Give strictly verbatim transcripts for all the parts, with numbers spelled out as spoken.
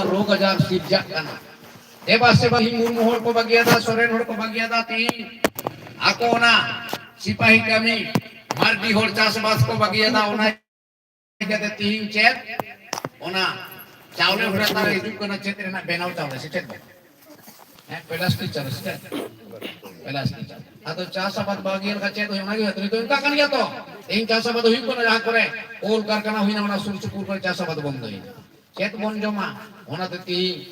ᱨᱳᱜᱽ ᱟᱡᱟᱨ ᱥᱤᱨᱡᱟᱜ ᱠᱟᱱᱟ᱾ ᱫᱮᱵᱟ ᱥᱮᱵᱟ ᱛᱤᱦᱤᱧ ᱢᱩᱨᱢᱩ ᱦᱚᱲ ᱠᱚ ᱵᱟᱹᱜᱤᱭᱟᱫᱟ, ᱥᱚᱨᱮᱱ ᱦᱚᱲ ᱠᱚ ᱵᱟᱹᱜᱤᱭᱟᱫᱟ, ᱛᱤᱦᱤᱧ ᱟᱠᱚ ᱚᱱᱟ ᱥᱤᱯᱟᱦᱤ ᱠᱟᱹᱢᱤ, ᱢᱟᱨᱰᱤ ᱦᱚᱲ ᱪᱟᱥᱵᱟᱥ ᱠᱚ ᱵᱟᱹᱜᱤᱭᱟᱫᱟ, ᱚᱱᱟ ᱤᱫᱤ ᱠᱟᱛᱮ ᱛᱤᱦᱤᱧ ᱪᱮᱫ ᱚᱱᱟ ᱪᱟᱣᱞᱮ ᱦᱚᱲ ᱛᱟᱦᱚᱞᱮ ᱦᱤᱡᱩᱜ ᱠᱟᱱᱟ, ᱪᱮᱫ ᱨᱮᱱᱟᱜ ᱵᱮᱱᱟᱣ ᱪᱟᱣᱞᱮ ᱥᱮ ᱪᱮᱫ? ᱦᱮᱸ, ᱯᱞᱟᱥᱴᱤᱠ ᱪᱟᱣᱞᱮ ᱥᱮ ᱪᱮᱫ? ᱯᱞᱟᱥᱴᱤᱠ ᱪᱟᱣᱞᱮ᱾ ᱟᱫᱚ ᱪᱟᱥ ᱟᱵᱟᱫ ᱵᱟᱹᱜᱤ ᱞᱮᱠᱷᱟᱱ ᱪᱮᱫ ᱦᱩᱭᱩᱜᱼᱟ? ᱚᱱᱟ ᱜᱮ ᱦᱩᱭᱩᱜᱼᱟ᱾ ᱱᱤᱛᱚᱜ ᱚᱱᱠᱟ ᱠᱟᱱ ᱜᱮᱭᱟ ᱛᱚ᱾ ᱛᱮᱦᱮᱧ ᱪᱟᱥ ᱟᱵᱟᱫ ᱦᱩᱭᱩᱜ ᱠᱟᱱᱟ, ᱡᱟᱦᱟᱸ ᱠᱚᱨᱮ ᱠᱚᱞ ᱠᱟᱨᱠᱷᱟᱱᱟ ᱦᱩᱭᱱᱟ, ᱚᱱᱟ ᱥᱩᱨ ᱥᱩᱯᱩᱨ ᱠᱚᱨᱮ ᱪᱟᱥ ᱟᱵᱟᱫ ᱵᱚᱱᱫᱚᱭᱮᱱᱟ᱾ ᱪᱮᱫ ᱵᱚᱱ ᱡᱚᱢᱟ? ᱚᱱᱟᱛᱮ ᱛᱮᱦᱮᱧ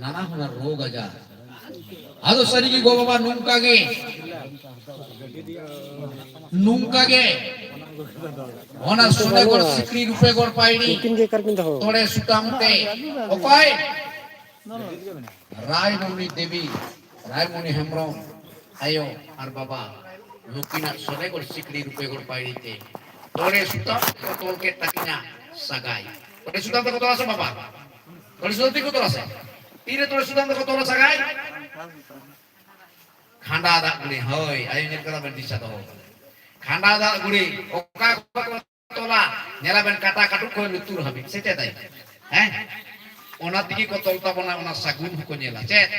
ᱱᱟᱱᱟ ᱦᱩᱱᱟᱹᱨ ᱨᱳᱜᱽ ᱟᱡᱟᱨ᱾ ᱟᱫᱚ ᱥᱟᱹᱨᱤᱜᱮ ᱜᱚ ᱵᱟᱵᱟ ᱱᱚᱝᱠᱟ ᱜᱮ, ᱱᱚᱝᱠᱟ ᱜᱮ ᱚᱱᱟ ᱥᱚᱱᱮᱜᱚᱲ ᱥᱤᱠᱲᱤ ᱨᱩᱯᱮᱜᱚᱲ ᱯᱟᱭᱲᱤ ᱩᱱᱠᱤᱱ ᱜᱮ ᱚᱠᱟᱨᱮ ᱠᱤᱱ ᱫᱚᱦᱚ? ᱛᱚᱲᱮ ᱥᱩᱛᱟᱢ ᱛᱮ ᱚᱠᱚᱭ? ᱨᱟᱭᱢᱚᱱᱤ ᱫᱮᱵᱤ, ᱨᱟᱭᱢᱚᱱᱤ ᱦᱮᱢᱵᱨᱚᱢ ᱟᱭᱳ ᱟᱨ ᱵᱟᱵᱟ ᱱᱩᱠᱤᱱᱟᱜ ᱥᱚᱱᱮᱜᱚᱲ ᱥᱤᱠᱲᱤ ᱨᱩᱯᱮᱜᱚᱲ ᱯᱟᱭᱲᱤ ᱛᱮ ᱛᱚᱲᱮ ᱥᱩᱛᱟᱢ ᱛᱮᱠᱚ ᱛᱚᱞ ᱠᱮᱫ ᱛᱟᱹᱠᱤᱱᱟ ᱥᱟᱜᱟᱭ᱾ ᱛᱚᱲᱮ ᱥᱩᱛᱟᱢ ᱛᱮᱠᱚ ᱛᱚᱞᱟ ᱥᱮ ᱵᱟᱵᱟ? ᱛᱚᱲᱮ ᱥᱩᱛᱟᱢ ᱛᱮᱠᱚ ᱛᱚᱞᱟ ᱥᱮ? ᱛᱤᱨᱮ ᱛᱚᱲᱮ ᱥᱩᱛᱟᱢ ᱛᱮᱠᱚ ᱛᱚᱞᱟ ᱥᱟᱜᱟᱭ? ᱠᱷᱟᱸᱰᱟ ᱫᱟᱜ ᱜᱩᱲᱤ, ᱦᱳᱭ, ᱟᱭᱳ ᱧᱮᱞ ᱠᱟᱫᱟ ᱵᱮᱱ, ᱫᱤᱥᱟᱹ ᱫᱚᱦᱚ ᱠᱟᱫᱟ᱾ ᱠᱷᱟᱸᱰᱟ ᱫᱟᱜ ᱜᱩᱲᱤ ᱚᱠᱟ ᱠᱚ ᱛᱚᱞᱟ, ᱧᱮᱞᱟᱵᱮᱱ ᱠᱟᱴᱟ ᱠᱟᱹᱴᱩᱵ ᱠᱷᱚᱱ ᱞᱩᱛᱩᱨ ᱦᱟᱹᱵᱤᱡ, ᱥᱮ ᱪᱮᱫ ᱟᱭᱳ? ᱦᱮᱸ? ᱚᱱᱟ ᱛᱮᱜᱮ ᱠᱚ ᱛᱚᱞ ᱛᱟᱵᱚᱱᱟ, ᱚᱱᱟ ᱥᱟᱹᱜᱩᱱ ᱦᱚᱸᱠᱚ ᱧᱮᱞᱟ᱾ ᱪᱮᱫ?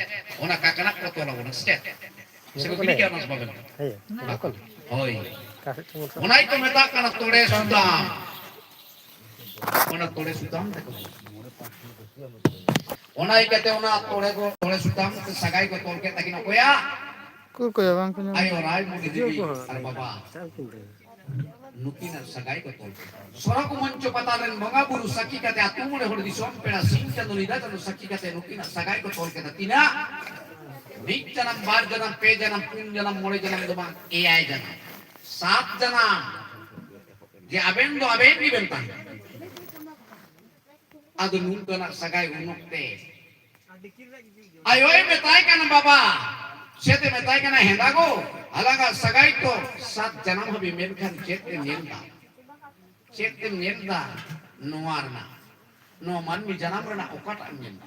ᱚᱱᱟ ᱠᱟᱠᱱᱟᱜ ᱠᱚ ᱛᱚᱞ ᱟᱵᱚᱱᱟ, ᱥᱮ ᱪᱮᱫ? ᱥᱮ ᱠᱚ ᱠᱩᱞᱤ ᱠᱮᱭᱟ ᱚᱱᱟ ᱥᱮ ᱵᱟᱵᱮᱱ? ᱦᱮᱸ, ᱵᱟᱠᱚ᱾ ᱦᱳᱭ᱾ ᱚᱠᱟ ᱥᱮᱫ ᱪᱚᱝ ᱵᱚᱱ ᱥᱟᱵ ᱚᱱᱟ ᱜᱮᱠᱚ ᱢᱮᱛᱟᱜ ᱠᱟᱱᱟ ᱛᱚᱲᱮ ᱥᱩᱛᱟᱢ᱾ ᱚᱱᱟ ᱛᱚᱲᱮ ᱥᱩᱛᱟᱢ ᱛᱮᱠᱚ᱾ ᱚᱱᱟ ᱤᱭᱠᱟᱹᱛᱮ ᱚᱱᱟ ᱛᱚᱲᱮ ᱠᱚ, ᱛᱚᱲᱮ ᱥᱩᱛᱟᱢ ᱛᱮ ᱥᱟᱜᱟᱭ ᱠᱚ ᱛᱚᱞ ᱠᱮᱫ ᱛᱟᱹᱠᱤᱱᱟ᱾ ᱚᱠᱚᱭᱟ? ᱩᱠᱩᱨ ᱠᱚᱭᱟ ᱵᱟᱝ ᱠᱚ ᱧᱟᱢ ᱟᱭᱳ ᱨᱟᱭᱢᱚᱱᱤ ᱵᱩᱡᱷᱟᱹᱣ ᱫᱮᱵᱤ ᱠᱚ ᱦᱚᱸ᱾ ᱟᱨ ᱵᱟᱵᱟ᱾ ᱥᱟᱵ ᱠᱤᱱ ᱛᱟᱹᱠᱤᱱ᱾ ᱱᱩᱠᱤᱱᱟᱜ ᱥᱟᱜᱟᱭ ᱠᱚ ᱛᱚᱞ ᱠᱮᱫᱟ᱾ ᱥᱚᱨᱚᱜᱽ ᱢᱚᱧᱪᱚ ᱯᱟᱛᱟᱞ ᱨᱮᱱ ᱵᱚᱸᱜᱟ ᱵᱩᱨᱩ ᱥᱟᱹᱠᱷᱤ ᱠᱟᱛᱮ, ᱟᱹᱛᱩ ᱢᱚᱬᱮ ᱦᱚᱲ, ᱫᱤᱥᱚᱢ ᱯᱮᱲᱟ, ᱥᱤᱧ ᱪᱟᱸᱫᱚ, ᱧᱤᱫᱟᱹ ᱪᱟᱸᱫᱚ ᱥᱟᱹᱠᱷᱤ ᱠᱟᱛᱮ ᱱᱩᱠᱤᱱᱟᱜ ᱥᱟᱜᱟᱭ ᱠᱚ ᱛᱚᱞ ᱠᱮᱫᱟ᱾ ᱛᱤᱱᱟᱹᱜ? ᱢᱤᱫ ᱡᱟᱱᱟᱢ, ᱵᱟᱨ ᱡᱟᱱᱟᱢ, ᱯᱮ ᱡᱟᱱᱟᱢ, ᱯᱩᱱ ᱡᱟᱱᱟᱢ, ᱢᱚᱬᱮ ᱡᱟᱱᱟᱢ ᱫᱚ ᱵᱟᱝ, ᱮᱭᱟᱭ ᱡᱟᱱᱟᱢ, ᱥᱟᱛ ᱡᱟᱱᱟᱢ᱾ ᱡᱮ ᱟᱵᱮᱱ ᱫᱚ ᱟᱵᱮᱱ ᱜᱮᱵᱮᱱ ᱛᱟᱦᱮᱱᱟ᱾ ᱟᱫᱚ ᱱᱚᱝᱠᱟᱱᱟᱜ ᱥᱟᱜᱟᱭ ᱩᱱ ᱚᱠᱛᱮ ᱟᱭᱳᱭ ᱢᱮᱛᱟᱭ ᱠᱟᱱᱟ, ᱵᱟᱵᱟ, ᱪᱮᱫ ᱮ ᱢᱮᱛᱟᱭ ᱠᱟᱱᱟ? ᱦᱮᱸᱫᱟ ᱜᱳ, ᱟᱞᱟᱝᱟᱜ ᱥᱟᱜᱟᱭ ᱛᱚ ᱥᱟᱛ ᱡᱟᱱᱟᱢ ᱦᱟᱹᱵᱤᱡ, ᱢᱮᱱᱠᱷᱟᱱ ᱪᱮᱫ ᱮᱢ ᱧᱮᱞ ᱫᱟ? ᱪᱮᱫ ᱮᱢ ᱧᱮᱞ ᱫᱟ ᱱᱚᱣᱟ ᱨᱮᱱᱟᱜ? ᱱᱚᱣᱟ ᱢᱟᱹᱱᱢᱤ ᱡᱟᱱᱟᱢ ᱨᱮᱱᱟᱜ ᱚᱠᱟᱴᱟᱜ ᱮᱢ ᱧᱮᱞ ᱫᱟ?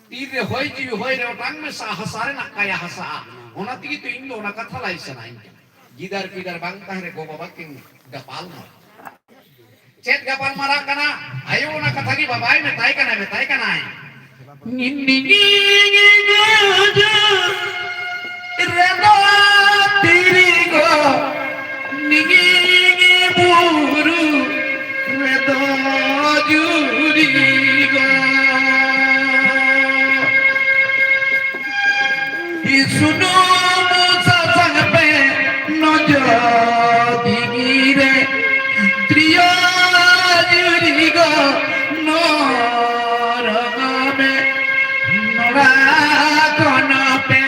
ᱛᱤᱨᱮ ᱦᱚᱭ ᱡᱤᱣᱤ ᱦᱚᱭ ᱨᱮ ᱚᱴᱟᱝ ᱢᱮᱥᱟᱜᱼᱟ, ᱦᱟᱥᱟ ᱨᱮᱱᱟᱜ ᱠᱟᱭᱟ ᱦᱟᱥᱟᱜᱼᱟ᱾ ᱚᱱᱟ ᱛᱮᱜᱮ ᱛᱚ ᱤᱧ ᱫᱚ ᱚᱱᱟ ᱠᱟᱛᱷᱟ ᱞᱟᱹᱭ ᱥᱟᱱᱟᱧ ᱠᱟᱱᱟ᱾ ᱜᱤᱫᱟᱹᱨ ᱯᱤᱫᱟᱹᱨ ᱵᱟᱝ ᱛᱟᱦᱮᱸ ᱨᱮ ᱜᱚ ᱵᱟᱵᱟ ᱠᱤᱱ ᱜᱟᱯᱟᱞ ᱢᱟᱨᱟᱜ᱾ ᱪᱮᱫ ᱜᱟᱯᱟᱞ ᱢᱟᱨᱟᱜ ᱠᱟᱱᱟ? ᱟᱭᱳ ᱚᱱᱟ ᱠᱟᱛᱷᱟ ᱜᱮ ᱵᱟᱵᱟᱭ ᱢᱮᱛᱟᱭ ᱠᱟᱱᱟᱭ, ᱢᱮᱛᱟᱭ ᱠᱟᱱᱟᱭ᱾ ᱱᱤᱱᱤᱜᱤ ᱜᱩᱡᱩᱜ ᱨᱮᱫᱚ ᱛᱤᱨᱤᱜᱚ, ᱱᱤᱱᱤᱜᱤ ᱵᱩᱨᱩ ᱨᱮᱫᱚ ᱡᱩᱨᱤᱜᱚ᱾ ᱥᱩᱱᱩᱢ ᱥᱟᱥᱟᱝ ᱯᱮ ᱱᱚᱡᱚᱨ ᱫᱤᱜᱤ ᱨᱮ, ᱛᱨᱤᱭᱳ ᱡᱩᱨᱤ ᱜᱚ ᱱᱚᱨᱚᱢ ᱢᱮ, ᱱᱚᱲᱟ ᱠᱷᱚᱱ ᱯᱮ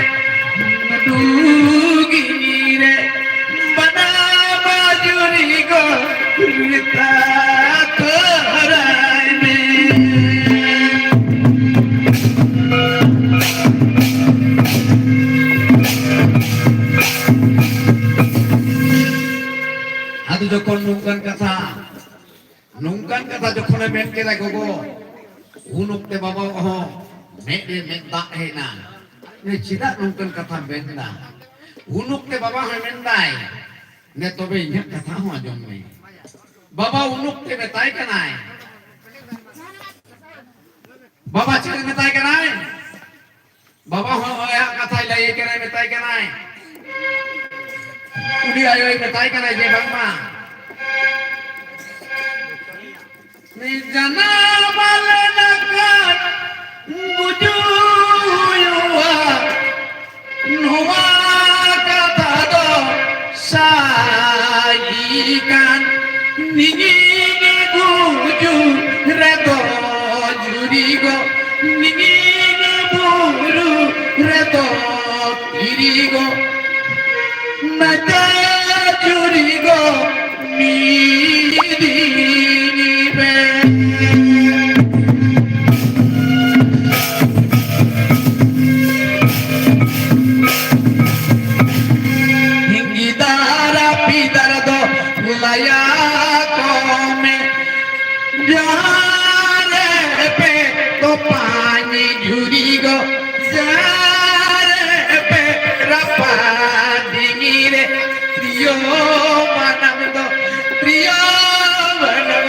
ᱰᱩᱜᱤ ᱨᱮ, ᱵᱟᱱᱟ ᱵᱟᱡᱩᱨᱤ ᱜᱚ ᱨᱤᱛᱟ ᱛᱚᱨᱟᱭ ᱢᱮ᱾ ᱟᱫᱚ ᱡᱚᱠᱷᱚᱱ ᱱᱚᱝᱠᱟᱱ ᱠᱟᱛᱷᱟ, ᱱᱚᱝᱠᱟᱱ ᱠᱟᱛᱷᱟ ᱡᱚᱠᱷᱚᱱᱮ ᱢᱮᱱ ᱠᱮᱫᱟ ᱜᱚᱜᱚ, ᱩᱱ ᱚᱠᱛᱮ ᱵᱟᱵᱟ ᱦᱚᱸ ᱢᱮᱫ ᱨᱮ ᱢᱮᱫ ᱫᱟᱜ ᱦᱮᱡ ᱮᱱᱟ᱾ ᱪᱮᱫᱟᱜ ᱱᱚᱝᱠᱟᱱ ᱠᱟᱛᱷᱟᱢ ᱢᱮᱱ ᱮᱫᱟ? ᱩᱱ ᱚᱠᱛᱮ ᱵᱟᱵᱟ ᱦᱚᱸᱭ ᱢᱮᱱᱫᱟᱭ, ᱱᱮ ᱛᱚᱵᱮ ᱤᱧᱟᱹᱜ ᱠᱟᱛᱷᱟ ᱦᱚᱸ ᱟᱸᱡᱚᱢ ᱢᱮ᱾ ᱵᱟᱵᱟ ᱩᱱ ᱚᱠᱛᱮ ᱢᱮᱛᱟᱭ ᱠᱟᱱᱟᱭ, ᱵᱟᱵᱟ ᱪᱮᱫ ᱢᱮᱛᱟᱭ ᱠᱟᱱᱟᱭ? ᱵᱟᱵᱟ ᱦᱚᱸ ᱟᱭᱟᱜ ᱠᱟᱛᱷᱟᱭ ᱞᱟᱹᱭ ᱠᱟᱱᱟᱭ, ᱢᱮᱛᱟᱭ ᱠᱟᱱᱟᱭ, ᱩᱱᱤ ᱟᱭᱳᱭ ᱢᱮᱛᱟᱭ ᱠᱟᱱᱟᱭ ᱡᱮ ᱵᱟᱝᱢᱟ ᱡᱟᱱᱟᱢ ᱞᱮᱱᱠᱷᱟᱱ ᱜᱩᱡᱩᱜ ᱦᱩᱭᱩᱜᱼᱟ᱾ ᱱᱚᱣᱟ ᱠᱟᱛᱷᱟ ᱫᱚ ᱥᱟᱹᱨᱤ ᱠᱟᱱ, ᱱᱤᱧᱤᱧ ᱜᱩᱡᱩᱜ ᱨᱮᱫᱚ ᱡᱩᱨᱤ ᱜᱚ, ᱱᱤᱧᱤᱧ ᱵᱩᱨᱩ ᱨᱮᱫᱚ ᱫᱷᱤᱨᱤ ᱜᱚ, ᱱᱟᱪᱟ ᱡᱩᱨᱤ ᱜᱚ, ᱢᱤᱫᱤᱧ ᱯᱮ᱾ ᱦᱤᱸᱜᱤ ᱫᱟᱨᱟ ᱯᱤᱫᱟᱨ ᱫᱚ ᱞᱟᱭᱟ ᱠᱚ ᱢᱮ, ᱡᱟᱦᱟᱸ ᱨᱮ ᱯᱮ ᱛᱚᱯᱟᱧ ᱡᱷᱩᱨᱤ ᱜᱚ, ᱡᱟᱦᱟᱸ ᱨᱮ ᱯᱮ ᱨᱟᱯᱟᱜ ᱰᱤᱝᱜᱤ ᱨᱮ, ᱛᱤᱭᱳ ᱵᱟᱱᱟᱢ ᱫᱚ, ᱛᱤᱭᱳ ᱵᱟᱱᱟᱢ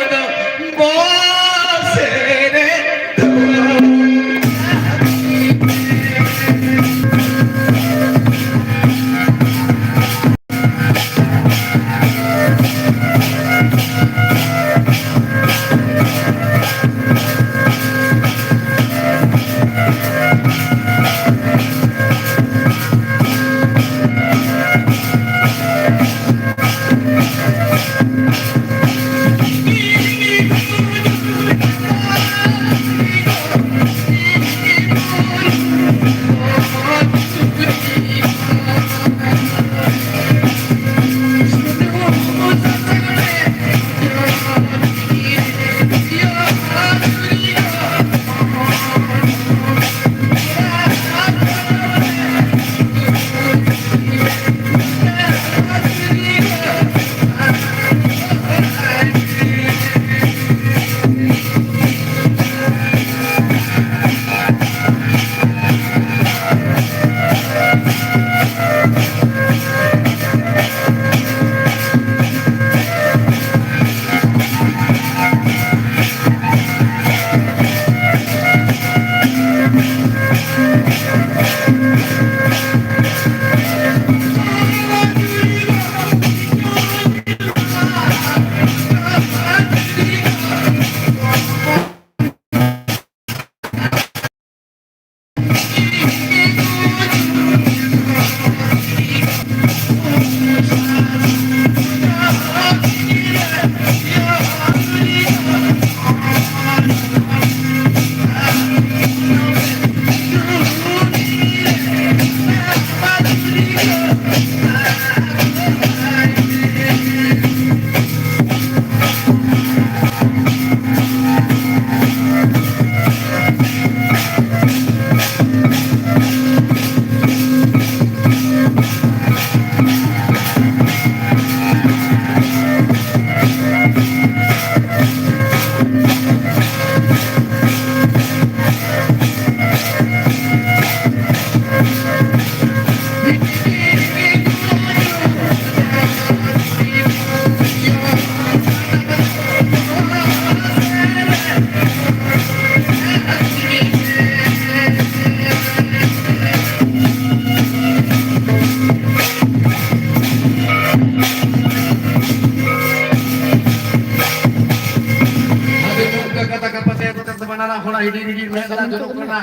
ᱟᱫᱚ ᱱᱚᱝᱠᱟ ᱠᱟᱛᱷᱟ ᱠᱟᱯᱟᱛᱮ ᱟᱫᱚ ᱵᱟᱱᱟᱨᱟ ᱦᱚᱲ ᱦᱤᱰᱤᱧ ᱦᱤᱰᱤᱧ ᱢᱮᱫ ᱫᱟᱜ ᱡᱚᱨᱚᱜ ᱠᱟᱱᱟ᱾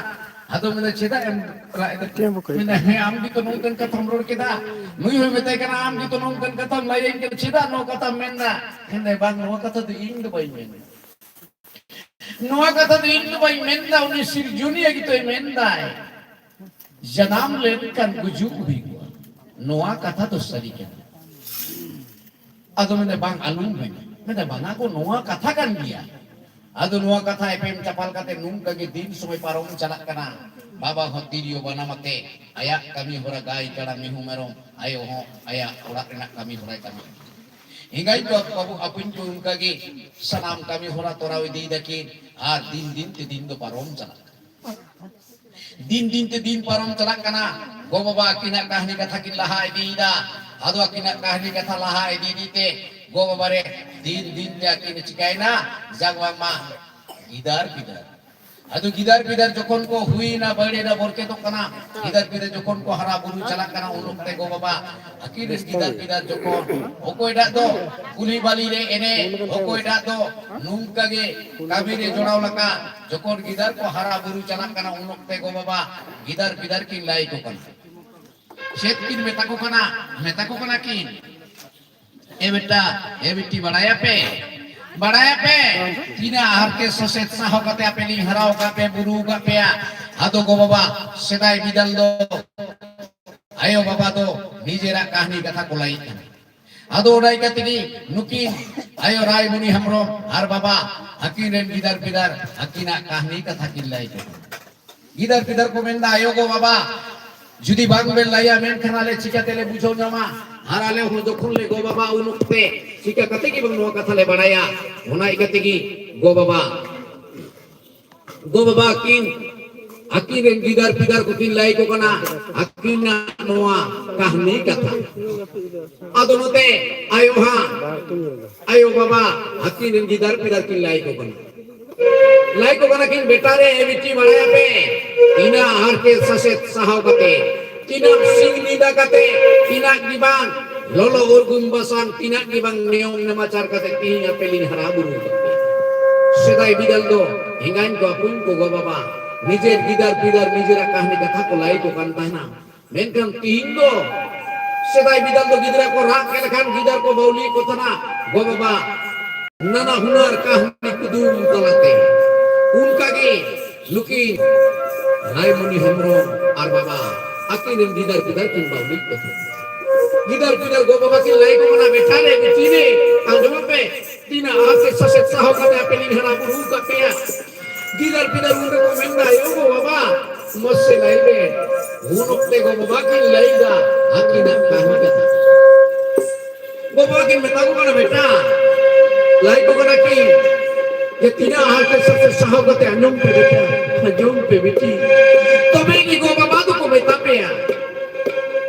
ᱟᱫᱚ ᱢᱮᱱᱫᱟ, "ᱪᱮᱫᱟᱜ ᱮᱢ ᱨᱟᱜ ᱮᱫᱟ?" ᱪᱮᱫ ᱮᱢ ᱵᱟᱠᱚ ᱢᱮᱱᱫᱟ, "ᱦᱮᱸ, ᱟᱢ ᱜᱮᱛᱚ ᱱᱚᱝᱠᱟᱱ ᱠᱟᱛᱷᱟᱢ ᱨᱚᱲ ᱠᱮᱫᱟ?" ᱱᱩᱭ ᱦᱚᱸᱭ ᱢᱮᱛᱟᱭ ᱠᱟᱱᱟ, "ᱟᱢ ᱜᱮᱛᱚ ᱱᱚᱝᱠᱟᱱ ᱠᱟᱛᱷᱟᱢ ᱞᱟᱹᱭᱟᱹᱧ ᱠᱟᱱᱟ, ᱪᱮᱫᱟᱜ ᱱᱚᱣᱟ ᱠᱟᱛᱷᱟᱢ ᱢᱮᱱᱫᱟ?" ᱢᱮᱱᱫᱟᱭ, "ᱵᱟᱝ, ᱱᱚᱣᱟ ᱠᱟᱛᱷᱟ ᱫᱚ ᱤᱧ ᱫᱚ ᱵᱟᱹᱧ ᱢᱮᱱᱫᱟ, ᱱᱚᱣᱟ ᱠᱟᱛᱷᱟ ᱫᱚ ᱤᱧ ᱫᱚ ᱵᱟᱹᱧ ᱢᱮᱱᱫᱟ, ᱩᱱᱤ ᱥᱤᱨᱡᱚᱱᱤᱭᱟᱹ ᱜᱮᱛᱚᱭ ᱢᱮᱱᱫᱟᱭ, ᱡᱟᱱᱟᱢ ᱞᱮᱱᱠᱷᱟᱱ ᱜᱩᱡᱩᱜ ᱦᱩᱭᱩᱜᱼᱟ, ᱱᱚᱣᱟ ᱠᱟᱛᱷᱟ ᱫᱚ ᱥᱟᱹᱨᱤ ᱠᱟᱱᱟ᱾" ᱟᱫᱚ ᱢᱮᱱᱫᱟ, "ᱵᱟᱝ, ᱟᱞᱚᱢ ᱢᱮᱱᱟ᱾" ᱢᱮᱱᱫᱟ, "ᱵᱟᱝᱟ ᱜᱚ, ᱱᱚᱣᱟ ᱠᱟᱛᱷᱟ ᱠᱟᱱ ᱜᱮᱭᱟ᱾" ᱟᱫᱚ ᱱᱚᱣᱟ ᱠᱟᱛᱷᱟ ᱮᱯᱮᱢ ᱪᱟᱯᱟᱞ ᱠᱟᱛᱮ ᱱᱚᱝᱠᱟ ᱜᱮ ᱫᱤᱱ ᱥᱚᱢᱚᱭ ᱯᱟᱨᱚᱢ ᱪᱟᱞᱟᱜ ᱠᱟᱱᱟ᱾ ᱵᱟᱵᱟ ᱦᱚᱸ ᱛᱤᱨᱭᱳ ᱵᱟᱱᱟᱢ ᱟᱛᱮ ᱟᱭᱟᱜ ᱠᱟᱹᱢᱤ ᱦᱚᱨᱟ, ᱜᱟᱹᱭ ᱠᱟᱰᱟ ᱢᱤᱦᱩ ᱢᱮᱨᱚᱢ, ᱟᱭᱳ ᱦᱚᱸ ᱟᱭᱟᱜ ᱚᱲᱟᱜ ᱨᱮᱱᱟᱜ ᱠᱟᱹᱢᱤ ᱦᱚᱨᱟᱭ ᱠᱟᱹᱢᱤ᱾ ᱮᱸᱜᱟᱭ ᱠᱚ ᱵᱟᱹᱵᱩ ᱟᱹᱯᱩᱧ ᱠᱚ ᱚᱱᱠᱟ ᱜᱮ ᱥᱟᱱᱟᱢ ᱠᱟᱹᱢᱤ ᱦᱚᱨᱟ ᱛᱚᱨᱟᱣ ᱤᱫᱤᱭ ᱫᱟᱹᱠᱤᱱ ᱟᱨ ᱫᱤᱱ ᱫᱤᱱ ᱛᱮ ᱫᱤᱱ ᱫᱚ ᱯᱟᱨᱚᱢ ᱪᱟᱞᱟᱜ ᱠᱟᱱᱟ᱾ ᱫᱤᱱ ᱫᱤᱱ ᱛᱮ ᱫᱤᱱ ᱯᱟᱨᱚᱢ ᱪᱟᱞᱟᱜ ᱠᱟᱱᱟ᱾ ᱜᱚ ᱵᱟᱵᱟ ᱟᱹᱠᱤᱱᱟᱜ ᱠᱟᱹᱦᱱᱤ ᱠᱟᱛᱷᱟ ᱠᱤᱱ ᱞᱟᱦᱟ ᱤᱫᱤᱭᱮᱫᱟ᱾ ᱟᱫᱚ ᱟᱹᱠᱤᱱᱟᱜ ᱠᱟᱹᱦᱱᱤ ᱠᱟᱛᱷᱟ ᱞᱟᱦᱟ ᱤᱫᱤ ᱤᱫᱤ ᱛᱮ ᱜᱚ ᱵᱟᱵᱟ ᱨᱮ ᱫᱤᱱ ᱫᱤᱱ ᱛᱮ ᱟᱹᱠᱤᱱ ᱪᱤᱠᱟᱭᱮᱱᱟ, ᱡᱟᱜ ᱵᱟᱝᱢᱟ ᱜᱤᱫᱟᱹᱨ ᱯᱤᱫᱟᱹᱨ᱾ ᱟᱫᱚ ᱜᱤᱫᱟᱹᱨ ᱯᱤᱫᱟᱹᱨ ᱡᱚᱠᱷᱚᱱ ᱠᱚ ᱦᱩᱭᱱᱟ, ᱵᱟᱹᱲᱮᱱᱟ, ᱵᱚᱨᱠᱮᱛᱚᱜ ᱠᱟᱱᱟ, ᱜᱤᱫᱟᱹᱨ ᱯᱤᱫᱟᱹᱨ ᱡᱚᱠᱷᱚᱱ ᱠᱚ ᱦᱟᱨᱟ ᱵᱩᱨᱩ ᱪᱟᱞᱟᱜ ᱠᱟᱱᱟ, ᱩᱱ ᱚᱠᱛᱮ ᱜᱚ ᱵᱟᱵᱟ ᱟᱹᱠᱤᱱ ᱨᱮᱱ ᱜᱤᱫᱟᱹᱨ ᱯᱤᱫᱟᱹᱨ ᱡᱚᱠᱷᱚᱱ ᱚᱠᱚᱭᱴᱟᱜ ᱫᱚ ᱠᱩᱞᱦᱤ ᱵᱟᱹᱞᱤ ᱨᱮ ᱮᱱᱮᱡ, ᱚᱠᱚᱭᱴᱟᱜ ᱫᱚ ᱱᱚᱝᱠᱟ ᱜᱮ ᱠᱟᱹᱢᱤ ᱨᱮ ᱡᱚᱲᱟᱣ ᱞᱮᱠᱟ, ᱡᱚᱠᱷᱚᱱ ᱜᱤᱫᱟᱹᱨ ᱠᱚ ᱦᱟᱨᱟ ᱵᱩᱨᱩ ᱪᱟᱞᱟᱜ ᱠᱟᱱᱟ, ᱩᱱ ᱚᱠᱛᱮ ᱜᱚ ᱵᱟᱵᱟ ᱜᱤᱫᱟᱹᱨ ᱯᱤᱫᱟᱹᱨ ᱠᱤᱱ ᱞᱟᱹᱭ ᱟᱠᱚ ᱠᱟᱱᱟ᱾ ᱪᱮᱫ ᱠᱤᱱ ᱢᱮᱛᱟ ᱠᱚ ᱠᱟᱱᱟ? ᱢᱮᱛᱟ ᱠᱚ ᱠᱟᱱᱟ ᱠᱤᱱ, "ᱮ ᱵᱮᱴᱟ, ᱮ ᱵᱤᱴᱤ, ᱵᱟᱲᱟᱭᱟᱯᱮ, ᱵᱟᱲᱟᱭᱟᱯᱮ, ᱛᱤᱱᱟᱹᱜ ᱦᱟᱨᱠᱮᱛ ᱥᱟᱥᱮᱛ ᱥᱟᱦᱟᱣ ᱠᱟᱛᱮ ᱟᱯᱮ ᱞᱤᱧ ᱦᱟᱨᱟᱣ ᱟᱠᱟᱫ ᱯᱮ, ᱵᱩᱨᱩ ᱟᱠᱟᱫ ᱯᱮᱭᱟ?" ᱟᱫᱚ ᱜᱚ ᱵᱟᱵᱟ, ᱥᱮᱫᱟᱭ ᱵᱤᱫᱟᱹᱞ ᱫᱚ ᱟᱭᱳ ᱵᱟᱵᱟ ᱫᱚ ᱱᱤᱡᱮᱨᱟᱜ ᱠᱟᱹᱦᱱᱤ ᱠᱟᱛᱷᱟ ᱠᱚ ᱞᱟᱹᱭᱮᱫ ᱠᱟᱱᱟ᱾ ᱟᱫᱚ ᱚᱱᱟ ᱤᱠᱟᱹ ᱛᱮᱜᱮ ᱱᱩᱠᱤᱱ ᱟᱭᱳ ᱨᱟᱭᱢᱚᱱᱤ ᱦᱮᱢᱵᱨᱚᱢ ᱟᱨ ᱵᱟᱵᱟ ᱟᱹᱠᱤᱱ ᱨᱮᱱ ᱜᱤᱫᱟᱹᱨ ᱯᱤᱫᱟᱹᱨ ᱟᱹᱠᱤᱱᱟᱜ ᱠᱟᱹᱦᱱᱤ ᱠᱟᱛᱷᱟ ᱠᱤᱱ ᱞᱟᱹᱭ ᱠᱮᱫᱟ᱾ ᱜᱤᱫᱟᱹᱨ ᱯᱤᱫᱟᱹᱨ ᱠᱚ ᱢᱮᱱᱫᱟ, "ᱟᱭᱳ ᱜᱚ ᱵᱟᱵᱟ, ᱡᱩᱫᱤ ᱵᱟᱝ ᱵᱮᱱ ᱞᱟᱹᱭᱟ, ᱢᱮᱱᱠᱷᱟᱱ ᱟᱞᱮ ᱪᱤᱠᱟᱹ ᱛᱮᱞᱮ ᱵᱩᱡᱷᱟᱹᱣ ᱧᱟᱢᱟ? ᱟᱨ ᱟᱞᱮ ᱦᱚᱸ ᱡᱚᱠᱷᱚᱱ ᱞᱮ ᱜᱚ ᱵᱟᱵᱟ, ᱩᱱ ᱚᱠᱛᱮ ᱪᱤᱠᱟᱹ ᱠᱟᱛᱮ ᱜᱮ ᱵᱟᱝ ᱱᱚᱣᱟ ᱠᱟᱛᱷᱟ ᱞᱮ ᱵᱟᱲᱟᱭᱟ?" ᱚᱱᱟ ᱤᱠᱟᱹ ᱛᱮᱜᱮ ᱜᱚ ᱵᱟᱵᱟ, ᱜᱚ ᱵᱟᱵᱟ ᱟᱹᱠᱤᱱ, ᱟᱹᱠᱤᱱ ᱨᱮᱱ ᱜᱤᱫᱟᱹᱨ ᱯᱤᱫᱟᱹᱨ ᱠᱚᱠᱤᱱ ᱞᱟᱹᱭ ᱠᱚ ᱠᱟᱱᱟ ᱟᱹᱠᱤᱱᱟᱜ ᱱᱚᱣᱟ ᱠᱟᱹᱦᱱᱤ ᱠᱟᱛᱷᱟ᱾ ᱟᱫᱚ ᱱᱚᱛᱮ ᱟᱭᱳ ᱦᱟᱸ, ᱟᱭᱳ ᱵᱟᱵᱟ ᱟᱹᱠᱤᱱ ᱨᱮᱱ ᱜᱤᱫᱟᱹᱨ ᱯᱤᱫᱟᱹᱨ ᱠᱤᱱ ᱞᱟᱹᱭ ᱠᱚ ᱠᱟᱱᱟ᱾ ᱞᱟᱹᱭ ᱠᱚ ᱠᱟᱱᱟ ᱠᱤᱱ, "ᱵᱮᱴᱟ ᱨᱮ, ᱮ ᱵᱤᱴᱤ, ᱵᱟᱲᱟᱭᱟᱯᱮ, ᱛᱤᱱᱟᱹᱜ ᱦᱟᱨᱠᱮᱛ ᱥᱟᱥᱮᱛ ᱥᱟᱦᱟᱣ ᱠᱟᱛᱮ, ᱛᱤᱱᱟᱹᱜ ᱥᱤᱧ ᱧᱤᱫᱟᱹ ᱠᱟᱛᱮ, ᱛᱤᱱᱟᱹᱜ ᱜᱮ ᱵᱟᱝ ᱞᱚᱞᱚ ᱩᱨᱜᱩᱢ ᱵᱟᱥᱟᱝ, ᱛᱤᱱᱟᱹᱜ ᱜᱮ ᱵᱟᱝ ᱱᱤᱭᱚᱢ ᱱᱮᱢᱟᱪᱟᱨ ᱠᱟᱛᱮ ᱛᱤᱦᱤᱧ ᱟᱯᱮ ᱞᱤᱧ ᱦᱟᱨᱟ ᱵᱩᱨᱩ ᱠᱟᱜ ᱯᱮᱭᱟ?" ᱥᱮᱫᱟᱭ ᱵᱤᱫᱟᱹᱞ ᱫᱚ ᱮᱸᱜᱟᱧ ᱠᱚ, ᱟᱹᱯᱩᱧ ᱠᱚ, ᱜᱚ ᱵᱟᱵᱟ ᱱᱤᱡᱮᱨ ᱜᱤᱫᱟᱹᱨ ᱯᱤᱫᱟᱹᱨ ᱱᱤᱡᱮᱨᱟᱜ ᱠᱟᱹᱦᱱᱤ ᱠᱟᱛᱷᱟ ᱠᱚ ᱞᱟᱹᱭ ᱠᱚ ᱠᱟᱱ ᱛᱟᱦᱮᱱᱟ᱾ ᱢᱮᱱᱠᱷᱟᱱ ᱛᱤᱦᱤᱧ ᱫᱚ ᱥᱮᱫᱟᱭ ᱵᱤᱫᱟᱹᱞ ᱫᱚ ᱜᱤᱫᱽᱨᱟᱹ ᱠᱚ ᱨᱟᱜ ᱠᱮᱫ ᱞᱮᱠᱷᱟᱱ ᱜᱤᱫᱟᱹᱨ ᱠᱚ ᱵᱟᱹᱣᱞᱤ ᱠᱚ ᱛᱟᱦᱮᱱᱟ, ᱜᱚ ᱵᱟᱵᱟ ᱱᱟᱱᱟ ᱦᱩᱱᱟᱹᱨ ᱠᱟᱹᱦᱱᱤ ᱠᱩᱫᱩᱢ ᱛᱟᱞᱟᱛᱮ᱾ ᱚᱱᱠᱟᱜᱮ ᱱᱩᱠᱤᱱ ᱨᱟᱭᱢᱚᱱᱤ ᱦᱮᱢᱵᱨᱚᱢ ᱟᱨ ᱵᱟᱵᱟ ᱟᱹᱠᱤᱱ ᱨᱮᱱ ᱜᱤᱫᱟᱹᱨ ᱯᱤᱫᱟᱹᱨ ᱠᱤᱱ ᱵᱟᱹᱣᱞᱤ ᱠᱚ ᱛᱟᱦᱮᱱᱟ᱾ ᱜᱤᱫᱟᱹᱨ ᱯᱤᱫᱟᱹᱨ ᱜᱚ ᱵᱟᱵᱟ ᱠᱤᱱ ᱞᱟᱹᱭ ᱠᱚ ᱠᱟᱱᱟ, "ᱵᱮᱴᱟ ᱨᱮ, ᱵᱤᱴᱤ ᱨᱮ, ᱟᱸᱡᱚᱢ ᱯᱮ, ᱛᱤᱱᱟᱹᱜ ᱦᱟᱨᱠᱮᱛ ᱥᱟᱥᱮᱛ ᱥᱟᱦᱟᱣ ᱠᱟᱛᱮ ᱟᱯᱮ ᱞᱤᱧ ᱦᱟᱨᱟ ᱵᱩᱨᱩ ᱟᱠᱟᱫ ᱯᱮᱭᱟ?" ᱜᱤᱫᱟᱹᱨ ᱯᱤᱫᱟᱹᱨ ᱩᱱ ᱨᱮᱠᱚ ᱢᱮᱱᱫᱟ, "ᱟᱭᱳ ᱜᱚ ᱵᱟᱵᱟ, ᱢᱚᱡᱽ ᱥᱮ ᱞᱟᱹᱭ ᱢᱮ᱾" ᱩᱱ ᱚᱠᱛᱮ ᱜᱚ ᱵᱟᱵᱟ ᱠᱤᱱ ᱞᱟᱹᱭᱫᱟ ᱟᱹᱠᱤᱱᱟᱜ ᱠᱟᱹᱦᱱᱤ ᱠᱟᱛᱷᱟ᱾ ᱜᱚ ᱵᱟᱵᱟ ᱠᱤᱱ ᱢᱮᱛᱟ ᱠᱚ ᱠᱟᱱᱟ, "ᱵᱮᱴᱟ," ᱞᱟᱹᱭ ᱠᱚ ᱠᱟᱱᱟ ᱠᱤᱱ, ᱡᱮ ᱛᱤᱱᱟᱹᱜ ᱦᱟᱨᱠᱮᱛ ᱥᱟᱥᱮᱛ ᱥᱟᱦᱟᱣ ᱠᱟᱛᱮ, ᱟᱸᱡᱚᱢ ᱯᱮ ᱵᱮᱴᱟ, ᱟᱸᱡᱚᱢ ᱯᱮ ᱵᱤᱴᱤ, ᱛᱚᱵᱮ ᱜᱮ ᱜᱚ ᱵᱟᱵᱟ ᱫᱚᱠᱚ ᱢᱮᱛᱟ ᱯᱮᱭᱟ᱾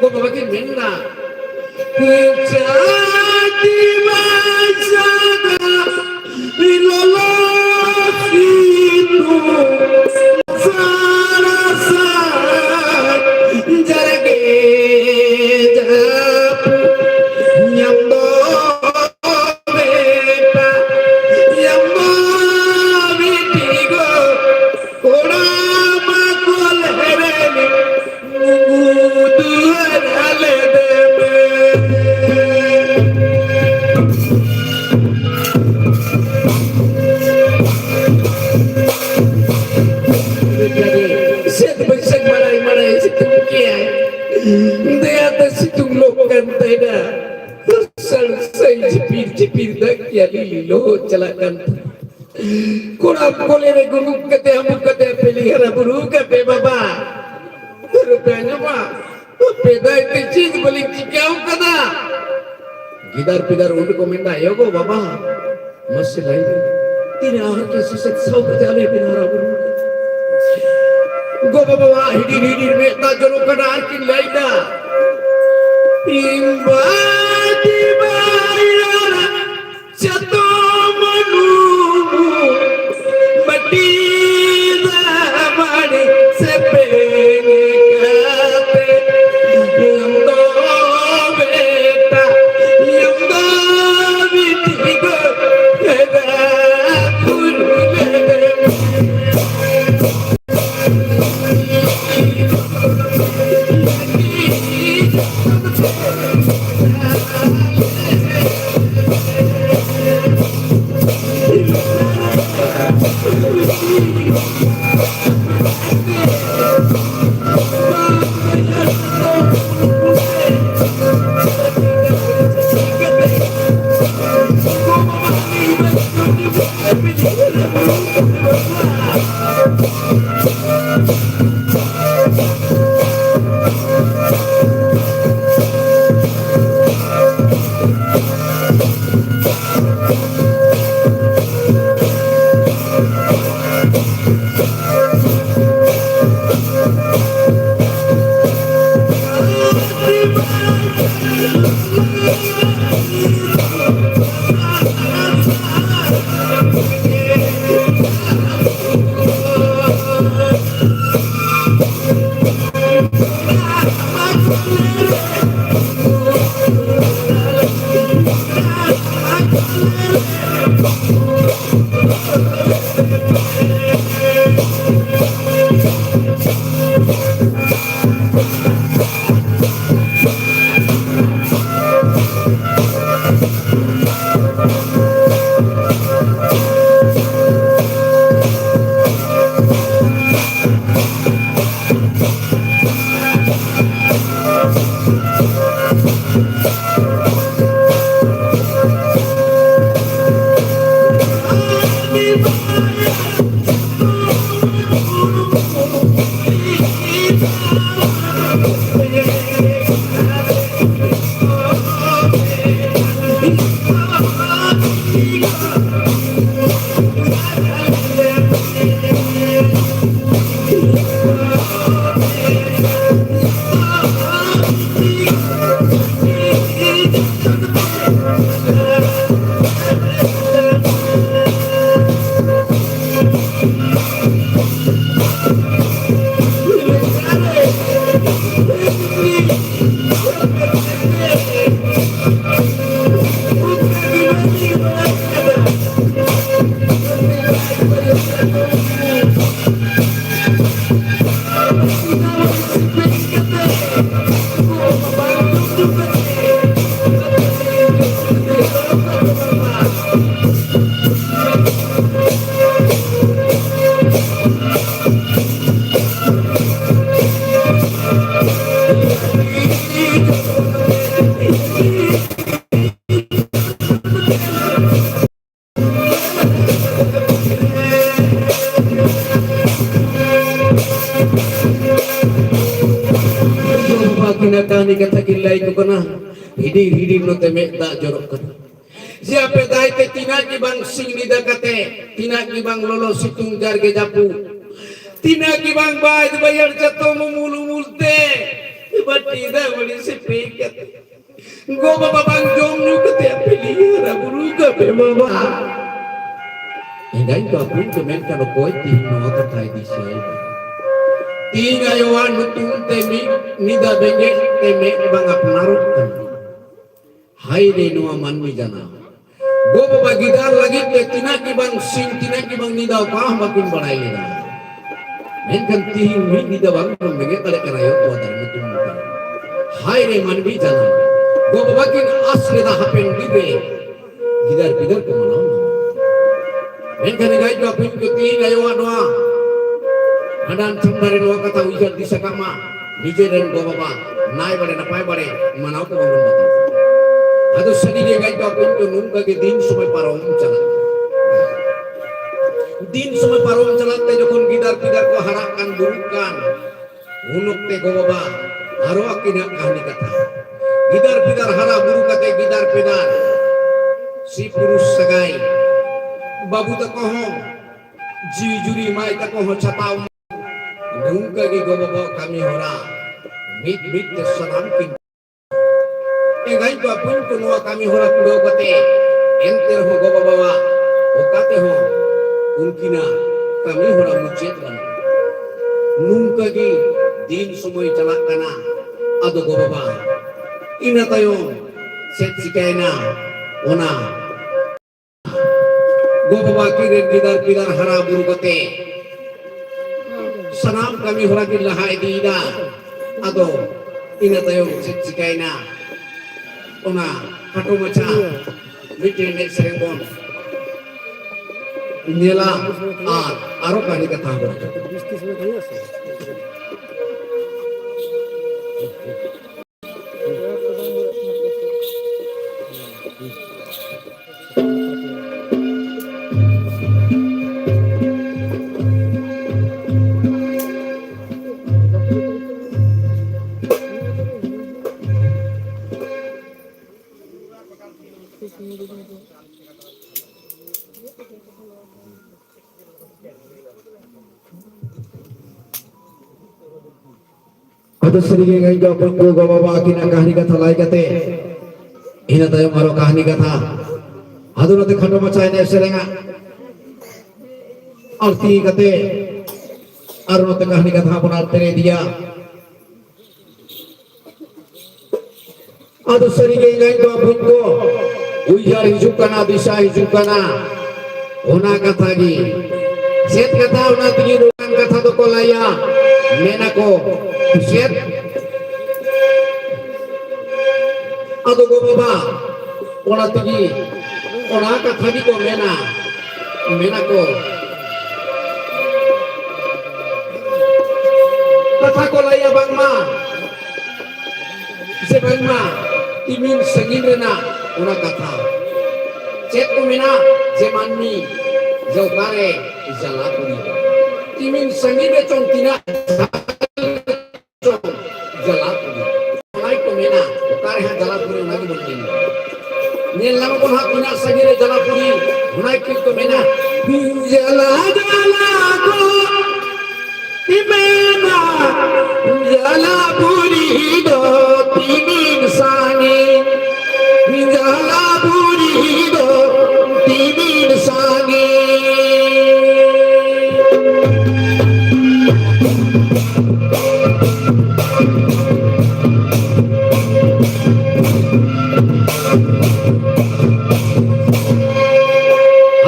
ᱜᱚ ᱵᱟᱵᱟ ᱠᱤᱱ ᱢᱮᱱᱫᱟ, ᱪᱟᱹᱛᱤ ᱵᱟᱡᱟᱨ ᱞᱚᱞᱚ ᱥᱤᱛᱩᱝ ᱥᱤᱛᱩᱝ ᱞᱚ ᱠᱟᱱ ᱛᱟᱦᱮᱱᱟ᱾ ᱥᱟᱲᱥᱟᱭ ᱡᱷᱤᱯᱤᱨ ᱡᱷᱤᱯᱤᱨ ᱫᱟᱜ ᱠᱮᱜᱼᱟ, ᱞᱤᱞᱤ ᱞᱚᱦᱚᱫ ᱪᱟᱞᱟᱜ ᱠᱟᱱ ᱛᱟᱦᱮᱱᱟ᱾ ᱠᱚᱲᱟᱢ ᱠᱚᱞᱮ ᱨᱮ ᱜᱩᱱᱩᱢ ᱠᱟᱛᱮ, ᱦᱟᱹᱢᱩ ᱠᱟᱛᱮ ᱟᱯᱮ ᱞᱤᱧ ᱦᱟᱨᱟ ᱵᱩᱨᱩ ᱠᱟᱯᱮ ᱵᱟᱵᱟ᱾ ᱟᱨ ᱯᱮ ᱟᱸᱡᱚᱢᱟ, ᱟᱯᱮ ᱫᱟᱭ ᱛᱮ ᱪᱮᱫ ᱵᱟᱹᱞᱤᱧ ᱪᱤᱠᱟᱹᱣ ᱠᱟᱫᱟ᱾ ᱜᱤᱫᱟᱹᱨ ᱯᱤᱫᱟᱹᱨ ᱩᱱ ᱠᱚ ᱢᱮᱱᱫᱟ, ᱮ ᱜᱚ ᱵᱟᱵᱟ, ᱢᱟᱥᱮ ᱞᱟᱹᱭ ᱢᱮ, ᱛᱤᱱᱟᱹᱜ ᱦᱟᱨᱠᱮᱛ ᱥᱟᱥᱮᱛ ᱥᱟᱶ ᱠᱟᱛᱮ ᱟᱞᱮ ᱯᱮ ᱦᱟᱨᱟ ᱵᱩᱨᱩ ᱠᱟᱫᱟ᱾ ᱜᱚ ᱵᱟᱵᱟᱣᱟᱜ ᱦᱤᱰᱤᱨ ᱦᱤᱰᱤᱨ ᱢᱮᱫ ᱫᱟᱜ ᱡᱚᱨᱚᱜ ᱠᱟᱱᱟ ᱟᱨ ᱠᱤᱱ ᱞᱟᱹᱭᱫᱟ, ᱤᱧ ᱵᱟᱹᱛᱤ ᱵᱟᱭᱟᱨ ᱪᱟᱛᱚᱢ ᱢᱟᱹᱱᱩ ᱢᱟᱹᱴᱤ ᱫᱟᱜ ᱢᱟᱹᱰᱤ ᱥᱮᱯᱮᱧ ᱠᱟᱛᱮ ᱟᱢ ᱫᱚ ᱵᱮᱴᱟ, ᱟᱢ ᱫᱚ ᱵᱤᱴᱤ ᱜᱚ ᱯᱮᱲᱟ ᱯᱩᱨᱩ ᱞᱮ ᱠᱟᱛᱷᱟ ᱠᱤᱱ ᱞᱟᱹᱭ ᱟᱠᱚ ᱠᱟᱱᱟ, ᱦᱤᱰᱤᱨ ᱦᱤᱰᱤᱨ ᱱᱚᱛᱮ ᱢᱮᱫ ᱫᱟᱜ ᱡᱚᱨᱚᱜ ᱠᱟᱱᱟ᱾ ᱡᱮ ᱟᱯᱮ ᱫᱟᱭ ᱛᱮ ᱛᱤᱱᱟᱹᱜ ᱜᱮ ᱵᱟᱝ ᱥᱤᱧ ᱧᱤᱫᱟᱹ ᱠᱟᱛᱮ, ᱛᱤᱱᱟᱹᱜ ᱜᱮ ᱵᱟᱝ ᱞᱚᱞᱚ ᱥᱤᱛᱩᱝ ᱡᱟᱨᱜᱮ ᱡᱟᱹᱯᱩᱫ, ᱛᱤᱱᱟᱹᱜ ᱜᱮ ᱵᱟᱝ ᱵᱟᱹᱫᱽ ᱵᱟᱹᱭᱦᱟᱹᱲ ᱪᱟᱛᱚᱢ ᱩᱢᱩᱞ ᱩᱢᱩᱞ ᱛᱮ, ᱵᱟᱹᱴᱤ ᱫᱟᱜ ᱢᱟᱹᱰᱤ ᱥᱤᱯᱤ ᱠᱟᱛᱮ, ᱜᱚ ᱵᱟᱵᱟ ᱵᱟᱝ ᱡᱚᱢ ᱧᱩ ᱠᱟᱛᱮ ᱟᱯᱮ ᱞᱤᱧ ᱦᱟᱨᱟ ᱵᱩᱨᱩ ᱠᱟᱯᱮ ᱵᱟᱵᱟ᱾ ᱮᱸᱜᱟᱧ ᱵᱟᱹᱵᱩᱧ ᱠᱚ ᱢᱮᱱᱠᱷᱟᱱ ᱚᱠᱚᱭ ᱛᱤᱦᱤᱧ ᱱᱚᱣᱟ ᱠᱟᱛᱷᱟᱭ ᱫᱤᱥᱟᱹᱭᱟ? ᱛᱤᱦᱤᱧ ᱟᱭᱳᱣᱟᱜ ᱧᱩᱛᱩᱢ ᱛᱮ ᱢᱤᱫ ᱧᱤᱫᱟᱹ ᱵᱮᱸᱜᱮᱫ ᱛᱮ ᱢᱮᱫ ᱵᱟᱝ ᱟᱯᱱᱟᱨᱚᱜ ᱠᱟᱱᱟ᱾ ᱦᱟᱭ ᱨᱮ ᱱᱚᱣᱟ ᱢᱟᱹᱱᱢᱤ ᱡᱟᱱᱟᱢ᱾ ᱜᱚ ᱵᱟᱵᱟ ᱜᱤᱫᱟᱹᱨ ᱞᱟᱹᱜᱤᱫ ᱛᱮ ᱛᱤᱱᱟᱹᱜ ᱜᱮ ᱵᱟᱝ ᱥᱤᱧ, ᱛᱤᱱᱟᱹᱜ ᱜᱮ ᱵᱟᱝ ᱧᱤᱫᱟᱹ, ᱚᱠᱟ ᱦᱚᱸ ᱵᱟᱹᱠᱤᱱ ᱵᱟᱲᱟᱭ ᱞᱮᱫᱟ᱾ ᱢᱮᱱᱠᱷᱟᱱ ᱛᱤᱦᱤᱧ ᱢᱤᱫ ᱧᱤᱫᱟᱹ ᱵᱟᱝ ᱵᱚᱱ ᱵᱮᱸᱜᱮᱫ ᱫᱟᱲᱮᱭᱟᱜ ᱠᱟᱱᱟ ᱟᱭᱳ ᱛᱚᱣᱟ ᱫᱟᱨᱮ ᱧᱩᱛᱩᱢ ᱛᱮ᱾ ᱦᱟᱭ ᱨᱮ ᱢᱟᱹᱱᱢᱤ ᱡᱟᱱᱟᱢ᱾ ᱜᱚ ᱵᱟᱵᱟ ᱠᱤᱱ ᱟᱥ ᱞᱮᱫᱟ ᱦᱟᱯᱮᱱ ᱫᱤᱱ ᱨᱮ ᱜᱤᱫᱟᱹᱨ ᱯᱤᱫᱟᱹᱨ ᱠᱚ ᱢᱟᱱᱟᱣ ᱧᱟᱢᱟ᱾ ᱢᱮᱱᱠᱷᱟᱱ ᱮᱸᱜᱟᱭ ᱠᱚ ᱟᱹᱯᱤᱧ ᱠᱚ ᱛᱤᱦᱤᱧ ᱟᱭᱳᱣᱟᱜ ᱱᱚᱣᱟ ᱵᱷᱟᱸᱰᱟᱱ ᱪᱷᱟᱢᱰᱟ ᱨᱮ ᱱᱚᱣᱟ ᱠᱟᱛᱷᱟ ᱩᱭᱦᱟᱹᱨ ᱫᱤᱥᱟᱹ ᱠᱟᱜ ᱢᱟ, ᱱᱤᱡᱮ ᱨᱮᱱ ᱜᱚ ᱵᱟᱵᱟ ᱱᱟᱭ ᱵᱟᱲᱮ ᱱᱟᱯᱟᱭ ᱵᱟᱲᱮ ᱢᱟᱱᱟᱣ ᱠᱚ ᱵᱟᱵᱚᱱ ᱵᱟᱛᱟᱣᱟ᱾ ᱟᱫᱚ ᱥᱟᱹᱨᱤ ᱜᱮ ᱮᱸᱜᱟᱭ ᱠᱚ ᱟᱹᱯᱤᱧ ᱠᱚ ᱱᱚᱝᱠᱟ ᱜᱮ ᱫᱤᱱ ᱥᱚᱢᱚᱭ ᱯᱟᱨᱚᱢ ᱪᱟᱞᱟᱜ ᱠᱟᱱᱟ᱾ ᱫᱤᱱ ᱥᱚᱢᱚᱭ ᱯᱟᱨᱚᱢ ᱪᱟᱞᱟᱜ ᱛᱮ ᱡᱚᱠᱷᱚᱱ ᱜᱤᱫᱟᱹᱨ ᱯᱤᱫᱟᱹᱨ ᱠᱚ ᱦᱟᱨᱟᱜ ᱠᱟᱱ ᱵᱩᱨᱩᱜ ᱠᱟᱱ, ᱩᱱ ᱚᱠᱛᱮ ᱜᱚ ᱵᱟᱵᱟ ᱟᱨᱚ ᱟᱹᱠᱤᱱᱟᱜ ᱠᱟᱹᱦᱱᱤ ᱠᱟᱛᱷᱟ᱾ ᱜᱤᱫᱟᱹᱨ ᱯᱤᱫᱟᱹᱨ ᱦᱟᱨᱟ ᱵᱩᱨᱩ ᱠᱟᱛᱮ ᱜᱤᱫᱟᱹᱨ ᱯᱤᱫᱟᱹᱨ ᱥᱤ ᱯᱩᱨᱩᱥ ᱥᱟᱹᱜᱟᱭ, ᱵᱟᱹᱵᱩ ᱛᱟᱠᱚ ᱦᱚᱸ ᱡᱤᱣᱤ ᱡᱩᱨᱤ, ᱢᱟᱹᱭ ᱛᱟᱠᱚ ᱦᱚᱸ ᱪᱷᱟᱛᱟᱣ᱾ ᱱᱚᱝᱠᱟ ᱜᱮ ᱜᱚ ᱵᱟᱵᱟ ᱠᱟᱹᱢᱤ ᱦᱚᱨᱟ ᱢᱤᱫ ᱢᱤᱫ ᱛᱮ ᱥᱟᱱᱟᱢ ᱠᱤᱱ ᱮᱸᱜᱟᱭ ᱵᱟᱹᱵᱩ ᱠᱚ ᱱᱚᱣᱟ ᱠᱟᱹᱢᱤ ᱦᱚᱨᱟ ᱠᱩᱲᱟᱹᱣ ᱠᱟᱛᱮ, ᱮᱱᱛᱮ ᱨᱮᱦᱚᱸ ᱜᱚ ᱵᱟᱵᱟᱣᱟᱜ ᱚᱠᱟ ᱛᱮᱦᱚᱸ ᱩᱱᱠᱤᱱᱟᱜ ᱠᱟᱹᱢᱤ ᱦᱚᱨᱟ ᱢᱩᱪᱟᱹᱫ ᱵᱟᱹᱱᱩᱜ᱾ ᱱᱚᱝᱠᱟ ᱜᱮ ᱫᱤᱱ ᱥᱚᱢᱚᱭ ᱪᱟᱞᱟᱜ ᱠᱟᱱᱟ᱾ ᱟᱫᱚ ᱜᱚ ᱵᱟᱵᱟ ᱤᱱᱟᱹ ᱛᱟᱭᱚᱢ ᱪᱮᱫ ᱪᱤᱠᱟᱹᱭᱮᱱᱟ, ᱚᱱᱟ ᱜᱚ ᱵᱟᱵᱟ ᱠᱤᱱ ᱨᱮᱱ ᱜᱤᱫᱟᱹᱨ ᱯᱤᱫᱟᱹᱨ ᱦᱟᱨᱟ ᱵᱩᱨᱩ ᱠᱟᱛᱮ ᱥᱟᱱᱟᱢ ᱠᱟᱹᱢᱤ ᱦᱚᱨᱟ ᱠᱤᱱ ᱞᱟᱦᱟ ᱤᱫᱤᱭᱮᱫᱟ᱾ ᱟᱫᱚ ᱤᱱᱟᱹ ᱛᱟᱭᱚᱢ ᱪᱮᱫ ᱪᱤᱠᱟᱹᱭᱮᱱᱟ, ᱚᱱᱟ ᱠᱷᱟᱴᱚ ᱢᱟᱪᱷᱟ ᱢᱤᱫᱴᱮᱱ ᱮᱱᱮᱡ ᱥᱮᱨᱮᱧ ᱵᱚᱱ ᱧᱮᱞᱟ ᱟᱨ ᱟᱨᱚ ᱠᱟᱹᱦᱱᱤ ᱠᱟᱛᱷᱟ ᱵᱚᱱ ᱥᱟᱹᱨᱤᱜᱮ ᱜᱟᱭᱤᱠᱟ ᱯᱩᱱᱠᱩ ᱜᱚ ᱵᱟᱵᱟ ᱟᱹᱠᱤᱱᱟᱜ ᱠᱟᱹᱦᱱᱤ ᱠᱟᱛᱷᱟ ᱞᱟᱹᱭ ᱠᱟᱛᱮ, ᱤᱱᱟᱹ ᱛᱟᱭᱚᱢ ᱟᱨᱚ ᱠᱟᱹᱦᱱᱤ ᱠᱟᱛᱷᱟ᱾ ᱟᱫᱚ ᱱᱚᱛᱮ ᱠᱷᱟᱴᱚ ᱢᱟᱪᱷᱟ ᱮᱱᱮᱡ ᱥᱮᱨᱮᱧᱟᱜ ᱟᱹᱲᱛᱤ ᱠᱟᱛᱮ, ᱟᱨ ᱱᱚᱛᱮ ᱠᱟᱹᱦᱱᱤ ᱠᱟᱛᱷᱟ ᱵᱚᱱ ᱟᱲᱛᱮ ᱤᱫᱤᱭᱟ᱾ ᱟᱫᱚ ᱥᱟᱹᱨᱤᱜᱮ ᱮᱸᱜᱟᱭ ᱵᱟᱵᱩᱧ ᱠᱚ ᱩᱭᱦᱟᱹᱨ ᱦᱤᱡᱩᱜ ᱠᱟᱱᱟ, ᱫᱤᱥᱟᱹ ᱦᱤᱡᱩᱜ ᱠᱟᱱᱟ, ᱚᱱᱟ ᱠᱟᱛᱷᱟ ᱜᱮ᱾ ᱪᱮᱫ ᱠᱟᱛᱷᱟ? ᱚᱱᱟ ᱛᱮᱜᱮ ᱱᱚᱝᱠᱟᱱ ᱠᱟᱛᱷᱟ ᱫᱚᱠᱚ ᱞᱟᱹᱭᱟ, ᱢᱮᱱᱟᱠᱚ, ᱪᱮᱫ? ᱟᱫᱚ ᱜᱚ ᱵᱟᱵᱟ, ᱚᱱᱟ ᱛᱮᱜᱮ ᱚᱱᱟ ᱠᱟᱛᱷᱟ ᱜᱮᱠᱚ ᱢᱮᱱᱟ, ᱢᱮᱱᱟᱠᱚ, ᱠᱟᱛᱷᱟ ᱠᱚ ᱞᱟᱹᱭᱟ ᱵᱟᱝᱢᱟ, ᱥᱮ ᱵᱟᱝᱢᱟ ᱛᱤᱢᱤᱱ ᱥᱟᱺᱜᱤᱧ ᱨᱮᱱᱟᱜ ᱚᱱᱟ ᱠᱟᱛᱷᱟ᱾ ᱪᱮᱫ ᱠᱚ ᱢᱮᱱᱟ ᱡᱮ ᱢᱟᱹᱱᱢᱤ ᱡᱮ ᱚᱠᱟᱨᱮ ᱡᱟᱞᱟ ᱯᱩᱨᱤ ᱫᱚ? ᱛᱤᱢᱤᱱ ᱥᱟᱺᱜᱤᱧ ᱨᱮ ᱪᱚᱝ ᱛᱤᱱᱟᱹᱜ ᱪᱚᱝ ᱡᱟᱞᱟ ᱯᱩᱨᱤ? ᱚᱱᱟ ᱜᱮᱠᱚ ᱢᱮᱱᱟ, ᱚᱠᱟᱨᱮ ᱦᱟᱸᱜ ᱡᱟᱞᱟ ᱯᱩᱨᱤ, ᱚᱱᱟ ᱜᱮᱵᱚᱱ ᱧᱮᱞ᱾ ᱧᱮᱞ ᱧᱟᱢ ᱟᱵᱚᱱ ᱦᱟᱸᱜ ᱛᱤᱱᱟᱹᱜ ᱥᱟᱺᱜᱤᱧ ᱨᱮ ᱡᱟᱞᱟ ᱯᱩᱨᱤ, ᱚᱱᱟ ᱜᱮᱠᱚ ᱢᱮᱱᱟ, ᱡᱟᱞᱟ ᱡᱟᱞᱟ ᱠᱚ ᱢᱮᱱᱟ, ᱡᱟᱞᱟ ᱯᱩᱨᱤ ᱫᱚ ᱛᱤᱢᱤᱱ ᱥᱟᱺᱜᱤᱧ, ᱡᱟᱞᱟ ᱯᱩᱨᱤ ᱫᱚ ᱛᱤᱢᱤᱱ ᱥᱟᱺᱜᱤᱧ᱾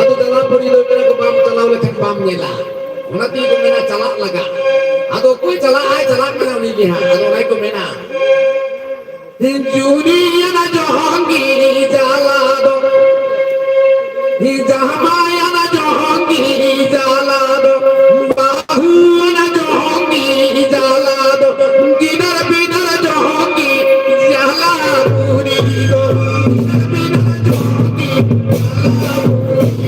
ᱟᱫᱚ ᱡᱟᱞᱟ ᱯᱩᱨᱤ ᱫᱚ ᱢᱮᱱᱟ ᱠᱚ ᱵᱟᱢ ᱪᱟᱞᱟᱣ ᱞᱮᱠᱷᱟᱱ ᱵᱟᱢ ᱧᱮᱞᱟ᱾ ᱚᱱᱟ ᱛᱮᱜᱮ ᱠᱚ ᱢᱮᱱᱟ ᱪᱟᱞᱟᱜ ᱞᱟᱜᱟ᱾ ᱟᱫᱚ ᱚᱠᱚᱭ ᱪᱟᱞᱟᱜ ᱟᱭ, ᱪᱟᱞᱟᱜ ᱠᱟᱱᱟ ᱩᱱᱤ ᱜᱮ ᱦᱟᱸᱜ᱾ ᱟᱫᱚ ᱚᱱᱟ ᱜᱮᱠᱚ ᱢᱮᱱᱟ, ᱡᱩᱨᱤᱭᱟᱱᱟ ᱡᱚᱦᱚᱝ ᱜᱤᱨᱤ ᱡᱟᱞᱟ ᱫᱚ, ᱡᱟᱢᱟᱭᱟᱱᱟ ᱡᱚᱦᱚᱝ ᱜᱤᱨᱤ ᱡᱟᱞᱟ ᱫᱚ, ᱵᱟᱹᱦᱩᱭᱟᱱᱟ ᱡᱚᱦᱚᱝ ᱜᱤᱨᱤ ᱡᱟᱞᱟ ᱫᱚ, ᱜᱤᱫᱟᱹᱨ ᱯᱤᱫᱟᱹᱨ ᱡᱚᱦᱚᱝ ᱜᱤᱨᱤ ᱡᱟᱞᱟ ᱯᱩᱨᱤ ᱫᱚ, ᱜᱤᱫᱟᱹᱨ ᱯᱤᱫᱟᱹᱨ ᱡᱚᱦᱚᱝ ᱜᱤᱨᱤ ᱡᱟᱞᱟ ᱯᱩᱨᱤ᱾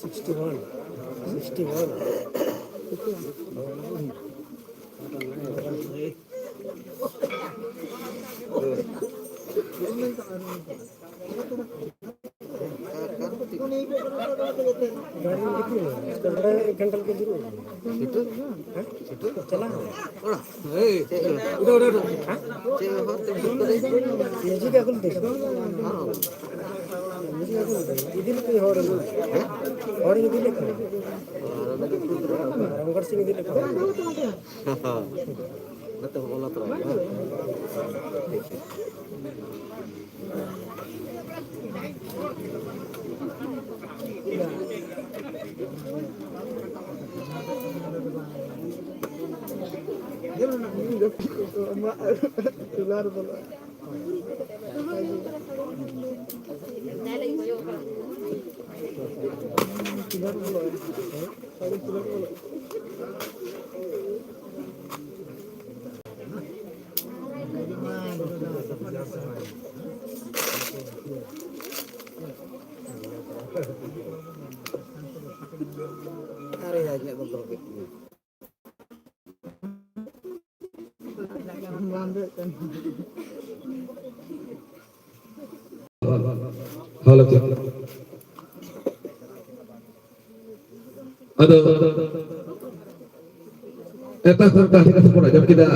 Sixty one, sixty one. ᱜᱟᱹᱰᱤ ᱠᱤᱛᱱᱟ ᱦᱩᱭᱩᱜᱼᱟ? ᱮᱠ ᱜᱷᱚᱱᱴᱟ ᱞᱮᱠᱟ ᱡᱩᱨᱩᱜᱼᱟ᱾ ᱪᱟᱞᱟᱜ ᱦᱩᱭᱩᱜᱼᱟ᱾ ᱩᱰᱩᱠ, ᱩᱰᱩᱠ, ᱩᱰᱩᱠ᱾ ᱱᱤᱡᱮ ᱜᱮ ᱟᱹᱜᱩ ᱞᱮᱫᱮ᱾ ᱱᱤᱡᱮ ᱜᱮ ᱟᱹᱜᱩ ᱞᱮᱫᱮ᱾ ᱤᱫᱤ ᱞᱮᱫᱮ ᱦᱚᱲ᱾ ᱦᱚᱲ ᱤᱫᱤ ᱞᱮᱫ ᱠᱚᱣᱟ᱾ ᱨᱟᱢᱜᱚᱲ ᱥᱤᱝ ᱤᱫᱤ ᱞᱮᱫ ᱠᱚᱣᱟ᱾ ᱟᱨᱮ ᱭᱟ, ᱤᱧᱟᱹᱜ ᱵᱚᱱᱫᱚ ᱠᱮᱫ ᱛᱤᱧᱟᱹ᱾ ᱦᱮᱞᱳ, ᱪᱮᱫ? ᱟᱫᱚ ᱮᱴᱟᱜ ᱦᱚᱲ ᱠᱟᱹᱦᱱᱤ ᱠᱟᱛᱷᱟ ᱵᱚᱱ ᱟᱸᱡᱚᱢ ᱠᱮᱫᱟ᱾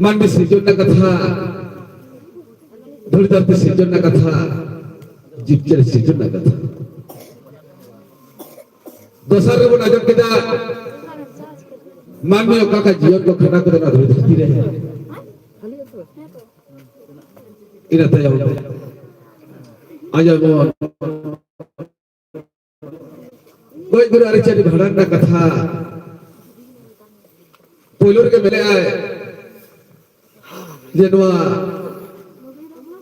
ᱢᱟᱹᱱᱢᱤ ᱥᱤᱨᱡᱚᱱ ᱨᱮᱱᱟᱜ ᱠᱟᱛᱷᱟ, ᱫᱷᱩᱲᱤ ᱫᱷᱟᱹᱨᱛᱤ ᱥᱤᱨᱡᱚᱱ ᱨᱮᱱᱟᱜ ᱠᱟᱛᱷᱟ, ᱡᱤᱵᱽ ᱡᱤᱭᱟᱹᱞᱤ ᱥᱤᱨᱡᱚᱱ ᱨᱮᱱᱟᱜ ᱠᱟᱛᱷᱟ᱾ ᱫᱚᱥᱟᱨ ᱨᱮᱵᱚᱱ ᱟᱸᱡᱚᱢ ᱠᱮᱫᱟ, ᱢᱟᱹᱱᱢᱤ ᱚᱠᱟ ᱞᱮᱠᱟ ᱡᱤᱭᱚᱱ ᱠᱚ ᱠᱷᱟᱸᱰᱟᱣ ᱠᱮᱫᱟ ᱱᱚᱣᱟ ᱫᱷᱩᱲᱤ ᱫᱷᱟᱹᱨᱛᱤ ᱨᱮ᱾ ᱤᱱᱟᱹ ᱛᱟᱭᱚᱢ ᱟᱸᱡᱚᱢ ᱵᱚᱱ ᱜᱚᱡ ᱜᱩᱨ ᱟᱹᱨᱤᱪᱟᱹᱞᱤ ᱵᱷᱟᱸᱰᱟᱱ ᱨᱮᱱᱟᱜ ᱠᱟᱛᱷᱟ᱾ ᱯᱳᱭᱞᱳ ᱨᱮᱜᱮ ᱢᱮᱱᱮᱫᱼᱟᱭ ᱡᱮ ᱱᱚᱣᱟ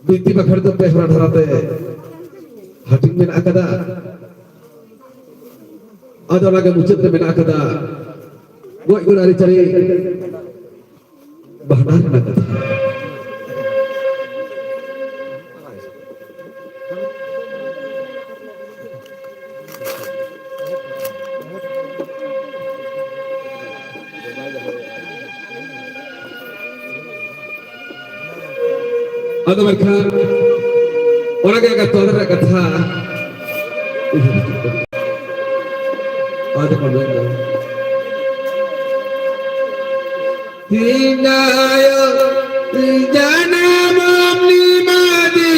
ᱵᱤᱱᱛᱤ ᱵᱟᱠᱷᱮᱲ ᱫᱚ ᱯᱮ ᱦᱚᱨᱟ ᱫᱷᱟᱨᱟᱛᱮ ᱦᱟᱹᱴᱤᱧ ᱢᱮᱱᱟᱜ ᱟᱠᱟᱫᱟ᱾ ᱟᱫᱚ ᱚᱱᱟᱜᱮ ᱢᱩᱪᱟᱹᱫ ᱨᱮ ᱢᱮᱱᱟᱜ ᱟᱠᱟᱫᱟ ᱜᱚᱡ ᱜᱩᱨ ᱟᱹᱨᱤᱪᱟᱹᱞᱤ ᱵᱷᱟᱸᱰᱟᱱ ᱨᱮᱱᱟᱜ ᱠᱟᱛᱷᱟ᱾ ᱟᱫᱚ ᱢᱮᱱᱠᱷᱟᱱ ᱚᱱᱟ ᱜᱮ ᱟᱜᱟᱨ ᱛᱚᱞ ᱨᱮᱱᱟᱜ ᱠᱟᱛᱷᱟ᱾ ᱟᱫᱚ ᱠᱚ ᱢᱮᱱ ᱫᱟ, ᱛᱤᱱᱟᱭᱚ ᱡᱟᱱᱟᱢ ᱱᱤᱢᱟᱫᱤ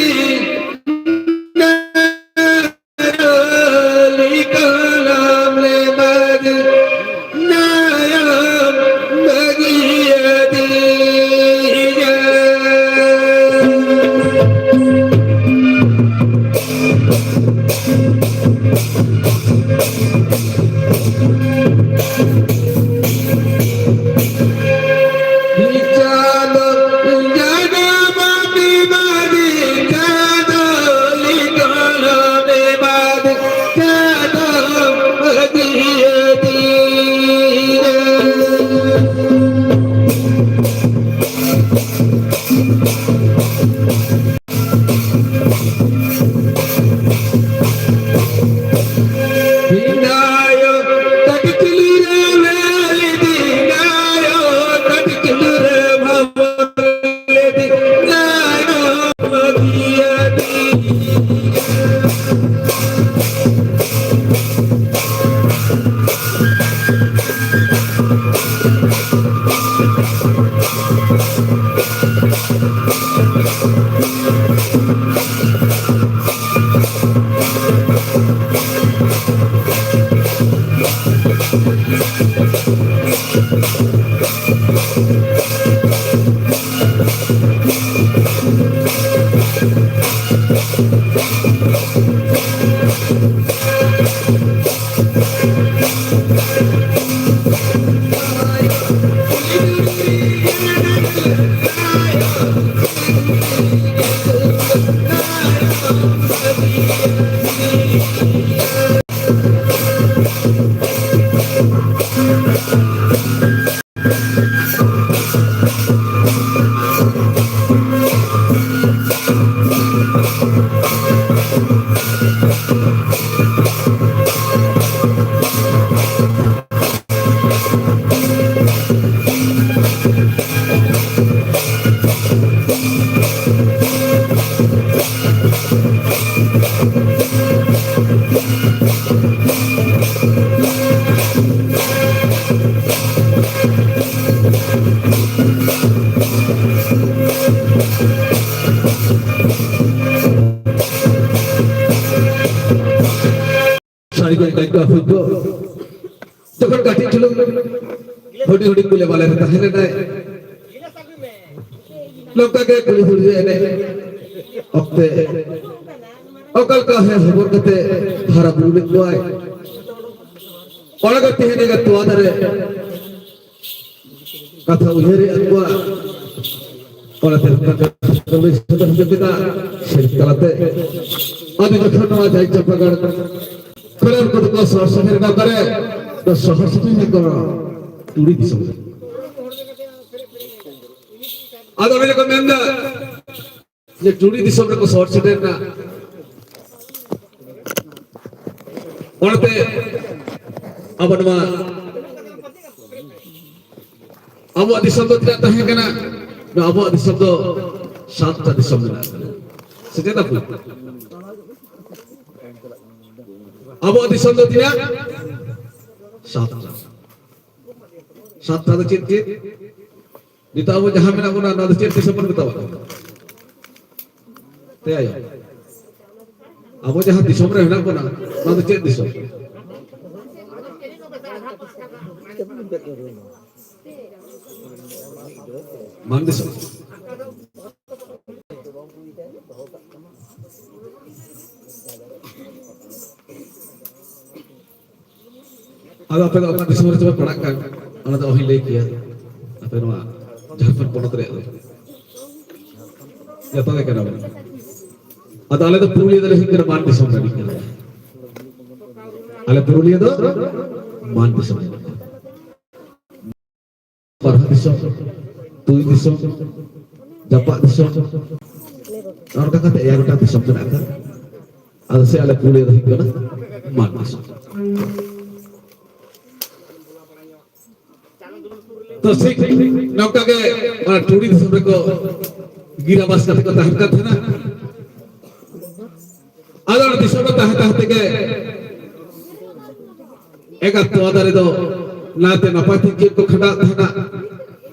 ᱥᱟᱹᱨᱤ ᱜᱮ ᱜᱟᱭᱤᱠᱟ ᱦᱩᱭ ᱫᱚ ᱡᱚᱠᱷᱚᱱ ᱠᱟᱹᱴᱤᱡ ᱪᱩᱞᱩᱝ ᱦᱩᱰᱤᱧ ᱦᱩᱰᱤᱧ ᱠᱚᱞᱮ ᱵᱟᱞᱮ ᱨᱮ ᱛᱟᱦᱮᱸ ᱞᱮᱱᱟᱭ, ᱱᱚᱝᱠᱟ ᱜᱮ ᱠᱩᱞᱦᱤ ᱫᱷᱩᱲᱤ ᱨᱮ ᱮᱱᱮᱡ ᱚᱠᱛᱮ ᱚᱠᱟ ᱞᱮᱠᱟ ᱦᱮᱸ ᱦᱚᱵᱚᱨ ᱠᱟᱛᱮ ᱦᱟᱨᱟ ᱵᱩᱨᱩ ᱞᱮᱫ ᱠᱚᱣᱟᱭ᱾ ᱚᱱᱟ ᱜᱮ ᱛᱮᱦᱮᱧ ᱜᱮ ᱛᱚᱣᱟ ᱫᱟᱨᱮ ᱠᱟᱛᱷᱟ ᱩᱭᱦᱟᱹᱨᱮᱫ ᱠᱚᱣᱟ᱾ ᱚᱱᱟᱛᱮ ᱞᱟᱹᱭ ᱥᱚᱫᱚᱨ ᱦᱚᱪᱚ ᱠᱮᱫᱟ ᱥᱮᱨᱮᱧ ᱛᱟᱞᱟᱛᱮ᱾ ᱟᱫᱚ ᱡᱚᱠᱷᱚᱱ ᱱᱚᱣᱟ ᱡᱟᱭ ᱪᱟᱢᱯᱟᱜᱟᱲ ᱠᱷᱮᱞᱳᱰ ᱠᱚᱫᱚ ᱠᱚ ᱥᱚᱦᱚᱨ ᱥᱮᱴᱮᱨ ᱮᱱᱟ, ᱚᱠᱟᱨᱮ ᱫᱚ ᱥᱚᱦᱚᱨ ᱥᱮᱴᱮᱨ ᱦᱮᱡ ᱠᱚ ᱴᱩᱲᱤ ᱫᱤᱥᱚᱢ ᱨᱮ᱾ ᱟᱫᱚ ᱚᱸᱰᱮ ᱠᱚ ᱢᱮᱱᱫᱟ ᱡᱮ ᱴᱩᱲᱤ ᱫᱤᱥᱚᱢ ᱨᱮᱠᱚ ᱥᱚᱦᱚᱨ ᱥᱮᱴᱮᱨ ᱮᱱᱟ᱾ ᱚᱱᱟᱛᱮ ᱟᱵᱚ ᱱᱚᱣᱟ ᱟᱵᱚᱣᱟᱜ ᱫᱤᱥᱚᱢ ᱫᱚ ᱛᱤᱱᱟᱹᱜ ᱛᱟᱦᱮᱸ ᱠᱟᱱᱟ? ᱱᱚᱣᱟ ᱟᱵᱚᱣᱟᱜ ᱫᱤᱥᱚᱢ ᱫᱚ ᱥᱟᱛᱴᱟ ᱫᱤᱥᱚᱢ ᱢᱮᱱᱟᱜ ᱠᱟᱫᱟ᱾ ᱥᱮ ᱪᱮᱫ ᱟᱯᱮ? ᱟᱵᱚᱣᱟᱜ ᱫᱤᱥᱚᱢ ᱫᱚ ᱛᱤᱱᱟᱹᱜ? ᱥᱟᱛᱴᱟ᱾ ᱥᱟᱛᱴᱟ ᱫᱚ ᱪᱮᱫ ᱪᱮᱫ? ᱱᱤᱛᱚᱜ ᱟᱵᱚ ᱡᱟᱦᱟᱸ ᱢᱮᱱᱟᱜ ᱵᱚᱱᱟ, ᱱᱚᱣᱟ ᱫᱚ ᱪᱮᱫ ᱫᱤᱥᱚᱢ ᱵᱚᱱ ᱢᱮᱛᱟᱣᱟᱜ ᱠᱟᱱᱟ? ᱛᱮ ᱟᱭᱳ, ᱟᱵᱚ ᱡᱟᱦᱟᱸ ᱫᱤᱥᱚᱢ ᱨᱮ ᱢᱮᱱᱟᱜ ᱵᱚᱱᱟ, ᱱᱚᱣᱟ ᱫᱚ ᱪᱮᱫ ᱫᱤᱥᱚᱢ? ᱢᱟᱱ ᱫᱤᱥᱚᱢ᱾ ᱟᱫᱚ ᱟᱯᱮ ᱫᱚ ᱚᱠᱟ ᱫᱤᱥᱚᱢ ᱨᱮ ᱪᱚᱯᱮ ᱯᱟᱲᱟᱜ ᱠᱟᱱ, ᱚᱱᱟ ᱫᱚ ᱚᱦᱚᱧ ᱞᱟᱹᱭ ᱠᱮᱭᱟ᱾ ᱟᱯᱮ ᱱᱚᱣᱟ ᱡᱷᱟᱲᱠᱷᱚᱸᱰ ᱯᱚᱱᱚᱛ ᱨᱮᱭᱟᱜ ᱫᱚ ᱡᱚᱛᱚ ᱜᱮ ᱠᱟᱱᱟ ᱵᱚᱱ᱾ ᱟᱫᱚ ᱟᱞᱮ ᱫᱚ ᱯᱩᱨᱩᱞᱤᱭᱟᱹ ᱫᱚᱞᱮ ᱦᱩᱭᱩᱜ ᱠᱟᱱᱟ ᱢᱟᱱ ᱫᱤᱥᱚᱢ ᱨᱮᱱ ᱠᱟᱱᱟ ᱞᱮ᱾ ᱟᱞᱮ ᱯᱩᱨᱩᱞᱤᱭᱟᱹ ᱫᱚ ᱢᱟᱱ ᱫᱤᱥᱚᱢ ᱨᱮᱱ᱾ ᱵᱟᱨᱦᱟ ᱫᱤᱥᱚᱢ, ᱛᱩᱭ ᱫᱤᱥᱚᱢ, ᱡᱟᱯᱟᱜ ᱫᱤᱥᱚᱢ, ᱚᱱᱠᱟ ᱠᱟᱛᱮ ᱮᱭᱟᱭ ᱜᱚᱴᱟᱝ ᱫᱤᱥᱚᱢ ᱢᱮᱱᱟᱜ ᱟᱠᱟᱫ᱾ ᱟᱫᱚ ᱥᱮ ᱟᱞᱮ ᱯᱩᱨᱩᱞᱤᱭᱟᱹ ᱫᱚ ᱦᱩᱭᱩᱜ ᱠᱟᱱᱟ ᱢᱟᱱ ᱫᱤᱥᱚᱢ᱾ ᱛᱚ ᱥᱤᱠᱷ ᱱᱚᱝᱠᱟ ᱜᱮ ᱚᱱᱟ ᱴᱩᱲᱤ ᱫᱤᱥᱚᱢ ᱨᱮᱠᱚ ᱜᱤᱨᱟᱵᱟᱥ ᱠᱟᱛᱮ ᱠᱚ ᱛᱟᱦᱮᱱ ᱠᱟᱱ ᱛᱟᱦᱮᱱᱟ᱾ ᱟᱫᱚ ᱚᱱᱟ ᱫᱤᱥᱚᱢ ᱨᱮ ᱛᱟᱦᱮᱸ ᱛᱟᱦᱮᱸ ᱛᱮᱜᱮ ᱮᱸᱜᱟᱛ ᱛᱚᱣᱟ ᱫᱟᱨᱮ ᱫᱚ ᱱᱟᱭᱛᱮ ᱱᱟᱯᱟᱭ ᱛᱮ ᱡᱤᱭᱚᱱ ᱠᱚ ᱠᱷᱟᱸᱰᱟᱣ ᱛᱟᱦᱮᱱᱟ᱾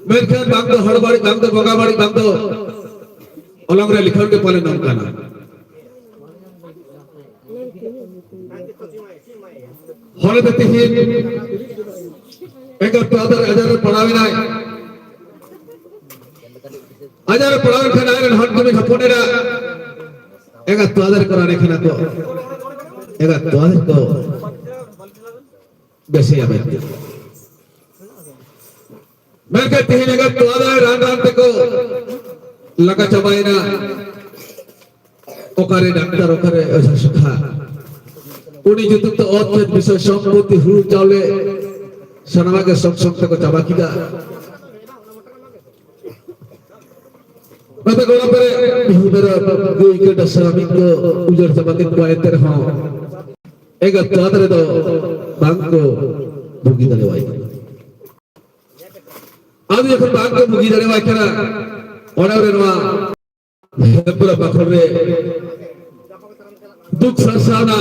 ᱢᱮᱱᱠᱷᱟᱱ ᱵᱟᱝ ᱫᱚ ᱦᱚᱲ ᱵᱟᱹᱲᱤᱡ, ᱵᱟᱝ ᱫᱚ ᱵᱚᱸᱜᱟ ᱵᱟᱹᱲᱤᱡ, ᱵᱟᱝ ᱫᱚ ᱚᱞᱚᱝ ᱨᱮ ᱞᱤᱠᱷᱚᱱ ᱜᱮ ᱯᱟᱞᱮ ᱱᱚᱝᱠᱟᱱᱟ᱾ ᱦᱚᱲ ᱫᱚ ᱛᱮᱦᱮᱧ ᱮᱸᱜᱟᱛ ᱛᱚᱣᱟ ᱫᱟᱨᱮ ᱟᱡᱟᱨ ᱨᱮ ᱯᱟᱲᱟᱣ ᱮᱱᱟᱭ᱾ ᱟᱡᱟᱨ ᱨᱮ ᱯᱟᱲᱟᱣ ᱮᱱ ᱠᱷᱟᱱ ᱟᱡ ᱨᱮᱱ ᱦᱚᱲ ᱠᱚ ᱦᱚᱯᱚᱱ ᱮᱨᱟ ᱮᱸᱜᱟᱛ ᱛᱚᱣᱟ ᱫᱟᱨᱮ ᱠᱚ ᱨᱟᱱᱮ ᱠᱟᱱᱟ ᱠᱚ᱾ ᱮᱸᱜᱟᱛ ᱛᱚᱣᱟ ᱫᱟᱨᱮ ᱠᱚ ᱵᱮᱥᱮᱭᱟ ᱢᱮᱱᱛᱮ᱾ ᱢᱮᱱᱠᱷᱟᱱ ᱛᱮᱦᱮᱧ ᱮᱸᱜᱟᱛ ᱛᱚᱣᱟ ᱫᱟᱨᱮ ᱨᱟᱱ ᱨᱟᱱ ᱛᱮᱠᱚ ᱞᱟᱸᱜᱟ ᱪᱟᱵᱟᱭᱮᱱᱟ᱾ ᱚᱠᱟᱨᱮ ᱰᱟᱠᱛᱟᱨ, ᱚᱠᱟᱨᱮ ᱚᱡᱷᱟ ᱥᱚᱠᱷᱟ? ᱩᱱᱤ ᱧᱩᱛᱩᱢ ᱛᱮ ᱚᱛ ᱠᱷᱮᱛ ᱵᱤᱥᱚᱭ ᱥᱚᱢᱯᱚᱛᱤ, ᱦᱩᱲᱩ ᱪᱟᱣᱞᱮ, ᱥᱟᱱᱟᱢᱟᱜ ᱜᱮ ᱥᱚᱝ ᱥᱚᱝ ᱛᱮᱠᱚ ᱪᱟᱵᱟ ᱠᱮᱫᱟ᱾ ᱚᱱᱟᱛᱮ ᱜᱚᱲᱚ ᱯᱮᱨᱮ ᱢᱤᱦᱩ ᱢᱮᱨᱚᱢ, ᱜᱟᱹᱭ ᱠᱟᱰᱟ ᱥᱟᱱᱟᱢᱤᱡ ᱠᱚ ᱩᱡᱟᱹᱲ ᱪᱟᱵᱟ ᱠᱮᱫ ᱠᱚᱣᱟ᱾ ᱮᱱᱛᱮ ᱨᱮᱦᱚᱸ ᱮᱸᱜᱟᱛ ᱛᱚᱣᱟ ᱫᱟᱨᱮ ᱫᱚ ᱵᱟᱝ ᱠᱚ ᱵᱩᱜᱤ ᱫᱟᱲᱮᱣᱟᱭ ᱠᱟᱱᱟ᱾ ᱟᱫᱚ ᱡᱚᱠᱷᱚᱱ ᱵᱟᱝ ᱠᱚ ᱵᱩᱜᱤ ᱫᱟᱲᱮᱣᱟᱭ ᱠᱟᱱᱟ, ᱚᱱᱟ ᱨᱮ ᱱᱚᱣᱟ ᱦᱮᱢᱵᱨᱚᱢ ᱵᱟᱠᱷᱳᱞ ᱨᱮ ᱫᱩᱠ ᱥᱟᱨᱥᱟᱣᱱᱟ,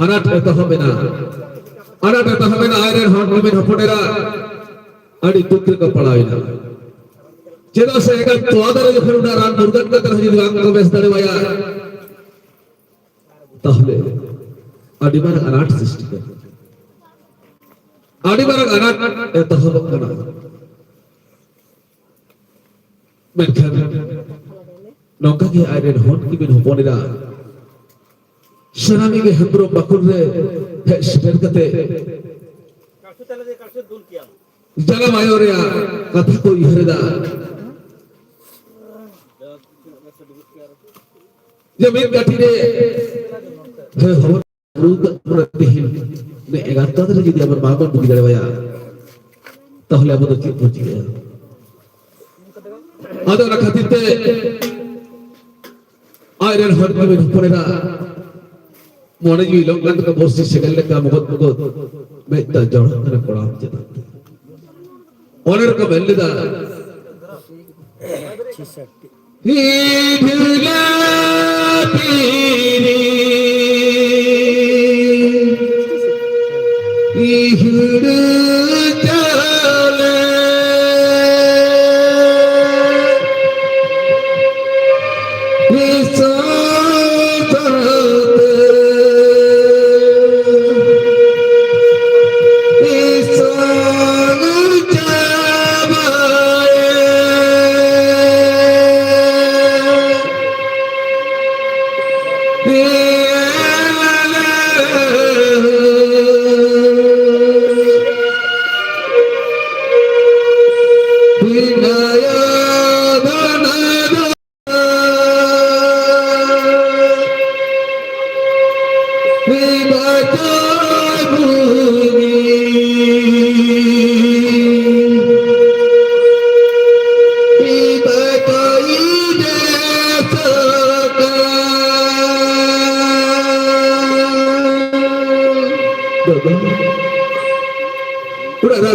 ᱟᱱᱟᱴ ᱮᱛᱚᱦᱚᱵ ᱮᱱᱟ᱾ ᱟᱱᱟᱴ ᱮᱛᱚᱦᱚᱵ ᱮᱱᱟ, ᱟᱡ ᱨᱮᱱ ᱦᱚᱲ ᱢᱤᱢᱤᱫ ᱦᱚᱯᱚᱱ ᱮᱨᱟ ᱟᱹᱰᱤ ᱫᱩᱠ ᱨᱮᱠᱚ ᱯᱟᱲᱟᱣ ᱮᱱᱟ᱾ ᱪᱮᱫᱟᱜ ᱥᱮ ᱮᱸᱜᱟᱛ ᱛᱚᱣᱟ ᱫᱟᱨᱮ ᱡᱚᱠᱷᱚᱱ ᱩᱱᱟᱹᱜ ᱨᱟᱱ ᱢᱩᱨᱜᱟᱹᱱ ᱠᱟᱛᱮ ᱨᱮᱦᱚᱸ ᱡᱩᱫᱤ ᱵᱟᱝ ᱠᱚ ᱵᱮᱥ ᱫᱟᱲᱮᱣᱟᱭᱟ, ᱛᱟᱦᱞᱮ ᱟᱹᱰᱤ ᱢᱟᱨᱟᱝ ᱟᱱᱟᱴ ᱥᱨᱤᱥᱴᱤᱜᱼᱟ, ᱟᱹᱰᱤ ᱢᱟᱨᱟᱝ ᱟᱱᱟᱴ ᱮᱛᱚᱦᱚᱵᱚᱜ ᱠᱟᱱᱟ᱾ ᱢᱮᱱᱠᱷᱟᱱ ᱱᱚᱝᱠᱟ ᱜᱮ ᱟᱡ ᱨᱮᱱ ᱦᱚᱱ ᱠᱤᱢᱤᱱ ᱦᱚᱯᱚᱱ ᱮᱨᱟ ᱥᱟᱱᱟᱢᱤᱡ ᱜᱮ ᱦᱮᱢᱵᱨᱚᱢ ᱵᱟᱠᱷᱳᱞ ᱨᱮ ᱦᱮᱡ ᱥᱮᱴᱮᱨ ᱠᱟᱛᱮ ᱡᱟᱱᱟᱢ ᱟᱭᱳ ᱨᱮᱭᱟᱜ ᱠᱟᱛᱷᱟ ᱠᱚ ᱩᱭᱦᱟᱹᱨ ᱮᱫᱟ᱾ ᱡᱮ ᱢᱤᱫ ᱠᱟᱹᱴᱷᱤ ᱨᱮ, ᱦᱮᱸ, ᱦᱚᱲ ᱛᱮᱦᱮᱧ ᱱᱮ ᱮᱜᱟᱨᱚ ᱛᱟᱹᱨᱤᱠᱷ ᱨᱮ ᱡᱩᱫᱤ ᱟᱵᱚ ᱵᱟᱵᱚᱱ ᱵᱩᱜᱤ ᱫᱟᱲᱮᱣᱟᱭᱟ, ᱛᱟᱦᱞᱮ ᱟᱵᱚ ᱫᱚ ᱪᱮᱫ ᱵᱚᱱ ᱪᱤᱠᱟᱹᱭᱟ? ᱟᱫᱚ ᱚᱱᱟ ᱠᱷᱟᱹᱛᱤᱨ ᱛᱮ ᱟᱡ ᱨᱮᱱ ᱦᱚᱲ ᱠᱚ ᱦᱚᱯᱚᱱ ᱮᱨᱟ ᱢᱚᱱᱮ ᱡᱤᱣᱤ ᱞᱚᱜ ᱠᱟᱱ ᱛᱟᱠᱚ, ᱵᱚᱨᱥᱤ ᱥᱮᱸᱜᱮᱞ ᱞᱮᱠᱟ ᱢᱚᱜᱚᱫ ᱢᱚᱜᱚᱫ ᱢᱮᱫ ᱫᱟᱜ ᱡᱚᱨᱚᱜ ᱠᱟᱱᱟ ᱠᱚᱲᱟᱢ ᱪᱮᱛᱟᱱ ᱛᱮ᱾ ᱚᱱᱮ ᱨᱮᱠᱚ ᱢᱮᱱ ᱞᱮᱫᱟ, ᱦᱤ ᱰᱷᱤᱞᱟ ᱯᱤᱨᱤ, ᱤᱦᱤᱲ ᱪᱟᱞᱮ᱾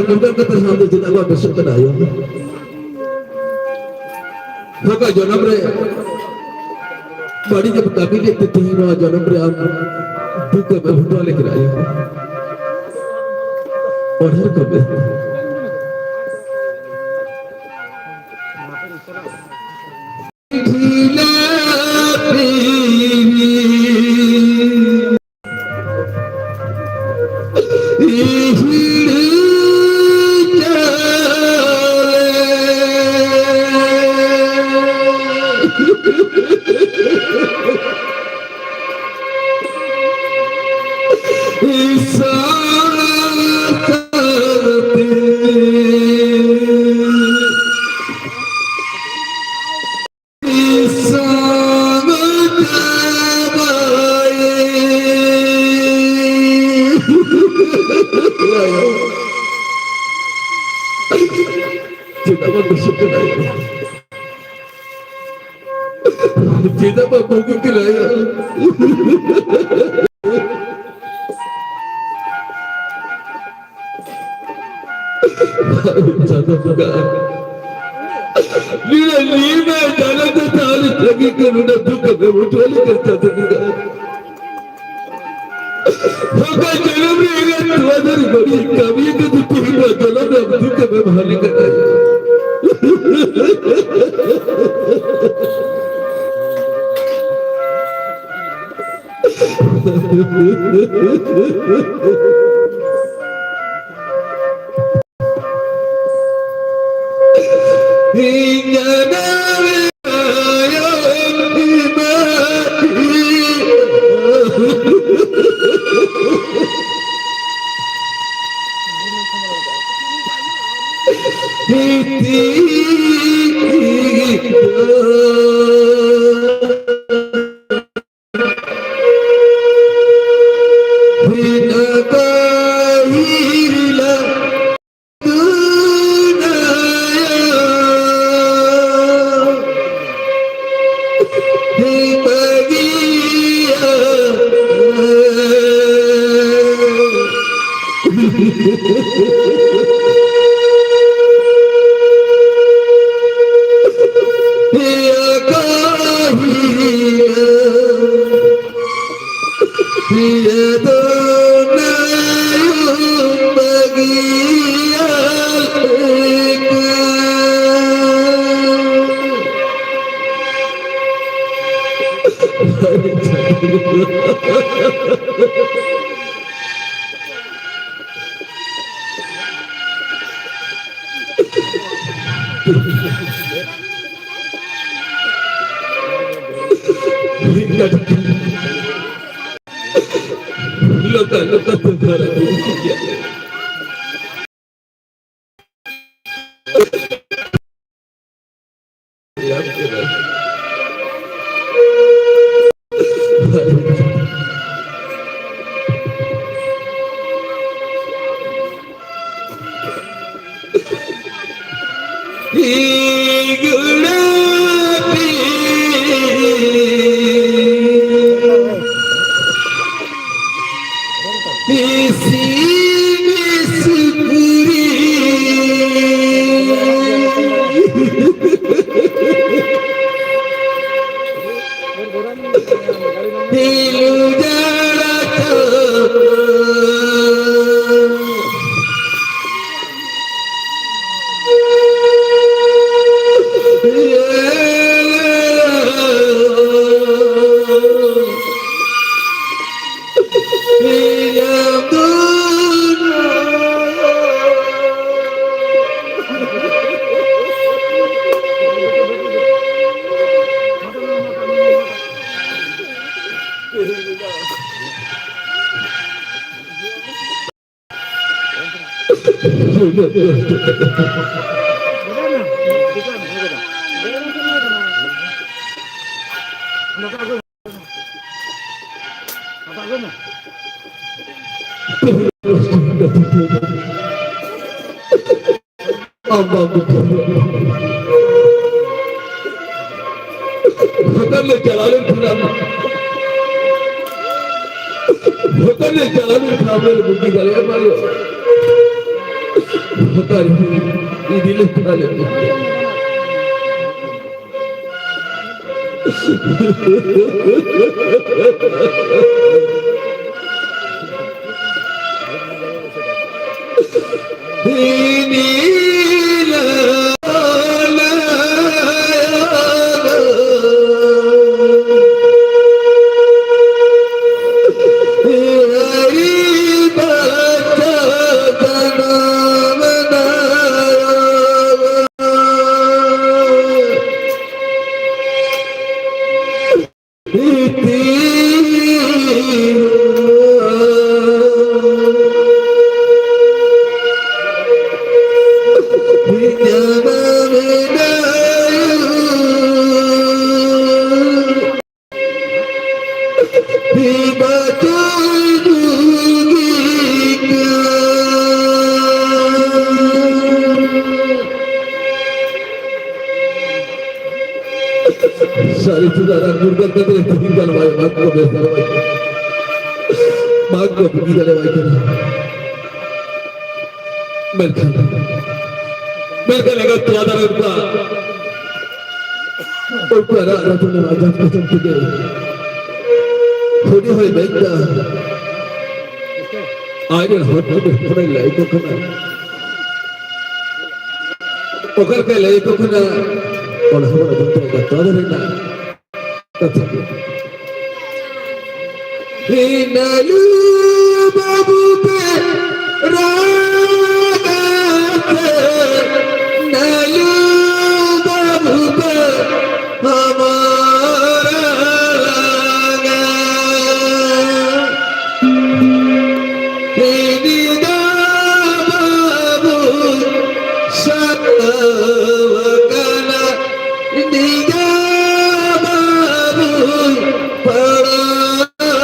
ᱱᱚᱝᱠᱟᱱ ᱠᱟᱛᱷᱟ ᱥᱟᱶᱛᱮ ᱪᱮᱫᱟᱜ ᱵᱟᱢ ᱵᱮᱥᱚᱜ ᱠᱟᱱᱟ ᱟᱭᱳ? ᱦᱟᱸᱜᱟ ᱡᱚᱱᱚᱢ ᱨᱮ ᱵᱟᱹᱲᱤᱡ ᱮᱢ ᱠᱟᱹᱢᱤ ᱞᱮᱫ ᱛᱮ ᱛᱮᱦᱮᱧ ᱱᱚᱣᱟ ᱡᱚᱱᱚᱢ ᱨᱮ ᱟᱢ ᱫᱩᱠ ᱮᱢ ᱟᱹᱜᱩ ᱦᱚᱴᱚ ᱟᱞᱮ ᱠᱟᱱᱟ ᱟᱭᱳ᱾ ᱚᱱᱟ ᱨᱚᱠᱚᱢ ᱜᱮ᱾ ᱪᱮᱫᱟᱜ ᱵᱟᱢ ᱵᱩᱡᱷᱟᱹᱣ ᱠᱟᱱᱟ? ᱪᱮᱫᱟᱜ ᱵᱟᱢ ᱵᱩᱡᱷᱟᱹᱣ ᱠᱟᱱᱟ? ᱪᱟᱸᱫᱚ ᱵᱚᱸᱜᱟ, ᱱᱤᱭᱟᱹ, ᱱᱤᱭᱟᱹ ᱢᱮ ᱡᱟᱱᱟ ᱫᱚ ᱛᱟᱦᱞᱮ ᱞᱟᱹᱜᱤᱫ ᱠᱟᱱᱟ, ᱚᱱᱟ ᱫᱩᱠ ᱟᱞᱮ ᱵᱩᱡᱷᱟᱹᱣ ᱞᱮ ᱠᱟᱱ ᱪᱟᱸᱫᱚ ᱵᱚᱸᱜᱟ᱾ ᱚᱠᱟ ᱡᱟᱱᱟᱢ ᱨᱮ ᱮᱸᱜᱟᱛ ᱛᱚᱣᱟ ᱫᱟᱨᱮ ᱵᱟᱹᱲᱤᱡ ᱠᱟᱹᱢᱤ ᱠᱟᱛᱮ ᱛᱮᱦᱮᱧ ᱱᱚᱣᱟ ᱡᱟᱱᱟᱢ ᱨᱮ ᱟᱢ ᱫᱩᱠ ᱮᱢ ᱮᱢ ᱦᱟᱞᱮ ᱠᱟᱱᱟ᱾ ᱞᱚᱛᱟ, ᱞᱚᱛᱟ ᱛᱮ ᱫᱷᱟᱨᱟ ᱠᱚ ᱩᱰᱩᱠ ᱠᱮᱫᱟ᱾ ᱟᱢ ᱵᱟᱢ ᱵᱩᱡᱷᱟᱹᱣ᱾ ᱦᱚᱴᱟᱛ ᱞᱮ ᱪᱟᱞᱟᱣ ᱞᱮᱱ ᱠᱷᱟᱱ, ᱦᱚᱴᱟᱛ ᱞᱮ ᱪᱟᱞᱟᱣ ᱞᱮᱱ ᱠᱷᱟᱱ, ᱟᱢ ᱞᱮ ᱵᱩᱜᱤ ᱫᱟᱲᱮᱭᱟᱜ ᱢᱟ ᱞᱮ᱾ ᱦᱚᱴᱟᱛ ᱤᱫᱤ ᱞᱮ ᱪᱟᱞᱟᱣ ᱞᱮᱱ ᱠᱷᱟᱱ᱾ ᱥᱟᱹᱨᱤ ᱪᱩᱲᱟᱹ ᱨᱟᱱ ᱢᱩᱨᱜᱟᱹᱱ ᱠᱟᱛᱮ ᱛᱤᱦᱤᱧ ᱜᱟᱱ ᱵᱟᱭ ᱵᱟᱝ ᱠᱚ ᱵᱮᱥ ᱫᱟᱲᱮᱭᱟᱜ ᱠᱟᱱᱟ᱾ ᱵᱟᱝ ᱠᱚ ᱵᱩᱜᱤ ᱫᱟᱲᱮᱭᱟᱜ ᱠᱟᱱᱟ᱾ ᱢᱮᱱᱠᱷᱟᱱ, ᱢᱮᱱᱠᱷᱟᱱ ᱮᱸᱜᱟᱛ ᱛᱚᱣᱟ ᱫᱟᱨᱮ ᱩᱱᱠᱩᱣᱟᱜ, ᱩᱱᱠᱩᱣᱟᱜ ᱨᱟᱜ ᱨᱟᱹᱯᱩᱫ ᱨᱮᱱᱟᱜ ᱟᱸᱡᱚᱢ ᱠᱟᱛᱮ ᱛᱮᱜᱮ ᱦᱩᱰᱤᱧ ᱦᱚᱸᱭ ᱢᱮᱱ ᱮᱫᱟ, ᱟᱡ ᱨᱮᱱ ᱦᱚᱲ ᱠᱚ ᱦᱚᱯᱚᱱᱮ ᱞᱟᱹᱭ ᱟᱠᱚ ᱠᱟᱱᱟ᱾ ᱚᱠᱟ ᱞᱮᱠᱟᱭ ᱞᱟᱹᱭ ᱟᱠᱚ ᱠᱟᱱᱟ, ᱚᱱᱟ ᱦᱚᱸ ᱵᱚᱱ ᱟᱸᱡᱚᱢ ᱛᱚᱨᱟ ᱠᱟᱛᱷᱟ ᱫᱚ ᱢᱮᱱᱟᱜᱼᱟ᱾ ᱠᱟᱛᱷᱟ ᱫᱚ, ᱦᱮ ᱱᱟᱞᱩ ᱵᱟᱹᱵᱩ ᱯᱮ ᱨᱟᱜᱟ ᱥᱮ, ᱱᱟᱞᱩ ᱵᱟᱹᱵᱩ ᱯᱮ ᱦᱟᱢᱟᱨᱟᱜᱟ᱾ ᱦᱤᱱᱤᱫᱟ ᱵᱟᱹᱵᱩ ᱥᱟᱛᱣᱟᱠᱟᱱᱟ, ᱦᱤᱱᱤᱫᱟ ᱵᱟᱹᱵᱩ ᱯᱟᱲᱟᱜ ᱠᱟᱱᱟ᱾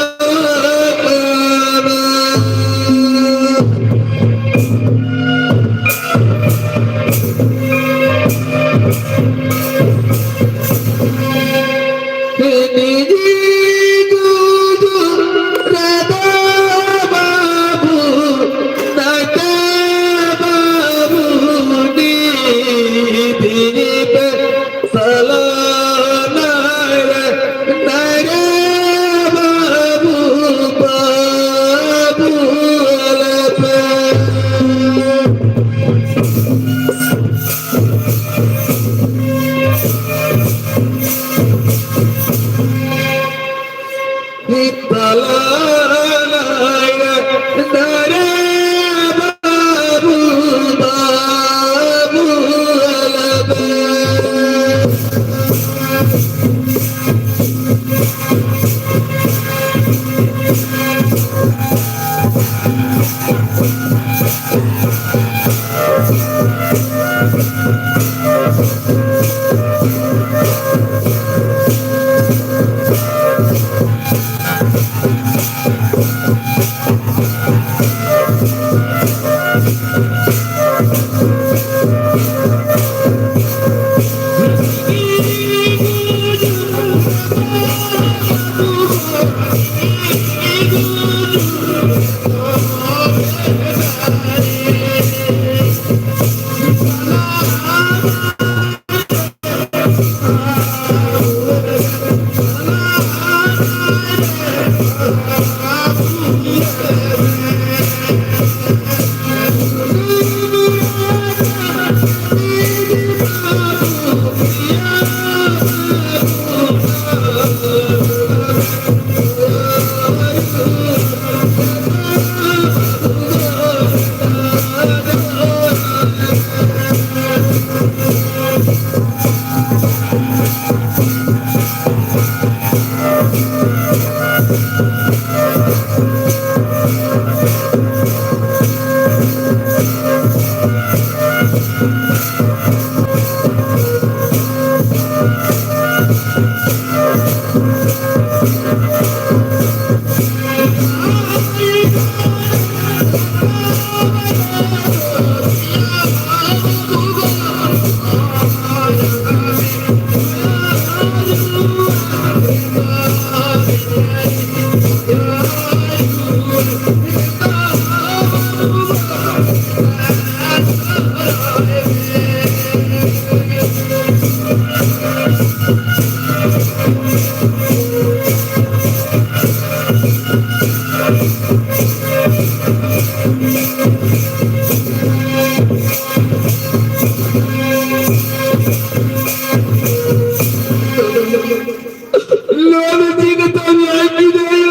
ᱱᱚᱣᱟ ᱫᱚ ᱪᱮᱫ ᱠᱟᱛᱷᱟ ᱞᱟᱹᱭ ᱠᱮᱫᱟᱭ?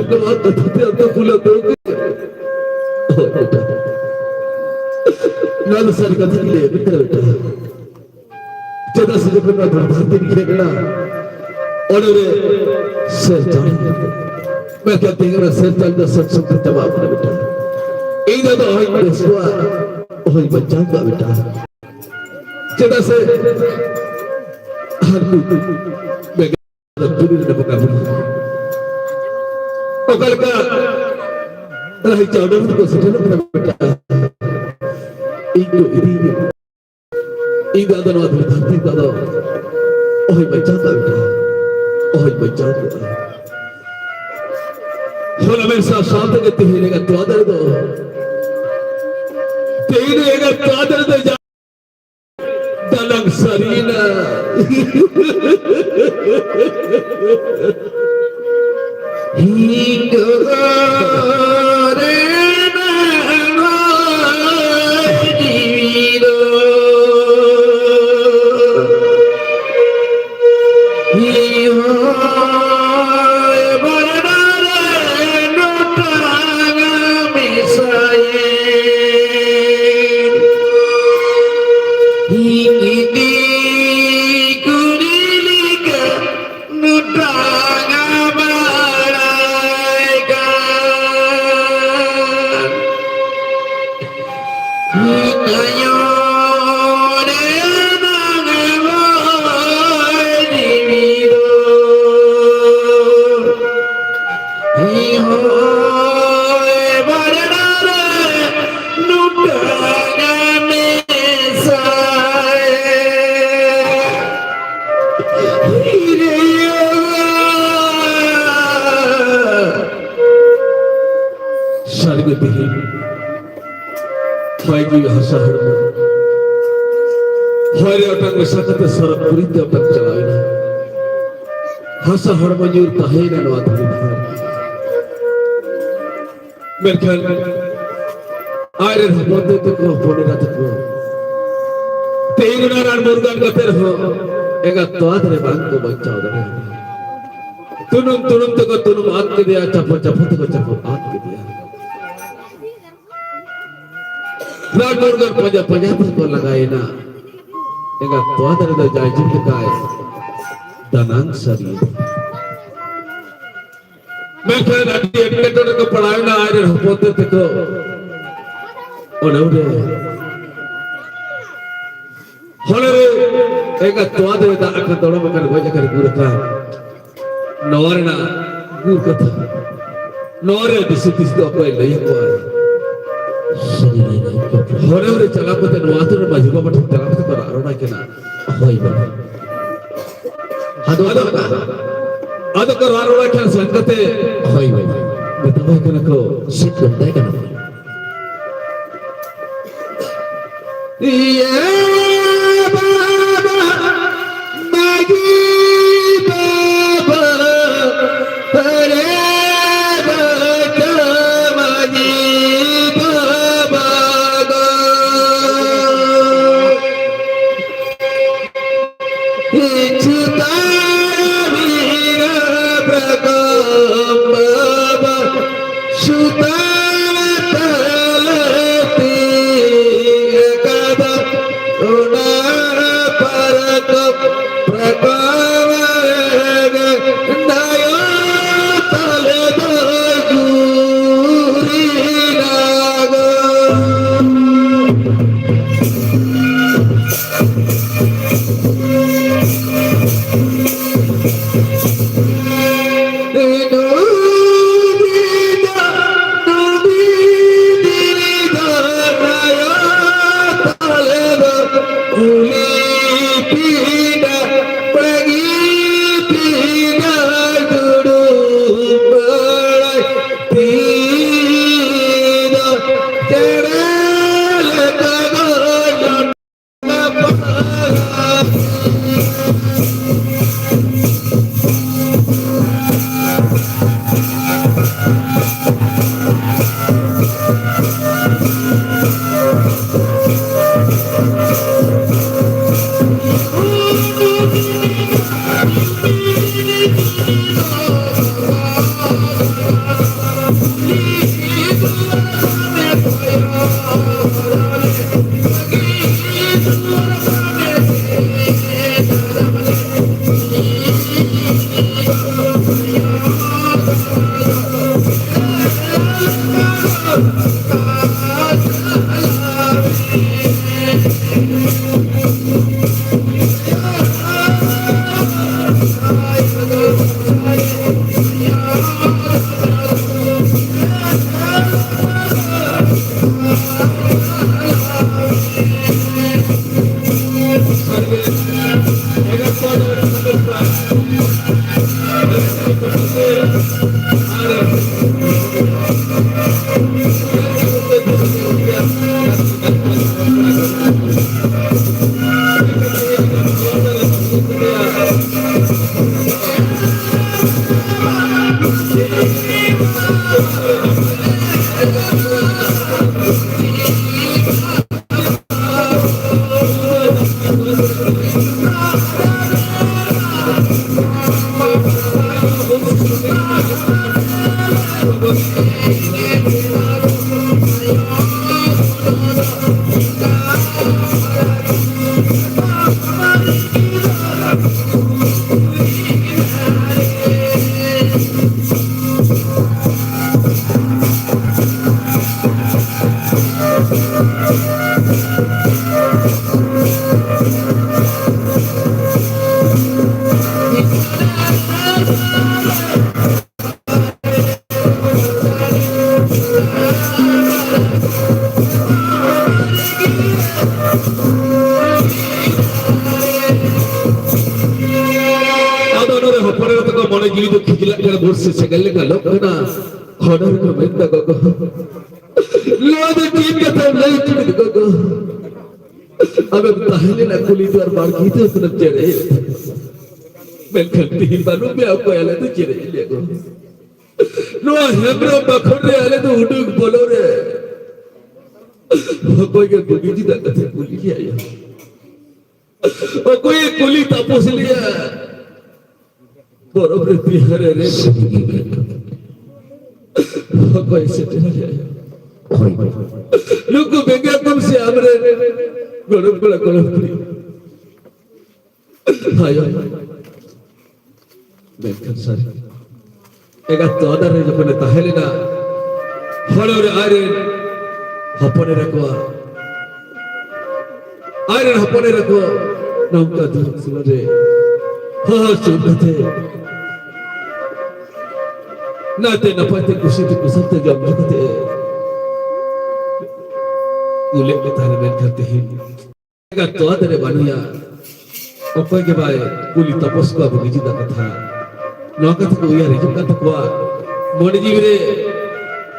ᱱᱚᱣᱟ ᱠᱟᱛᱷᱟ ᱛᱮ ᱟᱢ ᱫᱚ ᱵᱷᱩᱞ ᱟᱢ ᱫᱚ᱾ ᱱᱚᱣᱟ ᱫᱚ ᱥᱟᱹᱨᱤ ᱠᱟᱛᱷᱟ ᱜᱮ ᱞᱟᱹᱭ ᱢᱮ, ᱵᱮᱴᱟ᱾ ᱪᱮᱫᱟᱜ ᱥᱮ ᱡᱚᱠᱷᱚᱱ ᱱᱚᱣᱟ ᱫᱷᱟᱹᱨᱛᱤ ᱨᱮ ᱦᱮᱡ ᱮᱱᱟ, ᱚᱸᱰᱮ ᱨᱮ ᱥᱮᱨ ᱪᱟᱸᱫ, ᱢᱮᱱᱠᱷᱟᱱ ᱛᱮᱦᱮᱧ ᱚᱱᱟ ᱥᱮᱨ ᱪᱟᱸᱫ ᱫᱚ ᱥᱮᱨ ᱥᱚᱝ ᱛᱮ ᱪᱟᱵᱟ ᱟᱠᱟᱱᱟ ᱵᱮᱴᱟ᱾ ᱤᱧ ᱫᱚ ᱚᱦᱚᱧ ᱵᱮᱥ ᱠᱚᱣᱟ, ᱚᱦᱚᱧ ᱵᱟᱧᱪᱟᱣ ᱠᱚᱣᱟ ᱵᱮᱴᱟ᱾ ᱪᱮᱫᱟᱜ ᱥᱮ ᱦᱟᱹᱱᱠᱩ ᱵᱮᱸᱜᱟᱲ ᱵᱩᱨᱩ ᱨᱮ ᱵᱚᱸᱜᱟ ᱵᱩᱨᱩ ᱚᱠᱟ ᱞᱮᱠᱟ ᱨᱟᱦᱤ ᱪᱟᱣᱰᱟᱹ ᱠᱚ ᱥᱮᱴᱮᱨᱚᱜ ᱠᱟᱱᱟ ᱵᱮᱴᱟ, ᱤᱧ ᱠᱚ ᱤᱫᱤᱭᱤᱧᱟ᱾ ᱤᱧ ᱫᱚ ᱟᱫᱚ ᱱᱚᱣᱟ ᱫᱷᱩᱲᱤ ᱫᱷᱟᱹᱨᱛᱤ ᱨᱮᱫᱚ ᱚᱦᱚᱧ ᱵᱟᱧᱪᱟᱣ ᱠᱚᱜᱼᱟ ᱵᱮᱴᱟ, ᱚᱦᱚᱧ ᱵᱟᱧᱪᱟᱣ ᱠᱚᱜᱼᱟ᱾ ᱚᱱᱟ ᱢᱮᱱ ᱥᱟᱶ ᱥᱟᱶ ᱛᱮᱜᱮ ᱛᱮᱦᱮᱧ ᱮᱸᱜᱟᱛ ᱛᱚᱣᱟ ᱫᱟᱨᱮ ᱫᱚ, ᱛᱮᱦᱮᱧ ᱮᱸᱜᱟᱛ ᱛᱚᱣᱟ ᱫᱟᱨᱮ ᱫᱚ ᱡᱟ ᱫᱟᱱᱟᱝ ᱥᱟᱹᱨᱤᱭᱮᱱᱟ᱾ ᱦᱤᱸᱜᱟᱹ ᱨᱮ ᱱᱚᱜᱼᱚᱭ ᱡᱤᱣᱤ ᱫᱚ ᱦᱤᱸᱜᱟᱹ ᱵᱟᱨᱰᱟ ᱨᱮ ᱱᱩᱴᱟᱹ ᱢᱮᱥᱟᱭ᱾ ᱥᱟᱹᱨᱤ ᱜᱮ ᱛᱮᱦᱮᱧ ᱦᱚᱭ ᱡᱤᱣᱤ ᱦᱟᱥᱟ ᱦᱚᱲᱢᱚ ᱦᱚᱭ ᱨᱮ ᱚᱴᱟᱝ ᱢᱮᱥᱟ ᱠᱟᱛᱮ ᱥᱚᱨᱚᱜᱽ ᱯᱩᱨᱤ ᱛᱮ ᱚᱴᱟᱝ ᱪᱟᱞᱟᱣ ᱮᱱᱟ᱾ ᱦᱟᱥᱟ ᱦᱚᱲᱢᱚ ᱧᱩᱨ ᱛᱟᱦᱮᱸᱭᱮᱱᱟ ᱱᱚᱣᱟ ᱫᱷᱩᱲᱤ ᱫᱷᱟᱨ᱾ ᱢᱮᱱᱠᱷᱟᱱ ᱟᱡᱨᱮᱱ ᱦᱚᱯᱚᱱ ᱛᱮᱫ ᱛᱟᱠᱚ, ᱦᱚᱯᱚᱱ ᱮᱨᱟ ᱛᱟᱠᱚ, ᱛᱮᱦᱮᱧ ᱚᱱᱟ ᱨᱟᱱ ᱢᱩᱨᱜᱟᱹᱱ ᱠᱟᱛᱮ ᱨᱮᱦᱚᱸ ᱮᱸᱜᱟᱛ ᱛᱚᱣᱟ ᱫᱟᱨᱮ ᱵᱟᱝ ᱠᱚ ᱵᱟᱧᱪᱟᱣ ᱫᱟᱲᱮᱭᱟᱫᱟ᱾ ᱛᱩᱱᱩᱢ ᱛᱩᱱᱩᱢ ᱛᱮᱠᱚ ᱛᱩᱱᱩᱢ ᱟᱫ ᱠᱮᱫᱮᱭᱟ, ᱪᱟᱯᱚ ᱪᱟᱯᱚ ᱛᱮᱠᱚ ᱪᱟᱯᱚ ᱟᱫ ᱠᱮᱫᱮᱭᱟ᱾ ᱨᱟᱱ ᱢᱩᱨᱜᱟᱹᱱ ᱯᱟᱸᱡᱟ ᱯᱟᱸᱡᱟ ᱛᱮᱠᱚ ᱞᱟᱸᱜᱟᱭᱮᱱᱟ᱾ ᱮᱸᱜᱟᱛ ᱛᱚᱣᱟ ᱫᱟᱨᱮ ᱫᱚ ᱡᱟᱭᱡᱩᱜᱽ ᱞᱮᱠᱟᱭ ᱫᱟᱱᱟᱝ ᱥᱟᱹᱨᱤᱭᱮᱱᱟ᱾ ᱢᱮᱱᱠᱷᱟᱱ ᱟᱹᱰᱤ ᱮᱴᱠᱮᱴᱚᱬᱮ ᱠᱚ ᱯᱟᱲᱟᱣᱮᱱᱟ ᱟᱡᱨᱮᱱ ᱦᱚᱯᱚᱱ ᱛᱮᱫ ᱛᱮᱠᱚ᱾ ᱚᱱᱮ ᱚᱸᱰᱮ ᱦᱚᱞᱮ ᱨᱮ ᱮᱸᱜᱟᱛ ᱛᱚᱣᱟ ᱫᱚᱭ ᱫᱟᱜ ᱟᱠᱟᱱ, ᱫᱚᱲᱚᱢ ᱟᱠᱟᱱ, ᱜᱚᱡ ᱟᱠᱟᱱ, ᱜᱩᱨ ᱟᱠᱟᱱ᱾ ᱱᱚᱣᱟ ᱨᱮᱱᱟᱜ ᱜᱩᱨ ᱠᱟᱛᱷᱟ, ᱱᱚᱣᱟ ᱨᱮ ᱫᱤᱥ ᱦᱩᱫᱤᱥ ᱫᱚ ᱚᱠᱚᱭ ᱞᱟᱹᱭ ᱟᱠᱚᱣᱟ? ᱥᱟᱹᱨᱤ ᱞᱟᱹᱭ ᱞᱟᱹᱭ ᱠᱟᱛᱷᱟ᱾ ᱦᱚᱨᱮ ᱨᱮ ᱪᱟᱞᱟᱣ ᱠᱟᱛᱮ ᱱᱚᱣᱟ ᱟᱹᱛᱩ ᱨᱮ ᱢᱟᱹᱡᱷᱤ ᱵᱟᱵᱟ ᱴᱷᱮᱱ ᱪᱟᱞᱟᱣ ᱠᱟᱛᱮ ᱠᱚ ᱨᱟᱜ ᱨᱚᱲᱟᱭ ᱠᱟᱱᱟ᱾ ᱦᱳᱭ ᱵᱟᱵᱟ᱾ ᱟᱫᱚ, ᱟᱫᱚ, ᱟᱫᱚ ᱠᱚ ᱨᱟᱜ ᱨᱚᱲᱟᱭ ᱠᱷᱟᱱ ᱥᱮᱱ ᱠᱟᱛᱮ, ᱦᱳᱭ ᱵᱟᱵᱟ᱾ ᱢᱮᱛᱟᱣᱟᱭ ᱠᱟᱱᱟ ᱠᱚ, ᱪᱮᱫ ᱠᱚ ᱢᱮᱛᱟᱭ ᱠᱟᱱᱟ? ᱤᱭᱟᱹ ᱵᱟᱵᱟ, ᱢᱟᱹᱡᱷᱤ ᱵᱟᱵᱟ, ᱟᱨᱮ ᱵᱟᱵᱟ, ᱢᱟᱹᱡᱷᱤ ᱵᱟᱵᱟ ᱜᱚ᱾ ᱠᱤᱪᱷᱩ ᱛᱟᱨ ᱵᱤᱱᱟ ᱨᱟᱠᱟᱢ ᱵᱟᱵᱟ, ᱥᱩᱛᱟᱨ ᱛᱟᱞᱟ ᱛᱤ ᱠᱟᱫᱟ᱾ ᱟᱫᱚ ᱱᱚᱰᱮ ᱦᱚᱯᱚᱱ ᱮᱨᱟ ᱛᱟᱠᱚ ᱢᱚᱱᱮ ᱡᱤᱣᱤ ᱫᱚ ᱠᱷᱤᱡᱞᱟᱜ ᱠᱟᱱᱟ, ᱵᱚᱨᱥᱮ ᱥᱮᱸᱜᱮᱞ ᱞᱮᱠᱟ ᱞᱚᱜ ᱠᱟᱱᱟ᱾ ᱦᱚᱰᱚᱨ ᱠᱚ ᱢᱮᱱᱫᱟ, "ᱜᱚᱜᱚ, ᱱᱚᱣᱟ ᱫᱚ ᱪᱮᱫ ᱠᱟᱛᱷᱟᱢ ᱞᱟᱹᱭ ᱦᱚᱪᱚ ᱠᱮᱫᱟ ᱜᱚᱜᱚ? ᱟᱢᱮᱢ ᱛᱟᱦᱮᱸ ᱞᱮᱱᱟ ᱠᱩᱞᱦᱤ ᱫᱩᱣᱟᱹᱨ ᱵᱟᱲᱜᱮ ᱛᱮ ᱩᱛᱱᱟᱹᱢ ᱪᱮᱬᱮ, ᱢᱮᱱᱠᱷᱟᱱ ᱛᱤᱦᱤᱧ ᱵᱟᱹᱱᱩᱜ ᱢᱮᱭᱟ, ᱚᱠᱚᱭ ᱟᱞᱮ ᱫᱚ ᱪᱮᱬᱮ ᱞᱮ ᱜᱚ? ᱱᱚᱣᱟ ᱦᱮᱢᱵᱨᱚᱢ ᱵᱟᱠᱷᱳᱞ ᱨᱮ ᱟᱞᱮ ᱫᱚ ᱩᱰᱩᱠ ᱵᱚᱞᱚ ᱨᱮ ᱚᱠᱚᱭ ᱜᱮ ᱵᱩᱜᱤ ᱪᱮᱫᱟᱜ ᱠᱟᱛᱮ ᱠᱩᱞᱤ ᱞᱮᱭᱟ? ᱚᱠᱚᱭᱮ ᱠᱩᱞᱤ ᱛᱟᱯᱚᱥ ᱞᱮᱭᱟ? ᱯᱚᱨᱚᱵᱽ ᱨᱮ ᱵᱤᱦᱟᱨ ᱨᱮ ᱚᱠᱚᱭ ᱥᱮᱴᱮᱨ ᱞᱮᱭᱟ?" ᱦᱳᱭ᱾ ᱱᱩᱠᱩ ᱵᱮᱸᱜᱟ ᱠᱚᱢ ᱥᱮ ᱟᱢᱨᱮ ᱜᱚᱲᱚᱢ ᱠᱚᱲᱟ, ᱜᱚᱲᱚᱢ ᱠᱩᱲᱤ᱾ ᱟᱭᱳ᱾ ᱢᱮᱱᱠᱷᱟᱱ ᱥᱟᱹᱨᱤ, ᱮᱸᱜᱟᱛ ᱛᱚᱣᱟ ᱫᱟᱨᱮ ᱨᱮ ᱡᱚᱠᱷᱚᱱᱮ ᱛᱟᱦᱮᱸ ᱞᱮᱱᱟ, ᱦᱚᱲ ᱨᱮ ᱟᱡᱨᱮᱱ ᱦᱚᱯᱚᱱ ᱮᱨᱟ ᱠᱚᱣᱟ, ᱟᱡᱨᱮᱱ ᱦᱚᱯᱚᱱ ᱮᱨᱟ ᱠᱚ ᱱᱚᱝᱠᱟ ᱫᱩᱠ ᱥᱚᱢᱚᱭ ᱨᱮ ᱦᱚᱦᱚ ᱥᱩᱨ ᱠᱟᱛᱮ ᱱᱟᱭᱛᱮ ᱱᱟᱯᱟᱭ ᱛᱮ ᱠᱩᱥᱤ ᱛᱮ ᱠᱩᱥᱟᱹᱞ ᱛᱮ ᱡᱚᱢ ᱧᱩ ᱠᱟᱛᱮ ᱩᱞᱮᱫ ᱠᱚ ᱛᱟᱦᱮᱱᱟ, ᱢᱮᱱᱠᱷᱟᱱ ᱛᱮᱦᱮᱧ ᱛᱚᱣᱟ ᱫᱟᱨᱮ ᱵᱟᱹᱱᱩᱭᱟ᱾ ᱚᱠᱚᱭ ᱜᱮ ᱵᱟᱭ ᱠᱩᱞᱤ ᱛᱟᱯᱚᱥ ᱠᱚᱣᱟ ᱵᱩᱜᱤ ᱡᱩᱫᱟ ᱠᱟᱛᱷᱟ᱾ ᱱᱚᱣᱟ ᱠᱟᱛᱷᱟ ᱠᱚ ᱩᱭᱦᱟᱹᱨ ᱦᱤᱡᱩᱜ ᱠᱟᱱ ᱛᱟᱠᱚᱣᱟ ᱢᱚᱱᱮ ᱡᱤᱣᱤ ᱨᱮ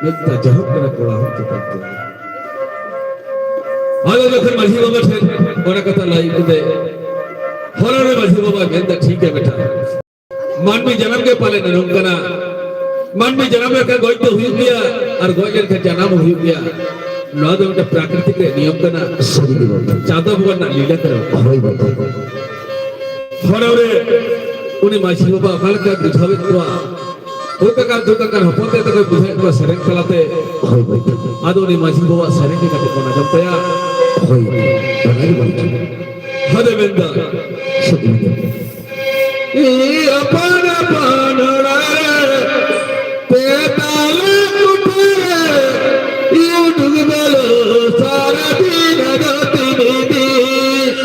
ᱢᱤᱫᱴᱟᱝ ᱡᱟᱦᱟᱸ ᱠᱟᱱᱟ ᱠᱚᱲᱟ ᱦᱚᱲ ᱪᱮᱛᱟᱱ ᱛᱮ᱾ ᱟᱫᱚ ᱡᱚᱠᱷᱚᱱ ᱢᱟᱹᱡᱷᱤ ᱵᱟᱵᱟ ᱴᱷᱮᱱ ᱚᱱᱟ ᱠᱟᱛᱷᱟ ᱞᱟᱹᱭ ᱠᱟᱛᱮ ᱦᱚᱨᱟ ᱨᱮ ᱢᱟᱹᱡᱷᱤ ᱵᱟᱵᱟ ᱢᱮᱱᱫᱟ, ᱴᱷᱤᱠ ᱜᱮᱭᱟ ᱵᱮᱴᱟ, ᱢᱟᱹᱱᱢᱤ ᱡᱟᱱᱟᱢ ᱜᱮ ᱯᱟᱞᱮ ᱱᱚᱝᱠᱟᱱᱟ᱾ ᱢᱟᱹᱱᱢᱤ ᱡᱟᱱᱟᱢ ᱞᱮᱱᱠᱷᱟᱱ ᱜᱚᱡ ᱫᱚ ᱦᱩᱭᱩᱜ ᱜᱮᱭᱟ, ᱟᱨ ᱜᱚᱡ ᱞᱮᱱᱠᱷᱟᱱ ᱡᱟᱱᱟᱢ ᱦᱚᱸ ᱦᱩᱭᱩᱜ ᱜᱮᱭᱟ᱾ ᱱᱚᱣᱟ ᱫᱚ ᱢᱤᱫᱴᱟᱝ ᱯᱨᱟᱠᱨᱤᱛᱤᱠ ᱨᱮᱭᱟᱜ ᱱᱤᱭᱚᱢ ᱠᱟᱱᱟ᱾ ᱥᱟᱹᱨᱤ ᱜᱮ ᱵᱟᱵᱟ᱾ ᱪᱟᱸᱫᱚ ᱵᱚᱸᱜᱟ ᱨᱮᱱᱟᱜ ᱞᱤᱞᱟ ᱠᱟᱱᱟ᱾ ᱦᱳᱭ ᱵᱟᱵᱟ᱾ ᱦᱚᱨᱚ ᱨᱮ ᱩᱱᱤ ᱢᱟᱹᱡᱷᱤ ᱵᱟᱵᱟ ᱚᱠᱟ ᱞᱮᱠᱟᱭ ᱵᱩᱡᱷᱟᱹᱣᱮᱫ ᱠᱚᱣᱟ, ᱫᱩᱠ ᱟᱠᱟᱱ, ᱫᱩᱠ ᱟᱠᱟᱱ ᱦᱚᱯᱚᱱ ᱛᱮ ᱛᱟᱠᱚᱭ ᱵᱩᱡᱷᱟᱹᱣᱮᱫ ᱠᱚᱣᱟ ᱥᱮᱨᱮᱧ ᱛᱟᱞᱟᱛᱮ᱾ ᱦᱳᱭ ᱵᱟᱵᱟ᱾ ᱟᱫᱚ ᱩᱱᱤ ᱢᱟᱹᱡᱷᱤ ᱵᱟᱵᱟ ᱥᱮᱨᱮᱧ ᱜᱮ ᱠᱟᱹᱴᱤᱡ ᱵᱚᱱ ᱟᱸᱡᱚᱢ ᱛᱟᱭᱟ᱾ ᱦᱳᱭ, ᱚᱱᱟ ᱜᱮ ᱵᱟᱵᱟ᱾ ᱦᱟᱫᱮ ᱢᱮᱱᱫᱟ᱾ ᱥᱟᱹᱨᱤ ᱜᱮ᱾ ᱤᱧ ᱟᱯᱟᱱ ᱟᱯᱟᱱ ᱚᱲᱟᱜ ᱨᱮ ᱯᱮ ᱛᱟᱞᱟ ᱠᱩᱴᱷᱟᱹ ᱨᱮ ᱤᱧ ᱰᱩᱵᱟᱹᱞᱚ ᱥᱟᱨᱟ ᱫᱤᱱ ᱟᱫᱚ ᱛᱤᱱᱤ ᱫᱤᱱ᱾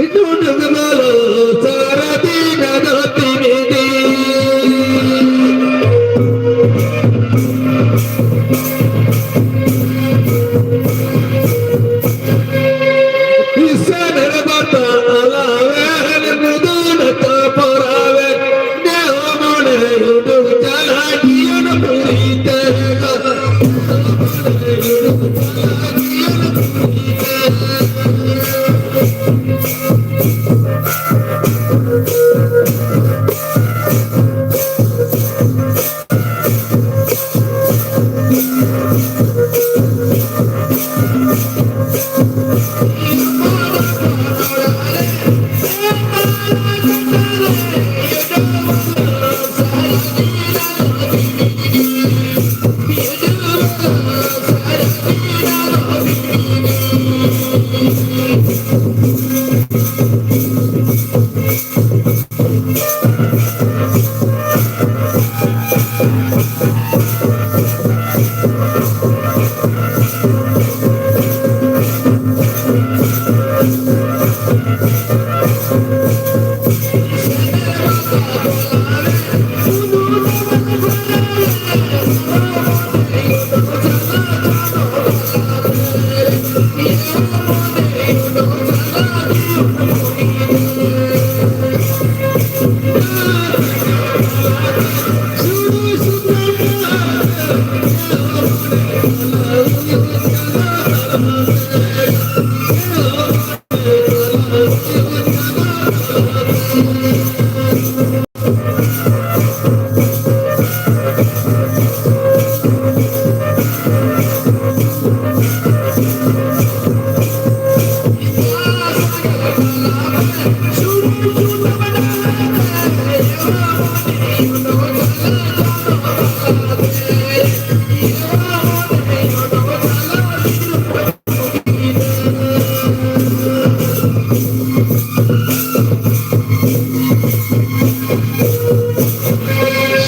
ᱤᱧ ᱰᱩᱵᱟᱹᱞᱚ ᱥᱟᱨᱟ ᱫᱤᱱ ᱟᱫᱚ ᱛᱤᱱᱤ ᱫᱤᱱ᱾ ᱤᱥᱟᱱ ᱨᱮ ᱵᱟᱛᱟ ᱟᱞᱟᱣᱮᱱ, ᱢᱩᱫᱩᱱ ᱛᱟᱯᱚᱨᱟᱣᱮᱱ, ᱱᱮᱦᱚ ᱢᱚᱱᱮ ᱩᱰᱩᱠ ᱪᱟᱞᱟᱜ ᱡᱤᱭᱚᱱ ᱯᱩᱨᱤ ᱛᱮ᱾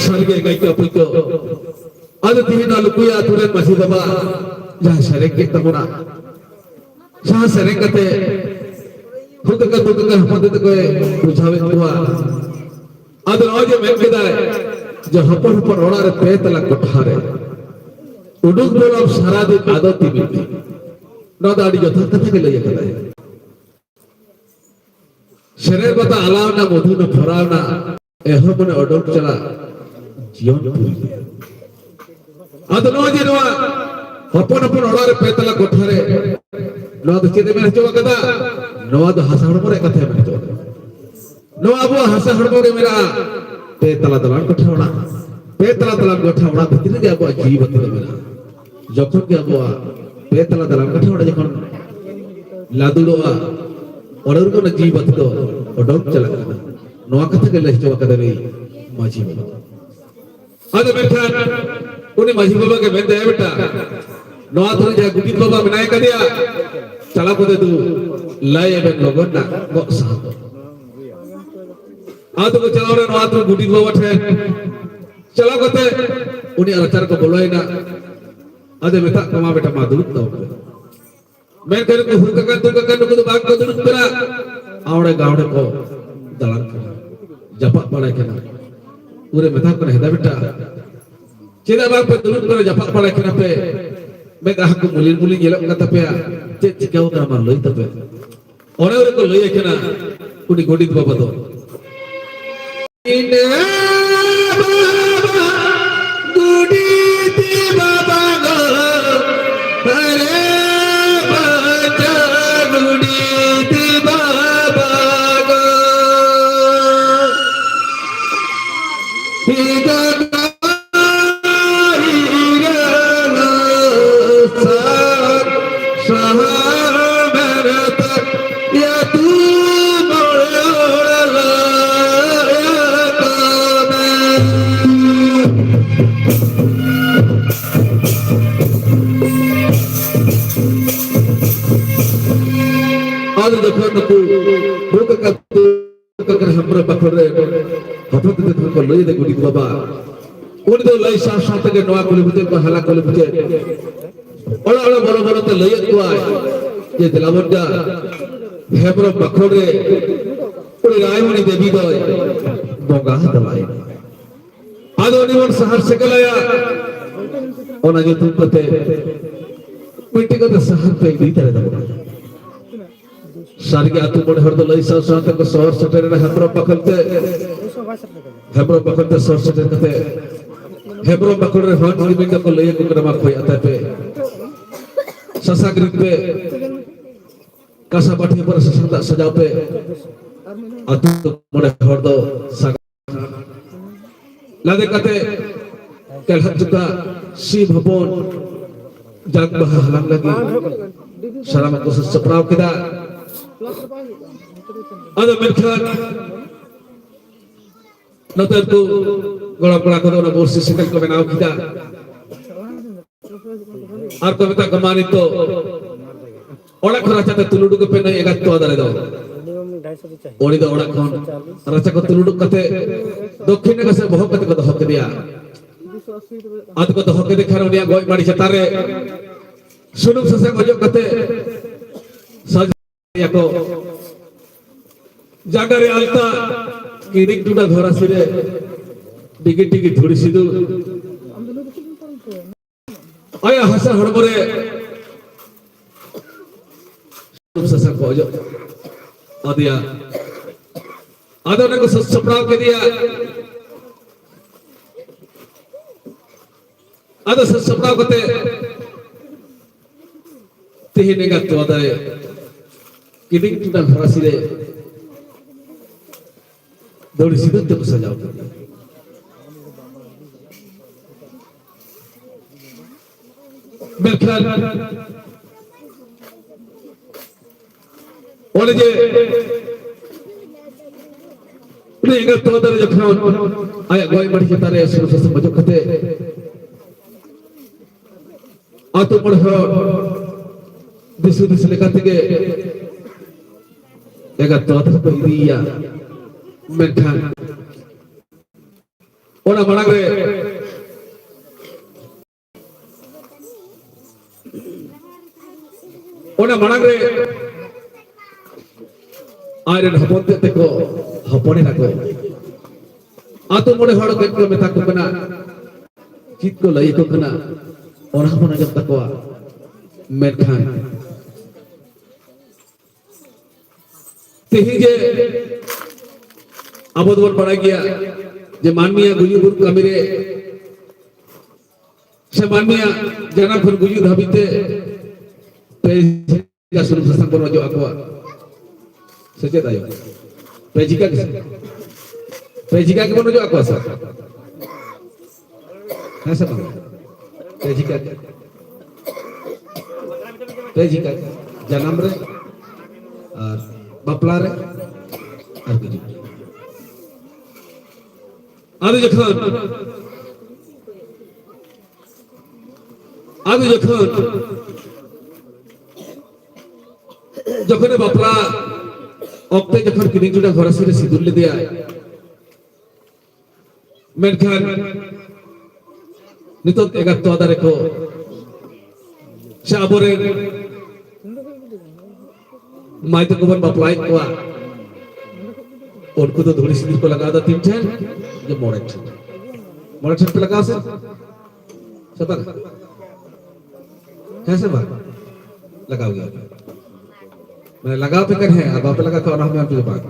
ᱥᱟᱹᱨᱤᱜᱮ ᱜᱟᱭᱠᱟ ᱯᱩᱭᱠᱟᱹ᱾ ᱟᱫᱚ ᱛᱤᱦᱤᱧ ᱱᱚᱣᱟ ᱞᱩᱠᱩᱭᱟ ᱟᱹᱛᱩ ᱨᱮᱱ ᱢᱟᱹᱡᱷᱤ ᱵᱟᱵᱟ ᱡᱟᱦᱟᱸ ᱥᱮᱨᱮᱧ ᱠᱮᱫ ᱛᱟᱵᱚᱱᱟ, ᱡᱟᱦᱟᱸ ᱥᱮᱨᱮᱧ ᱠᱟᱛᱮ ᱦᱩᱫ ᱟᱠᱟᱱ ᱫᱩᱠ ᱟᱠᱟᱱ ᱦᱚᱯᱚᱱ ᱛᱮᱫ ᱠᱚᱭ ᱵᱩᱡᱷᱟᱹᱣᱮᱫ ᱠᱚᱣᱟ᱾ ᱟᱫᱚ ᱱᱚᱜᱼᱚᱭ ᱡᱮ ᱢᱮᱱ ᱠᱮᱫᱟᱭ ᱡᱮ ᱦᱚᱯᱚᱱ ᱦᱚᱯᱚᱱ ᱚᱲᱟᱜ ᱨᱮ ᱯᱮ ᱛᱟᱞᱟ ᱠᱚᱴᱷᱟ ᱨᱮ ᱩᱰᱩᱠ ᱵᱚᱞᱚᱱ ᱥᱟᱨᱟ ᱫᱤᱱ ᱟᱫᱚ ᱛᱤᱢᱤᱱ ᱫᱤᱱ, ᱱᱚᱣᱟ ᱫᱚ ᱟᱹᱰᱤ ᱡᱚᱛᱷᱟᱛ ᱠᱟᱛᱷᱟ ᱜᱮ ᱞᱟᱹᱭ ᱟᱠᱟᱫᱟᱭ᱾ ᱥᱮᱨᱮᱧ ᱵᱟᱛᱟ ᱟᱞᱟᱣᱱᱟ, ᱢᱚᱫᱷᱩ ᱱᱟ ᱯᱷᱚᱨᱟᱣᱱᱟ, ᱮᱦᱚᱵ ᱢᱟᱱᱮ ᱚᱰᱚᱠ ᱪᱟᱞᱟᱜ ᱡᱤᱭᱚᱱ ᱯᱩᱨᱤ᱾ ᱟᱫᱚ ᱱᱚᱣᱟ ᱡᱮ ᱱᱚᱣᱟ ᱦᱚᱯᱚᱱ ᱦᱚᱯᱚᱱ ᱚᱲᱟᱜ ᱨᱮ ᱯᱮ ᱛᱟᱞᱟ ᱠᱚᱴᱷᱟ ᱨᱮ, ᱱᱚᱣᱟ ᱫᱚ ᱪᱮᱫ ᱮ ᱢᱮᱱ ᱦᱚᱪᱚ ᱟᱠᱟᱫᱟ? ᱱᱚᱣᱟ ᱫᱚ ᱦᱟᱥᱟ ᱦᱚᱲᱢᱚ ᱨᱮᱭᱟᱜ ᱠᱟᱛᱷᱟᱭ ᱢᱮᱱ ᱦᱚᱪᱚ ᱟᱠᱟᱫᱟ᱾ ᱱᱚᱣᱟ ᱟᱵᱚᱣᱟᱜ ᱦᱟᱥᱟ ᱦᱚᱲᱢᱚ ᱨᱮ ᱢᱮᱱᱟᱜᱼᱟ ᱯᱮ ᱛᱟᱞᱟ ᱫᱟᱞᱟᱱ ᱠᱚᱴᱷᱟ ᱚᱲᱟᱜ᱾ ᱯᱮ ᱛᱟᱞᱟ ᱫᱟᱞᱟᱱ ᱠᱚᱴᱷᱟ ᱚᱲᱟᱜ ᱵᱷᱤᱛᱨᱤ ᱨᱮᱜᱮ ᱟᱵᱚᱣᱟᱜ ᱡᱤᱣᱤ ᱵᱟᱹᱛᱤ ᱫᱚ ᱢᱮᱱᱟᱜᱼᱟ᱾ ᱡᱚᱠᱷᱚᱱ ᱜᱮ ᱟᱵᱚᱣᱟᱜ ᱯᱮ ᱛᱟᱞᱟ ᱫᱟᱞᱟᱱ ᱠᱚᱴᱷᱟ ᱚᱲᱟᱜ ᱡᱚᱠᱷᱚᱱ ᱞᱟᱫᱩᱲᱚᱜᱼᱟ, ᱚᱸᱰᱮ ᱨᱮᱜᱮ ᱚᱱᱟ ᱡᱤᱣᱤ ᱵᱟᱹᱛᱤ ᱫᱚ ᱚᱰᱚᱠ ᱪᱟᱞᱟᱜ ᱠᱟᱱᱟ᱾ ᱱᱚᱣᱟ ᱠᱟᱛᱷᱟ ᱜᱮ ᱞᱟᱹᱭ ᱦᱚᱪᱚ ᱟᱠᱟᱫᱟ ᱱᱩᱭ ᱢᱟᱹᱡᱷᱤ ᱵᱟᱵᱟ᱾ ᱟᱫᱚ ᱢᱮᱱᱠᱷᱟᱱ ᱩᱱᱤ ᱢᱟᱹᱡᱷᱤ ᱵᱟᱵᱟ ᱜᱮ ᱢᱮᱱᱫᱟᱭ, "ᱵᱮᱴᱟ, ᱱᱚᱣᱟ ᱟᱛᱳ ᱨᱮ ᱡᱟᱦᱟᱸ ᱜᱩᱰᱤᱛ ᱵᱟᱵᱟ ᱢᱮᱱᱟᱭ ᱠᱟᱫᱮᱭᱟ, ᱪᱟᱞᱟᱣ ᱠᱟᱛᱮ ᱫᱩ ᱞᱟᱹᱭ ᱟᱵᱮᱱ ᱞᱚᱜᱚᱱ ᱱᱟ ᱜᱚᱜ ᱥᱟᱦᱟᱣ ᱠᱚ᱾" ᱟᱫᱚ ᱠᱚ ᱪᱟᱞᱟᱣ ᱮᱱᱟ ᱱᱚᱣᱟ ᱟᱛᱳ ᱜᱩᱰᱤᱛ ᱵᱟᱵᱟ ᱴᱷᱮᱱ᱾ ᱪᱟᱞᱟᱣ ᱠᱟᱛᱮ ᱩᱱᱤᱭᱟᱜ ᱨᱟᱪᱟ ᱨᱮᱠᱚ ᱵᱚᱞᱚᱭᱮᱱᱟ᱾ ᱟᱫᱚ ᱢᱮᱛᱟᱜ ᱠᱚᱣᱟ, "ᱵᱮᱴᱟ, ᱢᱟ ᱫᱩᱲᱩᱵ ᱛᱟᱵᱚᱱ ᱯᱮ᱾" ᱢᱮᱱᱠᱷᱟᱱ ᱱᱩᱠᱩ ᱦᱩᱨᱠᱟᱠᱟ ᱫᱩᱨᱠᱟᱠᱟ ᱱᱩᱠᱩ ᱫᱚ ᱵᱟᱝ ᱠᱚ ᱫᱩᱲᱩᱵ ᱠᱟᱱᱟ, ᱟᱣᱲᱮ ᱜᱟᱣᱲᱮ ᱠᱚ ᱫᱟᱬᱟᱱ ᱠᱟᱱᱟ, ᱡᱟᱯᱟᱜ ᱵᱟᱲᱟᱭ ᱠᱟᱱᱟ᱾ ᱩᱱᱨᱮ ᱢᱮᱛᱟ ᱠᱚ ᱠᱟᱱᱟ, "ᱦᱮᱫᱟ ᱵᱮᱴᱟ, ᱪᱮᱫᱟᱜ ᱵᱟᱝ ᱯᱮ ᱫᱩᱲᱩᱵ ᱠᱟᱱᱟ, ᱡᱟᱯᱟᱜ ᱵᱟᱲᱟᱭ ᱠᱟᱱᱟ ᱯᱮ? ᱢᱮᱫᱦᱟ ᱠᱚ ᱢᱩᱞᱤ ᱢᱩᱞᱤ ᱧᱮᱞᱚᱜ ᱠᱟᱱ ᱛᱟᱯᱮᱭᱟ, ᱪᱮᱫ ᱪᱤᱠᱟᱹᱣ ᱠᱟᱱᱟ ᱢᱟ ᱞᱟᱹᱭ ᱛᱟᱯᱮ?" ᱚᱱᱮ ᱨᱮᱠᱚ ᱞᱟᱹᱭ ᱟᱭ ᱠᱟᱱᱟ ᱩᱱᱤ ᱜᱚᱰᱮᱛ ᱵᱟᱵᱟ ᱫᱚ᱾ ᱤᱱᱟᱹ ᱵᱟᱵᱟ, ᱜᱚᱰᱮᱛ ᱵᱟᱵᱟ ᱜᱚ, ᱟᱨᱮ ᱵᱟᱪᱟ ᱜᱚᱰᱮᱛ ᱵᱟᱵᱟ ᱜᱚ᱾ ᱦᱤᱫᱟ ᱡᱚᱠᱷᱚᱱ ᱱᱩᱠᱩ ᱵᱩᱠ ᱟᱠᱟᱫ ᱠᱟᱠᱨᱟ ᱦᱮᱢᱵᱨᱚᱢ ᱵᱟᱠᱷᱳᱞ ᱨᱮ ᱦᱚᱯᱚᱱ ᱛᱮᱫ ᱠᱷᱚᱱ ᱠᱚ ᱞᱟᱹᱭ ᱮᱫᱟ ᱜᱚᱰᱮᱛ ᱵᱟᱵᱟ, ᱩᱱᱤ ᱫᱚ ᱞᱟᱹᱭ ᱥᱟᱶ ᱥᱟᱶ ᱛᱮᱜᱮ ᱱᱚᱣᱟ ᱠᱩᱞᱦᱤ ᱢᱩᱪᱟᱹᱫ ᱠᱷᱚᱱ ᱦᱟᱱᱟ ᱠᱩᱞᱦᱤ ᱢᱩᱪᱟᱹᱫ ᱚᱲᱟᱜ ᱚᱲᱟᱜ ᱵᱚᱞᱚ ᱵᱚᱞᱚ ᱛᱮ ᱞᱟᱹᱭᱮᱫ ᱠᱚᱣᱟᱭ ᱡᱮ, "ᱫᱮᱞᱟ ᱵᱚᱱ ᱡᱟ ᱦᱮᱢᱵᱨᱚᱢ ᱵᱟᱠᱷᱳᱞ ᱨᱮ ᱩᱱᱤ ᱨᱟᱭᱢᱚᱱᱤ ᱫᱮᱵᱤ ᱫᱚᱭ ᱵᱚᱸᱜᱟ ᱛᱟᱞᱟᱭᱮᱱᱟ᱾ ᱟᱫᱚ ᱩᱱᱤ ᱵᱚᱱ ᱥᱟᱦᱟᱨ ᱥᱮᱴᱮᱨᱟᱭᱟ, ᱚᱱᱟ ᱧᱩᱛᱩᱢ ᱠᱟᱛᱮ ᱢᱤᱫᱴᱤᱡ ᱠᱟᱛᱮ ᱥᱟᱦᱟᱨ ᱯᱮ ᱤᱫᱤ ᱛᱟᱨᱟ ᱛᱟᱵᱚᱱᱟ᱾" ᱥᱟᱹᱨᱤᱜᱮ ᱟᱹᱛᱩ ᱢᱚᱬᱮ ᱦᱚᱲ ᱫᱚ ᱞᱟᱹᱭ ᱥᱟᱶ ᱥᱟᱶ ᱛᱮᱠᱚ ᱥᱚᱦᱚᱨ ᱥᱮᱴᱮᱨ ᱮᱱᱟ ᱦᱮᱢᱵᱨᱚᱢ ᱵᱟᱠᱷᱳᱞ ᱛᱮ᱾ ᱦᱮᱢᱵᱨᱚᱢ ᱵᱟᱠᱷᱳᱞ ᱛᱮ ᱥᱚᱦᱚᱨ ᱥᱮᱴᱮᱨ ᱠᱟᱛᱮ ᱦᱮᱢᱵᱨᱚᱢ ᱵᱟᱠᱷᱳᱞ ᱨᱮ ᱦᱚᱸ ᱡᱩᱫᱤ ᱢᱤᱫ ᱫᱚᱠᱚ ᱞᱟᱹᱭ ᱟᱠᱚ ᱠᱟᱱᱟ, "ᱢᱟ ᱠᱷᱚᱭ ᱟᱛᱟᱭ ᱯᱮ, ᱥᱟᱥᱟᱝ ᱨᱤᱫ ᱯᱮ, ᱠᱟᱸᱥᱟ ᱵᱟᱹᱴᱤ ᱯᱚᱨᱮ ᱥᱟᱥᱟᱝ ᱫᱟᱜ ᱥᱟᱡᱟᱣ ᱯᱮ᱾" ᱟᱹᱛᱩ ᱢᱚᱬᱮ ᱦᱚᱲ ᱫᱚ ᱥᱟᱜ ᱞᱟᱫᱮ ᱠᱟᱛᱮ ᱠᱮᱞᱦᱟᱫ ᱪᱩᱠᱟ ᱥᱤᱢ ᱦᱚᱯᱚᱱ ᱡᱟᱝ ᱵᱟᱦᱟ ᱦᱟᱞᱟᱝ ᱞᱟᱹᱜᱤᱫ ᱥᱟᱱᱟᱢ ᱠᱚ ᱥᱟᱹᱛ ᱥᱟᱯᱲᱟᱣ ᱠᱮᱫᱟ᱾ ᱟᱫᱚ ᱢᱮᱱᱠᱷᱟᱱ ᱱᱚᱛᱮ ᱩᱱᱠᱩ ᱜᱚᱲᱚᱢ ᱠᱚᱲᱟ ᱠᱚᱫᱚ ᱚᱱᱟ ᱵᱚᱨᱥᱤ ᱥᱮᱸᱜᱮᱞ ᱠᱚ ᱵᱮᱱᱟᱣ ᱠᱮᱫᱟ᱾ ᱟᱨ ᱠᱚ ᱢᱮᱛᱟ ᱠᱚ, "ᱢᱟ ᱱᱤᱛᱚᱜ ᱚᱲᱟᱜ ᱠᱷᱚᱱ ᱨᱟᱪᱟ ᱛᱮ ᱛᱩᱞ ᱩᱰᱩᱠ ᱯᱮ ᱱᱟᱹᱭ ᱮᱸᱜᱟᱛ ᱛᱚᱣᱟ ᱫᱟᱨᱮ ᱫᱚ᱾" ᱩᱱᱤ ᱫᱚ ᱚᱲᱟᱜ ᱠᱷᱚᱱ ᱨᱟᱪᱟ ᱠᱚ ᱛᱩᱞ ᱩᱰᱩᱠ ᱠᱟᱛᱮ ᱫᱚᱠᱠᱷᱤᱱ ᱱᱟᱠᱷᱟ ᱥᱮᱫ ᱵᱚᱦᱚᱜ ᱠᱟᱛᱮ ᱠᱚ ᱫᱚᱦᱚ ᱠᱮᱫᱮᱭᱟ᱾ ᱟᱫᱚ ᱠᱚ ᱫᱚᱦᱚ ᱠᱮᱫᱮ ᱠᱷᱟᱱ ᱩᱱᱤᱭᱟᱜ ᱜᱚᱡ ᱢᱟᱹᱰᱤ ᱪᱮᱛᱟᱱ ᱨᱮ ᱥᱩᱱᱩᱢ ᱥᱟᱥᱟᱝ ᱚᱡᱚᱜ ᱠᱟᱛᱮ ᱥᱟᱡ- ᱭᱟᱠᱚ᱾ ᱡᱟᱸᱜᱟ ᱨᱮ ᱟᱞᱛᱟ, ᱠᱤᱨᱤᱠ ᱰᱩᱰᱟ ᱜᱷᱚᱨᱟᱥᱤ ᱨᱮ ᱰᱤᱜᱤ ᱰᱤᱜᱤ ᱫᱷᱩᱲᱤ ᱥᱤᱸᱫᱩᱨ᱾ ᱟᱭᱟᱜ ᱦᱟᱥᱟ ᱦᱚᱲᱢᱚ ᱨᱮ ᱥᱩᱱᱩᱢ ᱥᱟᱥᱟᱝ ᱠᱚ ᱚᱡᱚᱜ ᱟᱫᱮᱭᱟ᱾ ᱟᱫᱚ ᱚᱱᱟ ᱠᱚ ᱥᱟᱹᱛ ᱥᱟᱯᱲᱟᱣ ᱠᱮᱫᱮᱭᱟ᱾ ᱟᱫᱚ ᱥᱟᱹᱛ ᱥᱟᱯᱲᱟᱣ ᱠᱟᱛᱮ ᱛᱮᱦᱮᱧ ᱮᱸᱜᱟᱛ ᱛᱚᱣᱟ ᱫᱟᱨᱮ ᱠᱤᱫᱤᱧ ᱴᱩᱰᱟ ᱦᱚᱨᱟᱥᱤ ᱨᱮ ᱫᱟᱹᱣᱲᱤ ᱥᱤᱸᱫᱩᱨ ᱛᱮᱠᱚ ᱥᱟᱡᱟᱣ ᱠᱮᱫᱟ᱾ ᱢᱮᱱᱠᱷᱟᱱ ᱚᱱᱮ ᱡᱮ ᱩᱱᱤ ᱮᱸᱜᱟᱛ ᱛᱚᱣᱟ ᱫᱟᱨᱮ ᱡᱚᱠᱷᱚᱱ ᱟᱭᱟᱜ ᱜᱚᱡ ᱢᱟᱹᱰᱤ ᱪᱮᱛᱟᱱ ᱨᱮ ᱥᱩᱱᱩᱢ ᱥᱟᱥᱟᱝ ᱚᱡᱚᱜ ᱠᱟᱛᱮ ᱟᱹᱛᱩ ᱢᱚᱬᱮ ᱦᱚᱲ ᱫᱤᱥ ᱦᱩᱫᱤᱥ ᱞᱮᱠᱟ ᱛᱮᱜᱮ ᱮᱸᱜᱟᱛ ᱛᱚᱣᱟ ᱛᱮᱠᱚ ᱤᱫᱤᱭᱮᱭᱟ᱾ ᱢᱮᱱᱠᱷᱟᱱ ᱚᱱᱟ ᱢᱟᱲᱟᱝ ᱨᱮ, ᱚᱱᱟ ᱢᱟᱲᱟᱝ ᱨᱮ ᱟᱡ ᱨᱮᱱ ᱦᱚᱯᱚᱱ ᱛᱮᱫ ᱛᱮᱠᱚ ᱦᱚᱯᱚᱱ ᱮᱱᱟ ᱠᱚ᱾ ᱟᱛᱳ ᱢᱚᱬᱮ ᱦᱚᱲ ᱜᱮ ᱠᱚ ᱢᱮᱛᱟ ᱠᱚ ᱠᱟᱱᱟ, ᱪᱮᱫ ᱠᱚ ᱞᱟᱹᱭ ᱟᱠᱚ ᱠᱟᱱᱟ, ᱚᱱᱟ ᱦᱚᱸᱵᱚᱱ ᱟᱸᱡᱚᱢ ᱛᱟᱠᱚᱣᱟ᱾ ᱢᱮᱱᱠᱷᱟᱱ ᱛᱮᱦᱮᱧ ᱡᱮ ᱟᱵᱚ ᱫᱚᱵᱚᱱ ᱵᱟᱲᱟᱭ ᱜᱮᱭᱟ ᱡᱮ ᱢᱟᱹᱱᱢᱤᱭᱟᱜ ᱜᱩᱡᱩᱜ ᱵᱩᱨᱩᱜ ᱠᱟᱹᱢᱤ ᱨᱮ ᱥᱮ ᱢᱟᱹᱱᱢᱤᱭᱟᱜ ᱡᱟᱱᱟᱢ ᱠᱷᱚᱱ ᱜᱩᱡᱩᱜ ᱫᱷᱟᱹᱵᱤᱡ ᱛᱮ ᱯᱮ ᱡᱷᱤᱠᱟ ᱥᱩᱱᱩᱢ ᱥᱟᱥᱟᱝ ᱵᱚᱱ ᱚᱡᱚᱜ ᱟᱠᱚᱣᱟ᱾ ᱥᱮ ᱪᱮᱫ ᱟᱭᱳ? ᱯᱮ ᱡᱷᱤᱠᱟ ᱜᱮ ᱥᱮ? ᱯᱮ ᱡᱷᱤᱠᱟ ᱜᱮᱵᱚᱱ ᱚᱡᱚᱜ ᱟᱠᱚᱣᱟ ᱥᱮ? ᱦᱮᱸ ᱥᱮ ᱵᱟᱝ? ᱯᱮ ᱡᱷᱤᱠᱟ ᱜᱮ᱾ ᱯᱮ ᱡᱷᱤᱠᱟ ᱜᱮ᱾ ᱡᱟᱱᱟᱢ ᱨᱮ, ᱟᱨ ᱵᱟᱯᱞᱟ ᱨᱮ, ᱟᱨ ᱜᱩᱡᱩᱜ ᱨᱮ᱾ ᱟᱫᱚ ᱡᱚᱠᱷᱚᱱ, ᱟᱫᱚ ᱡᱚᱠᱷᱚᱱ, ᱡᱚᱠᱷᱚᱱᱮ ᱵᱟᱯᱞᱟ ᱚᱠᱛᱮ ᱡᱚᱠᱷᱚᱱ ᱠᱤᱱᱤ ᱪᱩᱰᱟ ᱦᱚᱨᱟᱥᱤ ᱨᱮ ᱥᱤᱸᱫᱩᱨ ᱞᱮᱫᱮᱭᱟᱭ, ᱢᱮᱱᱠᱷᱟᱱ ᱱᱤᱛᱚᱜ ᱮᱸᱜᱟᱛ ᱛᱚᱣᱟ ᱫᱟᱨᱮ ᱠᱚ ᱥᱮ ᱟᱵᱚᱨᱮᱱ ᱢᱟᱹᱭ ᱛᱟᱠᱚ ᱵᱚᱱ ᱵᱟᱯᱞᱟᱭᱮᱫ ᱠᱚᱣᱟ, ᱩᱱᱠᱩ ᱫᱚ ᱫᱷᱩᱲᱤ ᱥᱤᱸᱫᱩᱨ ᱠᱚ ᱞᱟᱜᱟᱣ ᱮᱫᱟ ᱛᱤᱱ ᱴᱷᱮᱱ? ᱡᱮ ᱢᱚᱬᱮ ᱴᱷᱮᱱ᱾ ᱢᱚᱬᱮ ᱴᱷᱮᱱ ᱯᱮ ᱞᱟᱜᱟᱣᱟ ᱥᱮ? ᱥᱮ ᱵᱟᱝ? ᱦᱮᱸ ᱥᱮ ᱵᱟᱝ? ᱞᱟᱜᱟᱣ ᱜᱮᱭᱟ ᱯᱮ᱾ ᱢᱟᱱᱮ ᱞᱟᱜᱟᱣ ᱯᱮ ᱠᱟᱱ ᱦᱮᱸ, ᱟᱨ ᱵᱟᱯᱮ ᱞᱟᱜᱟᱣ ᱠᱷᱟᱱ ᱚᱱᱟ ᱦᱚᱸ ᱢᱮᱱ ᱯᱮ ᱵᱟᱝ᱾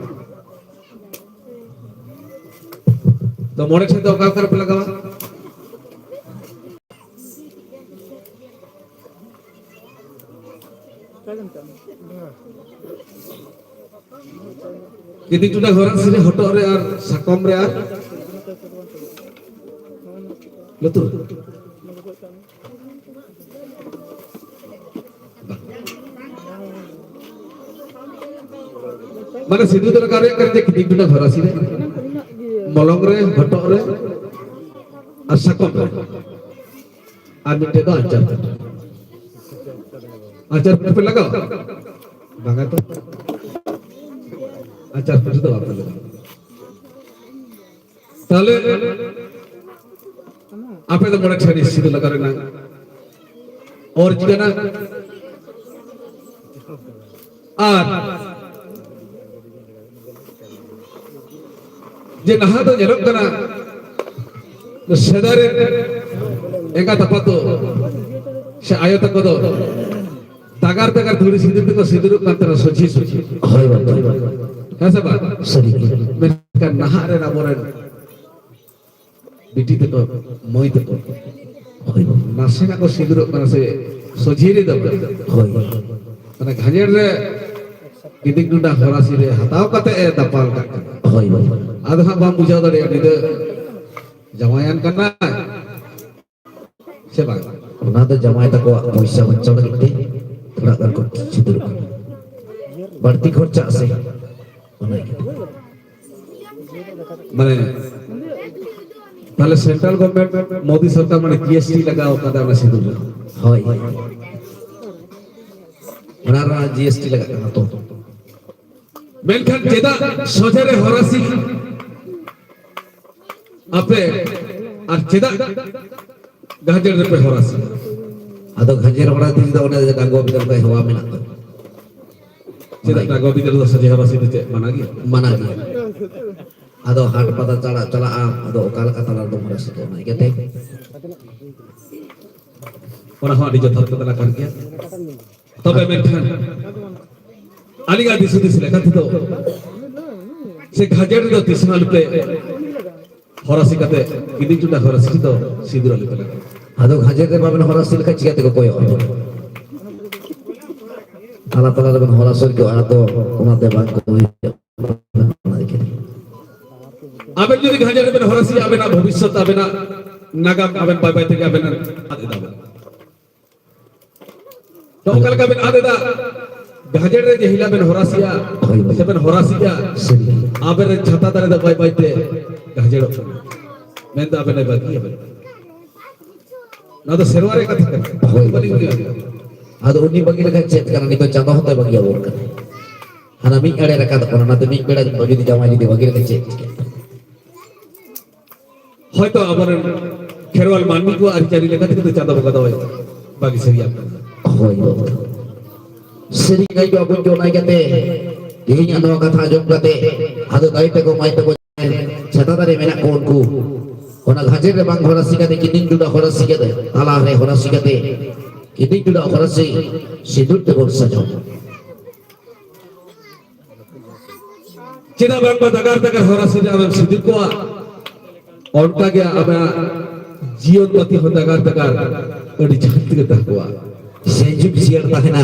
ᱛᱚ ᱢᱚᱬᱮ ᱴᱷᱮᱱ ᱫᱚ ᱚᱠᱟ ᱚᱠᱟ ᱨᱮᱯᱮ ᱞᱟᱜᱟᱣᱟ? ᱡᱩᱫᱤ ᱴᱩᱰᱟ ᱦᱚᱨᱟᱥᱤ ᱨᱮ, ᱦᱚᱴᱚᱜ ᱨᱮ ᱟᱨ ᱥᱟᱠᱚᱢ ᱨᱮ ᱟᱨ ᱞᱩᱛᱩᱨ ᱨᱮ᱾ ᱢᱟᱱᱮ ᱥᱤᱸᱫᱩᱨ ᱫᱚ ᱞᱟᱜᱟᱣ ᱨᱮᱭᱟᱜ ᱠᱟᱱᱟ ᱡᱮ ᱠᱤᱫᱤᱧ ᱴᱩᱰᱟ ᱦᱚᱨᱟᱥᱤ ᱨᱮ, ᱢᱚᱞᱚᱝ ᱨᱮ, ᱦᱚᱴᱚᱜ ᱨᱮ ᱟᱨ ᱥᱟᱠᱚᱢ ᱨᱮ᱾ ᱟᱨ ᱢᱤᱫᱴᱮᱡ ᱫᱚ ᱟᱧᱪᱟᱨ ᱯᱟᱹᱴᱤ᱾ ᱟᱧᱪᱟᱨ ᱯᱟᱹᱴᱤ ᱯᱮ ᱞᱟᱜᱟᱣᱟ? ᱵᱟᱝᱟ ᱛᱚ᱾ ᱟᱪᱟᱨ ᱯᱤᱴᱷᱟᱹ ᱫᱚ ᱵᱟᱯᱮ ᱞᱟᱜᱟᱣᱟ᱾ ᱛᱟᱦᱞᱮ ᱟᱯᱮ ᱫᱚ ᱢᱚᱬᱮ ᱴᱷᱮᱱ ᱥᱤᱫᱷᱟᱹ ᱞᱟᱜᱟᱣ ᱨᱮᱱᱟᱜ ᱚᱨᱡᱽ ᱠᱟᱱᱟ᱾ ᱟᱨ ᱡᱮ ᱱᱟᱦᱟᱜ ᱫᱚ ᱧᱮᱞᱚᱜ ᱠᱟᱱᱟ, ᱥᱮᱫᱟᱭ ᱨᱮᱱ ᱮᱸᱜᱟᱛ ᱟᱯᱟᱛ ᱫᱚ ᱥᱮ ᱟᱭᱳ ᱛᱟᱠᱚ ᱫᱚ ᱛᱟᱜᱟᱨ ᱛᱟᱜᱟᱨ ᱫᱷᱩᱲᱤ ᱥᱤᱸᱫᱩᱨ ᱛᱮᱠᱚ ᱥᱤᱸᱫᱩᱨᱚᱜ ᱠᱟᱱ ᱛᱟᱦᱮᱱᱟ, ᱥᱚᱡᱷᱮ ᱥᱚᱡᱷᱮ᱾ ᱦᱳᱭ ᱵᱟᱵᱟ, ᱦᱳᱭ ᱵᱟᱵᱟ᱾ ᱦᱮᱸ ᱥᱮ ᱵᱟᱝ? ᱥᱟᱹᱨᱤ ᱜᱮ᱾ ᱢᱮᱱᱠᱷᱟᱱ ᱱᱟᱦᱟᱜ ᱨᱮᱱ ᱟᱵᱚᱨᱮᱱ ᱵᱤᱴᱤ ᱛᱟᱠᱚ, ᱢᱟᱹᱭ ᱛᱟᱠᱚ, ᱦᱳᱭ ᱵᱟᱵᱟ᱾ ᱱᱟᱥᱮᱱᱟᱜ ᱠᱚ ᱥᱤᱸᱫᱩᱨᱚᱜ ᱠᱟᱱᱟ ᱥᱮ, ᱥᱚᱡᱷᱮ ᱨᱮ ᱫᱚ ᱵᱟᱝ᱾ ᱦᱳᱭ᱾ ᱢᱟᱱᱮ ᱜᱷᱟᱸᱡᱮᱲ ᱨᱮ ᱜᱤᱫᱤ ᱰᱚᱸᱰᱟ ᱦᱚᱨᱟᱥᱤ ᱨᱮ ᱦᱟᱛᱟᱣ ᱠᱟᱛᱮ ᱮ ᱫᱟᱯᱟᱞ ᱠᱟᱜ ᱠᱟᱱᱟ᱾ ᱦᱳᱭ ᱵᱟᱵᱟ᱾ ᱟᱫᱚ ᱦᱟᱸᱜ ᱵᱟᱢ ᱵᱩᱡᱷᱟᱹᱣ ᱫᱟᱲᱮᱭᱟᱜᱼᱟ, ᱩᱱᱤ ᱫᱚ ᱡᱟᱶᱟᱭᱟᱱ ᱠᱟᱱᱟᱭ ᱥᱮ ᱵᱟᱝ? ᱚᱱᱟ ᱫᱚ ᱡᱟᱶᱟᱭ ᱛᱟᱠᱚᱣᱟᱜ ᱯᱚᱭᱥᱟ ᱵᱟᱧᱪᱟᱣ ᱞᱟᱹᱜᱤᱫ ᱛᱮ ᱛᱷᱚᱲᱟ ᱜᱟᱱ ᱠᱚ ᱥᱤᱸᱫᱩᱨᱚᱜ ᱠᱟᱱᱟ᱾ ᱵᱟᱹᱲᱛᱤ ᱠᱷᱚᱨᱪᱟᱜ ᱥᱮ, ᱚᱱᱟ ᱤᱭᱟᱹᱛᱮ᱾ ᱢᱟᱱᱮ, ᱛᱟᱦᱞᱮ central government, ᱢᱳᱫᱤ ᱥᱚᱨᱠᱟᱨ ᱢᱟᱱᱮ GST ᱞᱟᱜᱟᱣ ᱠᱟᱫᱟ ᱚᱱᱟ ᱥᱤᱸᱫᱩᱨ ᱨᱮ᱾ ᱦᱳᱭ᱾ ᱚᱱᱟ ᱨᱮᱱᱟᱜ GST ᱞᱟᱜᱟᱜ ᱠᱟᱱᱟ ᱛᱚ᱾ ᱢᱮᱱᱠᱷᱟᱱ ᱪᱮᱫᱟᱜ ᱥᱚᱡᱷᱮ ᱨᱮ ᱦᱚᱨᱟᱥᱤ ᱟᱯᱮ ᱟᱨ ᱪᱮᱫᱟᱜ ᱜᱟᱡᱮᱲ ᱨᱮᱯᱮ ᱦᱚᱨᱟᱥᱤ? ᱟᱫᱚ ᱜᱟᱡᱮᱲ ᱦᱚᱨᱟᱥᱤ ᱫᱚ ᱚᱱᱮ ᱰᱟᱸᱜᱚ ᱵᱤᱫᱟᱹᱞ ᱠᱷᱚᱱ ᱦᱮᱣᱟ ᱢᱮᱱᱟᱜ ᱛᱟᱢᱟ᱾ ᱪᱮᱫᱟᱜ ᱰᱟᱸᱜᱚ ᱵᱤᱫᱟᱹᱞ ᱫᱚ ᱥᱚᱡᱷᱮ ᱦᱚᱨᱟᱥᱤ ᱫᱚ ᱪᱮᱫ ᱢᱟᱱᱟ ᱜᱮᱭᱟ? ᱢᱟᱱᱟ ᱜᱮᱭᱟ᱾ ᱟᱫᱚ ᱦᱟᱴ ᱯᱟᱛᱟ ᱪᱟᱞᱟᱜ, ᱪᱟᱞᱟᱜᱼᱟ, ᱟᱫᱚ ᱚᱠᱟ ᱞᱮᱠᱟ ᱛᱟᱞᱟ ᱨᱮᱫᱚᱢ ᱦᱚᱨᱟᱥᱤ ᱫᱚ, ᱚᱱᱟ ᱤᱭᱠᱟᱹᱛᱮ᱾ ᱚᱱᱟ ᱦᱚᱸ ᱟᱹᱰᱤ ᱡᱚᱛᱷᱟᱛ ᱠᱟᱛᱷᱟ ᱠᱟᱱ ᱜᱮᱭᱟ᱾ ᱛᱚᱵᱮ ᱢᱮᱱᱠᱷᱟᱱ ᱟᱹᱞᱤᱧᱟᱜ ᱫᱤᱥ ᱦᱩᱫᱤᱥ ᱞᱮᱠᱟ ᱛᱮᱫᱚ ᱥᱮ ᱜᱟᱡᱮᱲ ᱨᱮᱫᱚ ᱛᱤᱥ ᱦᱚᱸ ᱟᱞᱚᱯᱮ ᱦᱚᱨᱟᱥᱤ ᱠᱟᱛᱮ, ᱜᱤᱫᱤ ᱪᱩᱰᱟ ᱦᱚᱨᱟᱥᱤ ᱫᱚ ᱥᱤᱸᱫᱩᱨ ᱟᱞᱚᱯᱮ ᱞᱟᱜᱟᱣᱟ᱾ ᱟᱫᱚ ᱜᱟᱡᱮᱲ ᱨᱮ ᱵᱟᱵᱮᱱ ᱦᱚᱨᱟᱥᱤ ᱞᱮᱠᱷᱟᱱ ᱪᱤᱠᱟᱹ ᱛᱮᱠᱚ ᱠᱚᱭᱚᱜ ᱟᱵᱮᱱᱟ? ᱛᱟᱞᱟ ᱛᱟᱞᱟ ᱨᱮᱵᱮᱱ ᱦᱚᱨᱟᱥᱤ ᱠᱚᱜᱼᱟ, ᱟᱫᱚ ᱚᱱᱟᱛᱮ ᱵᱟᱝ ᱠᱚ ᱦᱩᱭᱩᱜᱼᱟ᱾ ᱚᱱᱟ ᱤᱭᱠᱟᱹᱛᱮ᱾ ᱟᱵᱮᱱ ᱡᱩᱫᱤ ᱜᱟᱡᱮᱲ ᱨᱮᱵᱮᱱ ᱦᱚᱨᱟᱥᱤᱭᱟ, ᱟᱵᱮᱱᱟᱜ ᱵᱷᱚᱵᱤᱥᱥᱚᱛ, ᱟᱵᱮᱱᱟᱜ ᱱᱟᱜᱟᱢ ᱟᱵᱮᱱ ᱵᱟᱭ ᱵᱟᱭ ᱛᱮᱜᱮ ᱟᱵᱮᱱ ᱟᱫ ᱮᱫᱟ ᱵᱮᱱ᱾ ᱛᱚ ᱚᱠᱟ ᱞᱮᱠᱟ ᱵᱮᱱ ᱟᱫ ᱮᱫᱟ? ᱜᱟᱡᱮᱲ ᱨᱮ ᱡᱮ ᱦᱤᱞᱟ ᱵᱮᱱ ᱦᱚᱨᱟᱥᱤᱜᱼᱟ ᱥᱮ ᱵᱮᱱ ᱦᱚᱨᱟᱥᱤᱜᱼᱟ, ᱟᱵᱮᱱ ᱨᱮᱱ ᱪᱷᱟᱛᱟ ᱫᱟᱨᱮ ᱫᱚ ᱵᱟᱭ ᱵᱟᱭ ᱛᱮ ᱜᱟᱡᱮᱲᱚᱜ ᱠᱟᱱᱟ, ᱢᱮᱱᱫᱚ ᱟᱵᱮᱱ ᱮ ᱵᱟᱹᱜᱤᱭᱟᱵᱮᱱ᱾ ᱱᱚᱣᱟ ᱫᱚ ᱥᱮᱨᱣᱟ ᱨᱮᱭᱟᱜ ᱠᱟᱛᱷᱟ ᱠᱟᱱᱟ᱾ ᱦᱳᱭ᱾ ᱵᱟᱹᱞᱤᱧ ᱞᱟᱹᱭᱟ᱾ ᱟᱫᱚ ᱩᱱᱤ ᱵᱟᱹᱜᱤ ᱞᱮᱠᱷᱟᱱ ᱪᱮᱫ ᱠᱟᱱᱟ? ᱱᱤᱛᱚᱜ ᱪᱟᱸᱫᱚ ᱦᱚᱸᱛᱚᱭ ᱵᱟᱹᱜᱤ ᱟᱵᱚᱱ ᱠᱟᱱᱟ᱾ ᱚᱱᱟ ᱢᱤᱫ ᱟᱲᱮ ᱨᱟᱠᱟᱵᱚᱜ ᱠᱟᱱᱟ᱾ ᱚᱱᱟᱛᱮ ᱢᱤᱫ ᱵᱮᱲᱟ ᱡᱩᱫᱤ ᱡᱟᱶᱟᱭ ᱡᱩᱫᱤ ᱵᱟᱹᱜᱤ ᱞᱮᱠᱷᱟᱱ ᱪᱮᱫ ᱪᱤᱠᱟᱹᱜᱼᱟ? ᱦᱚᱭᱛᱚ ᱟᱵᱚᱨᱮᱱ ᱠᱷᱮᱨᱣᱟᱞ ᱢᱟᱹᱱᱢᱤ ᱠᱚᱣᱟᱜ ᱟᱹᱨᱤᱪᱟᱹᱞᱤ ᱞᱮᱠᱟ ᱛᱮᱜᱮ ᱫᱚ ᱪᱟᱸᱫᱚ ᱵᱚᱸᱜᱟ ᱫᱚᱭ ᱵᱟᱹᱜᱤ ᱥᱟᱹᱨᱤᱭᱟᱜ ᱠᱟᱱᱟ᱾ ᱦᱳᱭ ᱜᱚᱢᱠᱮ᱾ ᱥᱟᱹᱨᱤ ᱜᱟᱭ ᱫᱚ ᱟᱵᱚ ᱡᱚᱱᱟ ᱠᱟᱛᱮ, ᱛᱮᱦᱮᱧᱟᱜ ᱱᱚᱣᱟ ᱠᱟᱛᱷᱟ ᱟᱸᱡᱚᱢ ᱠᱟᱛᱮ, ᱟᱫᱚ ᱫᱟᱹᱭ ᱛᱟᱠᱚ ᱢᱟᱹᱭ ᱛᱟᱠᱚ ᱪᱷᱟᱛᱟ ᱫᱟᱨᱮ ᱢᱮᱱᱟᱜ ᱠᱚ ᱩᱱᱠᱩ ᱚᱱᱟ ᱜᱷᱟᱡᱮᱨ ᱨᱮ ᱵᱟᱝ ᱦᱚᱨᱟᱥᱤ ᱠᱟᱛᱮ, ᱠᱤᱫᱤᱧ ᱴᱩᱰᱟ ᱦᱚᱨᱟᱥᱤ ᱠᱟᱛᱮ, ᱛᱟᱞᱟ ᱨᱮ ᱦᱚᱨᱟᱥᱤ ᱠᱟᱛᱮ, ᱠᱤᱫᱤᱧ ᱴᱩᱰᱟ ᱦᱚᱨᱟᱥᱤ ᱥᱤᱸᱫᱩᱨ ᱛᱮᱵᱚᱱ ᱥᱟᱡᱟᱣ᱾ ᱪᱮᱫᱟᱜ ᱵᱟᱝᱢᱟ ᱫᱟᱜᱟᱨ ᱫᱟᱜᱟᱨ ᱦᱚᱨᱟᱥᱤ ᱨᱮ ᱟᱢᱮᱢ ᱥᱤᱸᱫᱩᱨ ᱠᱚᱣᱟ, ᱚᱱᱠᱟ ᱜᱮ ᱟᱢᱟᱜ ᱡᱤᱭᱚᱱ ᱯᱟᱹᱛᱤ ᱦᱚᱸ ᱫᱟᱜᱟᱨ ᱫᱟᱜᱟᱨ ᱟᱹᱰᱤ ᱡᱷᱟᱹᱞ ᱛᱮᱜᱮ ᱛᱟᱦᱮᱸ ᱠᱚᱜᱼᱟ᱾ ᱥᱮᱸᱡᱩᱢ ᱥᱤᱭᱟᱲ ᱛᱟᱦᱮᱱᱟ,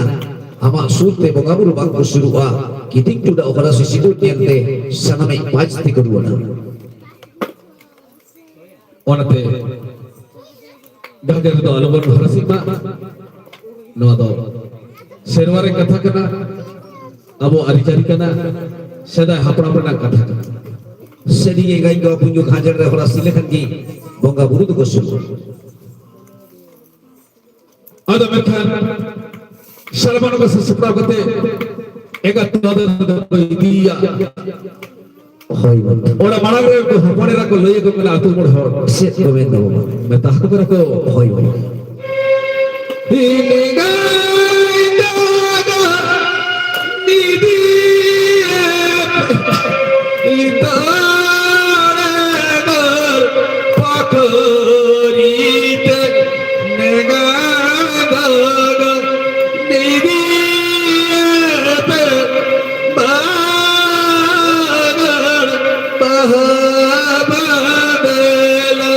ᱟᱢᱟᱜ ᱥᱩᱨ ᱛᱮ ᱵᱚᱸᱜᱟ ᱵᱩᱨᱩ ᱵᱟᱝ ᱠᱚ ᱥᱩᱨᱩᱜᱼᱟ᱾ ᱠᱤᱫᱤᱧ ᱴᱩᱰᱟ ᱦᱚᱨᱟᱥᱤ ᱥᱤᱸᱫᱩᱨ ᱧᱮᱞ ᱛᱮ ᱥᱟᱱᱟᱢᱤᱡ ᱯᱟᱸᱪ ᱛᱮᱠᱚ ᱨᱩᱣᱟᱹᱲᱟ᱾ ᱚᱱᱟᱛᱮ ᱜᱟᱡᱮ ᱨᱮᱫᱚ ᱟᱞᱚᱵᱚᱱ ᱦᱚᱨᱟᱥᱤᱜ ᱢᱟ᱾ ᱱᱚᱣᱟ ᱫᱚ ᱥᱮᱨᱣᱟ ᱨᱮ ᱠᱟᱛᱷᱟ ᱠᱟᱱᱟ, ᱟᱵᱚ ᱟᱹᱨᱤᱪᱟᱹᱞᱤ ᱠᱟᱱᱟ, ᱥᱮᱫᱟᱭ ᱦᱟᱯᱲᱟᱢ ᱨᱮᱱᱟᱜ ᱠᱟᱛᱷᱟ ᱠᱟᱱᱟ᱾ ᱥᱟᱹᱨᱤ ᱜᱮ ᱜᱟᱭ ᱫᱚ ᱟᱵᱚ ᱜᱷᱟᱡᱮᱨ ᱨᱮ ᱦᱚᱨᱟᱥᱤ ᱞᱮᱠᱷᱟᱱ ᱜᱮ ᱵᱚᱸᱜᱟ ᱵᱩᱨᱩ ᱫᱚᱠᱚ ᱥᱩᱨᱩᱜᱼᱟ᱾ ᱟᱫᱚ ᱢᱮᱱᱠᱷᱟᱱ ᱥᱟᱞᱢᱟ ᱱᱚᱝᱠᱟ ᱥᱟᱹᱛ ᱥᱟᱯᱲᱟᱣ ᱠᱟᱛᱮ ᱮᱸᱜᱟᱛ ᱱᱚᱣᱟ ᱫᱚ ᱤᱫᱤᱭᱟ᱾ ᱦᱳᱭ ᱵᱟᱹᱵᱩ᱾ ᱚᱱᱟ ᱢᱟᱲᱟᱝ ᱨᱮ ᱩᱱᱠᱩ ᱦᱚᱯᱚᱱ ᱮᱨᱟ ᱠᱚ ᱞᱟᱹᱭ ᱟᱠᱚ ᱠᱟᱱᱟ ᱟᱹᱛᱩ ᱢᱚᱬᱮ ᱦᱚᱲ᱾ ᱪᱮᱫ ᱠᱚ ᱢᱮᱱ ᱫᱟ ᱵᱟᱹᱵᱩ? ᱢᱮᱛᱟ ᱟᱠᱚ ᱠᱟᱱᱟ ᱠᱚ, ᱦᱳᱭ ᱵᱟᱹᱵᱩ᱾ ᱤᱱᱤᱜᱟᱭ ᱫᱟᱜᱟ ᱱᱤᱫᱤᱭᱮ ᱤᱛᱟᱲᱮ ᱜᱟᱨ ᱯᱟᱠᱷᱟᱨᱤ ᱛᱮ ᱱᱮᱜᱟ ᱫᱟᱜᱟ ᱱᱤᱫᱤᱭᱮ ᱯᱮ ᱵᱟᱜᱟᱲ ᱵᱟᱦᱟ ᱵᱟᱫᱮᱞᱟ᱾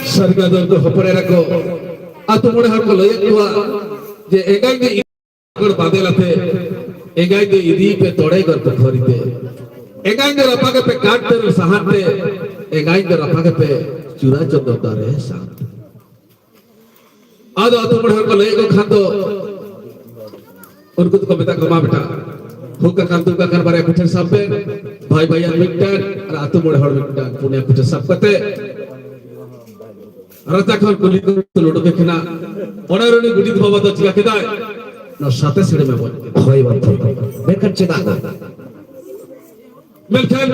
ᱥᱟᱹᱨᱤ ᱠᱟᱛᱷᱟ ᱫᱚ ᱦᱚᱯᱚᱱ ᱮᱨᱟ ᱠᱚ, ᱟᱛᱳ ᱢᱚᱬᱮ ᱦᱚᱲ ᱠᱚ ᱞᱟᱹᱭᱮᱫ ᱠᱚᱣᱟ ᱡᱮ ᱮᱸᱜᱟᱭ ᱜᱮ ᱤᱫᱤ ᱠᱚᱲ ᱵᱟᱫᱮᱞ ᱟᱛᱮ, ᱮᱸᱜᱟᱭ ᱜᱮ ᱤᱫᱤ ᱯᱮ ᱛᱚᱲᱮ ᱜᱚᱨ ᱯᱩᱠᱷᱚᱨᱤ ᱛᱮ, ᱮᱸᱜᱟᱭ ᱜᱮ ᱨᱟᱯᱟᱜᱮ ᱯᱮ ᱠᱟᱴ ᱛᱮᱨᱮᱞ ᱥᱟᱦᱟᱱ ᱛᱮ, ᱮᱸᱜᱟᱭ ᱜᱮ ᱨᱟᱯᱟᱜᱮ ᱯᱮ ᱪᱩᱲᱟ ᱪᱚᱸᱫᱚᱱ ᱫᱟᱨᱮ ᱥᱟᱦᱟᱱ ᱛᱮ᱾ ᱟᱫᱚ ᱟᱛᱳ ᱢᱚᱬᱮ ᱦᱚᱲ ᱠᱚ ᱞᱟᱹᱭᱮᱫ ᱠᱚ ᱠᱷᱟᱱ ᱫᱚ, ᱩᱱᱠᱩ ᱫᱚᱠᱚ ᱢᱮᱛᱟ ᱠᱚᱣᱟ, "ᱢᱟ ᱵᱮᱴᱟ, ᱦᱩᱠ ᱟᱠᱟᱱ ᱫᱩᱠ ᱟᱠᱟᱱ ᱵᱟᱨᱭᱟ ᱯᱤᱴᱷᱟᱹ ᱥᱟᱵ ᱯᱮ, ᱵᱷᱟᱭ ᱵᱷᱟᱭᱟᱱ ᱢᱤᱫᱴᱟᱝ ᱟᱨ ᱟᱛᱳ ᱢᱚᱬᱮ ᱦᱚᱲ ᱢᱤᱫᱴᱟᱝ, ᱯᱩᱱᱭᱟ ᱯᱤᱴᱷᱟᱹ ᱥᱟᱵ ᱠᱟᱛᱮ ᱨᱟᱪᱟ ᱠᱷᱚᱱ ᱠᱩᱞᱦᱤ ᱠᱚ ᱩᱰᱩᱠᱮ ᱠᱟᱱᱟ᱾" ᱚᱱᱟ ᱨᱮ ᱩᱱᱤ ᱜᱚᱰᱮᱛ ᱵᱟᱵᱟ ᱫᱚ ᱪᱤᱠᱟ ᱠᱮᱫᱟᱭ? ᱱᱚᱣᱟ ᱥᱟᱛᱮ ᱥᱟᱹᱲᱤᱢᱮ ᱵᱚᱡ ᱠᱮᱫᱟ᱾ ᱦᱳᱭ ᱵᱟᱝ, ᱦᱳᱭ ᱵᱟᱝ᱾ ᱢᱮᱱᱠᱷᱟᱱ ᱪᱮᱫᱟᱜ ᱫᱚ? ᱢᱮᱱᱠᱷᱟᱱ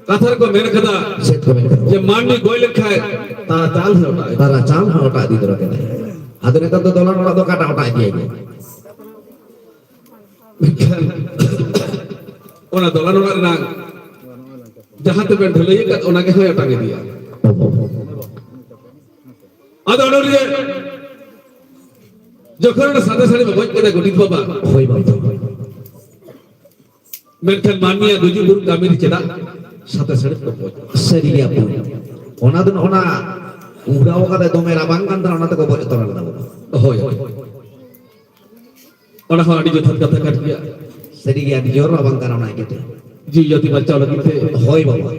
ᱠᱟᱛᱷᱟ ᱨᱮᱠᱚ ᱢᱮᱱ ᱠᱟᱫᱟ, ᱪᱮᱫ ᱠᱚ ᱢᱮᱱ ᱠᱟᱫᱟ? ᱡᱮ ᱢᱟᱹᱱᱢᱤ ᱜᱚᱡ ᱞᱮᱱᱠᱷᱟᱱ ᱛᱟᱨᱟ ᱪᱟᱞ ᱦᱚᱸ ᱚᱴᱟᱜ ᱤᱫᱤ᱾ ᱛᱟᱨᱟ ᱪᱟᱞ ᱦᱚᱸ ᱚᱴᱟᱜ ᱤᱫᱤ ᱛᱚᱨᱟ ᱠᱮᱫᱟᱭ᱾ ᱟᱫᱚ ᱱᱮᱛᱟᱨ ᱫᱚ ᱫᱚᱞᱟᱱ ᱚᱲᱟᱜ ᱫᱚ ᱚᱠᱟᱴᱟᱜ ᱚᱴᱟᱜ ᱤᱫᱤᱭᱟᱭ ᱜᱮ? ᱢᱮᱱᱠᱷᱟᱱ ᱚᱱᱟ ᱫᱚᱞᱟᱱ ᱚᱲᱟᱜ ᱨᱮᱱᱟᱜ ᱡᱟᱦᱟᱸ ᱛᱮᱵᱮᱱ ᱰᱷᱟᱹᱞᱟᱹᱭ ᱟᱠᱟᱫ, ᱚᱱᱟ ᱜᱮ ᱦᱚᱸᱭ ᱚᱴᱟᱝ ᱤᱫᱤᱭᱟ᱾ ᱟᱫᱚ ᱚᱱᱚᱞᱤᱭᱟᱹ ᱡᱚᱠᱷᱚᱱ ᱚᱱᱟ ᱥᱟᱫᱟ ᱥᱟᱹᱲᱤ ᱵᱚᱡ ᱠᱮᱫᱟ ᱜᱚᱰᱮᱛ ᱵᱟᱵᱟ, ᱦᱳᱭ ᱵᱟᱝ, ᱦᱳᱭ ᱵᱟᱝ᱾ ᱢᱮᱱᱠᱷᱟᱱ ᱢᱟᱹᱱᱢᱤᱭᱟᱜ ᱜᱩᱡᱩᱜ ᱵᱩᱨᱩᱜ ᱠᱟᱹᱢᱤ ᱨᱮ ᱪᱮᱫᱟᱜ ᱥᱟᱛᱮ ᱥᱟᱹᱲᱤᱢ ᱠᱚ ᱵᱚᱡ? ᱥᱟᱹᱨᱤ ᱜᱮᱭᱟ ᱵᱚᱱ᱾ ᱚᱱᱟ ᱫᱚ ᱱᱚᱜᱼᱚ ᱱᱟ ᱩᱢᱨᱟᱣ ᱠᱟᱛᱮ ᱫᱚᱢᱮ ᱨᱟᱵᱟᱝ ᱠᱟᱱ ᱛᱟᱦᱮᱱᱟ, ᱚᱱᱟ ᱛᱮᱠᱚ ᱵᱚᱡ ᱩᱛᱟᱹᱨ ᱞᱮᱫᱟ ᱵᱚᱱ᱾ ᱦᱳᱭ, ᱦᱳᱭ᱾ ᱚᱱᱟ ᱦᱚᱸ ᱟᱹᱰᱤ ᱡᱚᱛᱷᱟᱛ ᱠᱟᱛᱷᱟ ᱠᱟᱱ ᱜᱮᱭᱟ᱾ ᱥᱟᱹᱨᱤ ᱜᱮ ᱟᱹᱰᱤ ᱡᱳᱨ ᱨᱟᱵᱟᱝ ᱠᱟᱱᱟ ᱚᱱᱟ ᱤᱭᱟᱹᱛᱮ᱾ ᱡᱤᱣᱤ ᱡᱟᱹᱛᱤ ᱵᱟᱧᱪᱟᱣ ᱞᱟᱹᱜᱤᱫ ᱛᱮ᱾ ᱦᱳᱭ ᱵᱟᱵᱟ᱾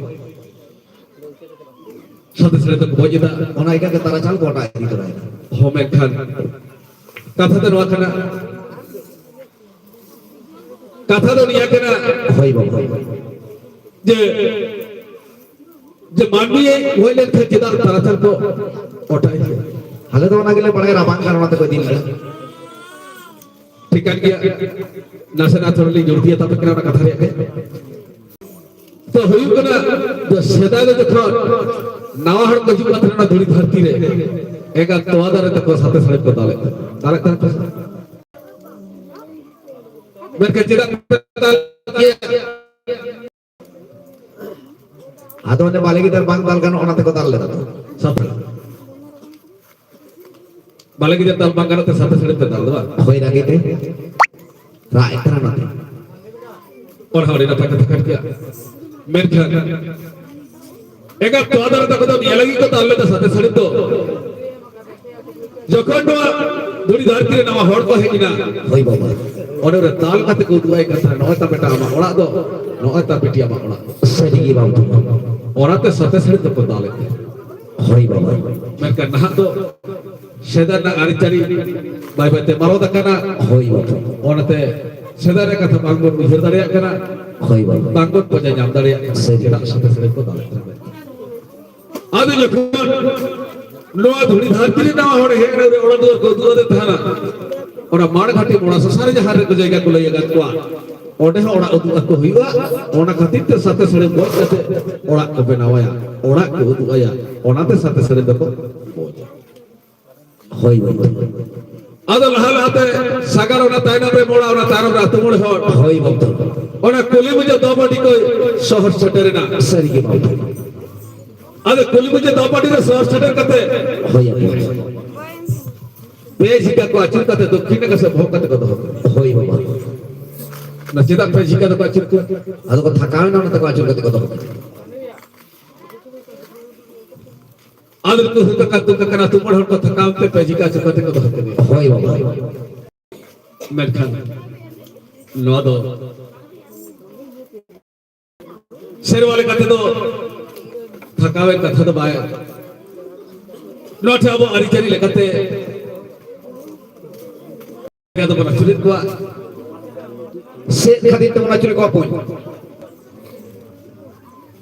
ᱥᱟᱛᱮ ᱥᱟᱹᱲᱤᱢ ᱛᱮᱠᱚ ᱵᱚᱡ ᱮᱫᱟ᱾ ᱚᱱᱟ ᱤᱭᱟᱹᱛᱮ ᱛᱟᱨᱟ ᱪᱟᱞ ᱠᱚ ᱚᱴᱟᱜ ᱤᱫᱤ ᱛᱚᱨᱟᱭᱮᱫᱟ᱾ ᱦᱚᱸ, ᱢᱮᱱᱠᱷᱟᱱ ᱠᱟᱛᱷᱟ ᱫᱚ ᱱᱚᱣᱟ ᱠᱟᱱᱟ, ᱠᱟᱛᱷᱟ ᱫᱚ ᱱᱤᱭᱟᱹ ᱠᱟᱱᱟ ᱦᱳᱭ ᱵᱟᱵᱟ᱾ ᱡᱮ, ᱡᱮ ᱢᱟᱹᱱᱢᱤ ᱦᱩᱭ ᱞᱮᱱᱠᱷᱟᱱ ᱪᱮᱫᱟᱜ ᱛᱟᱨᱟᱪᱟᱞ ᱠᱚ ᱚᱴᱟᱭ ᱜᱮᱭᱟ? ᱟᱞᱮ ᱫᱚ ᱚᱱᱟ ᱜᱮᱞᱮ ᱵᱟᱲᱟᱭᱟ, ᱨᱟᱵᱟᱝ ᱠᱟᱱᱟ ᱚᱱᱟ ᱛᱮᱠᱚ ᱤᱫᱤ ᱞᱮᱫᱟ᱾ ᱴᱷᱤᱠ ᱠᱟᱱ ᱜᱮᱭᱟ, ᱱᱟᱥᱮᱱᱟᱜ ᱛᱷᱚᱲᱟ ᱞᱤᱧ ᱡᱳᱨ ᱫᱤᱭᱟ ᱛᱟᱯᱮ ᱠᱟᱱᱟ ᱚᱱᱟ ᱠᱟᱛᱷᱟ ᱨᱮᱭᱟᱜ ᱜᱮ᱾ ᱦᱩᱭᱩᱜ ᱠᱟᱱᱟ ᱡᱮ ᱥᱮᱫᱟᱭ ᱫᱚ ᱡᱚᱠᱷᱚᱱ ᱱᱟᱣᱟ ᱦᱚᱲ ᱠᱚ ᱦᱤᱡᱩᱜ ᱠᱟᱱ ᱛᱟᱦᱮᱱᱟ ᱫᱷᱩᱲᱤ ᱫᱷᱟᱹᱨᱛᱤ ᱨᱮ, ᱮᱸᱜᱟᱛ ᱛᱚᱣᱟ ᱫᱟᱨᱮ ᱛᱮᱠᱚ ᱥᱟᱛᱮ ᱥᱟᱹᱲᱤᱢ ᱠᱚ ᱫᱟᱞᱮᱫ ᱛᱟᱦᱮᱸᱫ᱾ ᱫᱟᱞᱮᱫ ᱛᱟᱦᱮᱸᱫ ᱠᱚ ᱥᱮ? ᱢᱮᱱᱠᱷᱟᱱ ᱪᱮᱫᱟᱜ ᱯᱮ ᱫᱟᱞ ᱠᱮᱭᱟ? ᱟᱫᱚ ᱚᱱᱮ ᱵᱟᱞᱮ ᱜᱤᱫᱟᱹᱨ ᱵᱟᱝ ᱫᱟᱞ ᱜᱟᱱᱚᱜ, ᱚᱱᱟ ᱛᱮᱠᱚ ᱫᱟᱞ ᱞᱮᱫᱟ ᱛᱚ᱾ ᱥᱟᱛᱮ᱾ ᱵᱟᱞᱮ ᱜᱤᱫᱟᱹᱨ ᱫᱟᱞ ᱵᱟᱝ ᱜᱟᱱᱚᱜ ᱛᱮ ᱥᱟᱛᱮ ᱥᱟᱹᱲᱤᱢ ᱯᱮ ᱫᱟᱞ ᱫᱚ ᱵᱟᱝ? ᱦᱳᱭ, ᱨᱟᱹᱜᱤ ᱛᱮ᱾ ᱨᱟᱜ ᱮᱫ ᱛᱟᱦᱮᱱᱟ ᱚᱱᱟᱛᱮ᱾ ᱚᱱᱟ ᱦᱚᱸ ᱟᱹᱰᱤ ᱱᱟᱯᱟᱭ ᱠᱟᱛᱷᱟ ᱠᱟᱱ ᱜᱮᱭᱟ᱾ ᱢᱮᱱᱠᱷᱟᱱ ᱮᱸᱜᱟᱛ ᱛᱚᱣᱟ ᱫᱟᱨᱮ ᱛᱟᱠᱚ ᱫᱚ ᱱᱤᱭᱟᱹ ᱞᱟᱹᱜᱤᱫ ᱠᱚ ᱫᱟᱞ ᱞᱮᱫᱟ ᱥᱟᱛᱮ ᱥᱟᱹᱲᱤᱢ ᱫᱚ, ᱡᱚᱠᱷᱚᱱ ᱱᱚᱣᱟ ᱫᱷᱩᱲᱤ ᱫᱷᱟᱹᱨᱛᱤ ᱨᱮ ᱱᱟᱣᱟ ᱦᱚᱲ ᱠᱚ ᱦᱮᱡ ᱮᱱᱟ, ᱦᱳᱭ ᱵᱟᱵᱟ᱾ ᱚᱸᱰᱮ ᱨᱮ ᱫᱟᱞ ᱠᱟᱛᱮ ᱠᱚ ᱩᱫᱩᱜ ᱟᱭ ᱠᱟᱱ ᱛᱟᱦᱮᱱᱟ, "ᱱᱚᱜᱼᱚᱭ ᱛᱟ ᱵᱮᱴᱟ ᱟᱢᱟᱜ ᱚᱲᱟᱜ ᱫᱚ, ᱱᱚᱜᱼᱚᱭ ᱛᱟ ᱵᱤᱴᱤ ᱟᱢᱟᱜ ᱚᱲᱟᱜ ᱫᱚ᱾" ᱥᱟᱹᱨᱤ ᱜᱮ ᱵᱟᱵᱟ᱾ ᱚᱱᱟᱛᱮ ᱥᱟᱛᱮ ᱥᱟᱹᱲᱤᱢ ᱫᱚᱠᱚ ᱫᱟᱞᱮᱫ ᱛᱟᱦᱮᱸᱫ᱾ ᱦᱳᱭ ᱵᱟᱵᱟ᱾ ᱢᱮᱱᱠᱷᱟᱱ ᱱᱟᱦᱟᱜ ᱫᱚ ᱥᱮᱫᱟᱭ ᱨᱮᱱᱟᱜ ᱟᱹᱨᱤᱪᱟᱹᱞᱤ ᱵᱟᱭ ᱵᱟᱭ ᱛᱮ ᱢᱟᱞᱚᱴ ᱟᱠᱟᱱᱟ᱾ ᱦᱳᱭ ᱵᱟᱵᱟ᱾ ᱚᱱᱟᱛᱮ ᱥᱮᱫᱟᱭ ᱨᱮᱱᱟᱜ ᱠᱟᱛᱷᱟ ᱵᱟᱝᱵᱚᱱ ᱩᱭᱦᱟᱹᱨ ᱫᱟᱲᱮᱭᱟᱜ ᱠᱟᱱᱟ, ᱦᱳᱭ ᱵᱟᱵᱟ᱾ ᱵᱟᱝᱵᱚᱱ ᱯᱟᱸᱡᱟ ᱧᱟᱢ ᱫᱟᱲᱮᱭᱟᱜ ᱠᱟᱱᱟ᱾ ᱥᱟᱹᱨᱤ᱾ ᱪᱮᱫᱟᱜ ᱥᱟᱛᱮ ᱥᱟᱹᱲᱤᱢ ᱠᱚ ᱫᱟᱞᱮᱫ ᱛᱟᱦᱮᱸᱫ? ᱟᱫᱚ ᱡᱚᱠᱷᱚᱱ ᱱᱚᱣᱟ ᱫᱷᱩᱲᱤ ᱫᱷᱟᱹᱨᱛᱤ ᱨᱮ ᱱᱟᱣᱟ ᱦᱚᱲ ᱦᱮᱡ ᱮᱱᱟ, ᱚᱲᱟᱜ ᱫᱩᱣᱟᱹᱨ ᱠᱚ ᱩᱫᱩᱜ ᱟᱫᱮ ᱛᱟᱦᱮᱱᱟ, ᱚᱱᱟ ᱢᱟᱲ ᱜᱷᱟᱴᱤ ᱢᱚᱲᱟ ᱥᱚᱥᱟ ᱨᱮ ᱡᱟᱦᱟᱸ ᱨᱮᱠᱚ ᱡᱟᱭᱜᱟ ᱠᱚ ᱞᱟᱹᱭ ᱟᱠᱟᱫ ᱠᱚᱣᱟ, ᱚᱸᱰᱮ ᱦᱚᱸ ᱚᱲᱟᱜ ᱩᱫᱩᱜ ᱟᱠᱚ ᱦᱩᱭᱩᱜᱼᱟ᱾ ᱚᱱᱟ ᱠᱷᱟᱹᱛᱤᱨ ᱛᱮ ᱥᱟᱛᱮ ᱥᱟᱹᱲᱤᱢ ᱜᱚᱡ ᱠᱟᱛᱮ ᱚᱲᱟᱜ ᱠᱚ ᱵᱮᱱᱟᱣᱟᱭᱟ, ᱚᱲᱟᱜ ᱠᱚ ᱩᱫᱩᱜ ᱟᱭᱟ, ᱚᱱᱟᱛᱮ ᱥᱟᱛᱮ ᱥᱟᱹᱲᱤᱢ ᱫᱚᱠᱚ ᱵᱚᱡᱟ᱾ ᱦᱳᱭ ᱵᱟᱵᱟ᱾ ᱟᱫᱚ ᱞᱟᱦᱟ ᱞᱟᱦᱟᱛᱮ ᱥᱟᱜᱟᱲ, ᱚᱱᱟ ᱛᱟᱭᱱᱚᱢ ᱨᱮ ᱢᱚᱲᱟ, ᱚᱱᱟ ᱛᱟᱭᱱᱚᱢ ᱨᱮ ᱟᱹᱛᱩ ᱢᱚᱬᱮ ᱦᱚᱲ᱾ ᱦᱳᱭ ᱵᱟᱵᱟ᱾ ᱚᱱᱟ ᱠᱩᱞᱤ ᱢᱩᱪᱟᱹᱫ ᱫᱚ ᱢᱟᱹᱰᱤ ᱠᱚ ᱥᱚᱦᱚᱨ ᱥᱮᱴᱮᱨ ᱮᱱᱟ᱾ ᱥᱟᱹᱨᱤ ᱜᱮ ᱵᱟᱵᱟ᱾ ᱟᱫᱚ ᱠᱩᱞᱤ ᱢᱩᱪᱟᱹᱫ ᱫᱚ ᱢᱟᱹᱰᱤ ᱨᱮ ᱥᱚᱦᱚᱨ ᱥᱮᱴᱮᱨ ᱠᱟᱛᱮ ᱦᱳᱭ ᱟᱵᱚ᱾ ᱯᱮ ᱡᱷᱤᱠᱟ ᱠᱚ ᱟᱹᱪᱩᱨ ᱠᱟᱛᱮ ᱫᱚᱠᱠᱷᱤᱱ ᱱᱟᱠᱷᱟ ᱥᱮᱫ ᱵᱚᱦᱚᱜ ᱠᱟᱛᱮ ᱠᱚ ᱫᱚᱦᱚ ᱠᱚᱣᱟ᱾ ᱦᱳᱭ ᱵᱟᱵᱟ᱾ ᱚᱱᱟ ᱪᱮᱫᱟᱜ ᱯᱮ ᱡᱷᱤᱠᱟ ᱫᱚᱠᱚ ᱟᱹᱪᱩᱨ ᱠᱚᱣᱟ? ᱟᱫᱚ ᱠᱚ ᱛᱷᱟᱠᱟᱣ ᱮᱱᱟ, ᱚᱱᱟᱛᱮ ᱠᱚ ᱟᱹᱪᱩᱨ ᱠᱟᱛᱮ ᱠᱚ ᱫᱚᱦᱚ ᱠᱚᱣᱟ᱾ ᱟᱫᱚ ᱠᱚ ᱦᱩᱠᱟ ᱠᱟᱛᱩ ᱠᱟᱱᱟ, ᱛᱩᱢᱟᱹᱲ ᱦᱚᱲ ᱠᱚ ᱛᱷᱟᱠᱟᱣ ᱛᱮ ᱯᱮ ᱡᱷᱤᱠᱟ ᱟᱹᱪᱩᱨ ᱠᱟᱛᱮ ᱠᱚ ᱫᱚᱦᱚ ᱠᱮᱫᱮᱭᱟ᱾ ᱦᱳᱭ ᱵᱟᱵᱟ᱾ ᱢᱮᱱᱠᱷᱟᱱ ᱱᱚᱣᱟ ᱫᱚ ᱥᱮᱨᱣᱟ ᱞᱮᱠᱟ ᱛᱮᱫᱚ ᱛᱷᱟᱠᱟᱣᱮᱱ ᱠᱟᱛᱷᱟ ᱫᱚ ᱵᱟᱭ᱾ ᱱᱚᱣᱟ ᱴᱷᱮᱱ ᱟᱵᱚ ᱟᱹᱨᱤᱪᱟᱹᱞᱤ ᱞᱮᱠᱟᱛᱮ ᱟᱫᱚ ᱵᱚᱱ ᱟᱹᱪᱩᱨᱮᱫ ᱠᱚᱣᱟ᱾ ᱪᱮᱫ ᱠᱷᱟᱹᱛᱤᱨ ᱛᱮᱵᱚᱱ ᱟᱹᱪᱩᱨᱮᱫ ᱠᱚᱣᱟ ᱵᱚᱠᱚᱧ?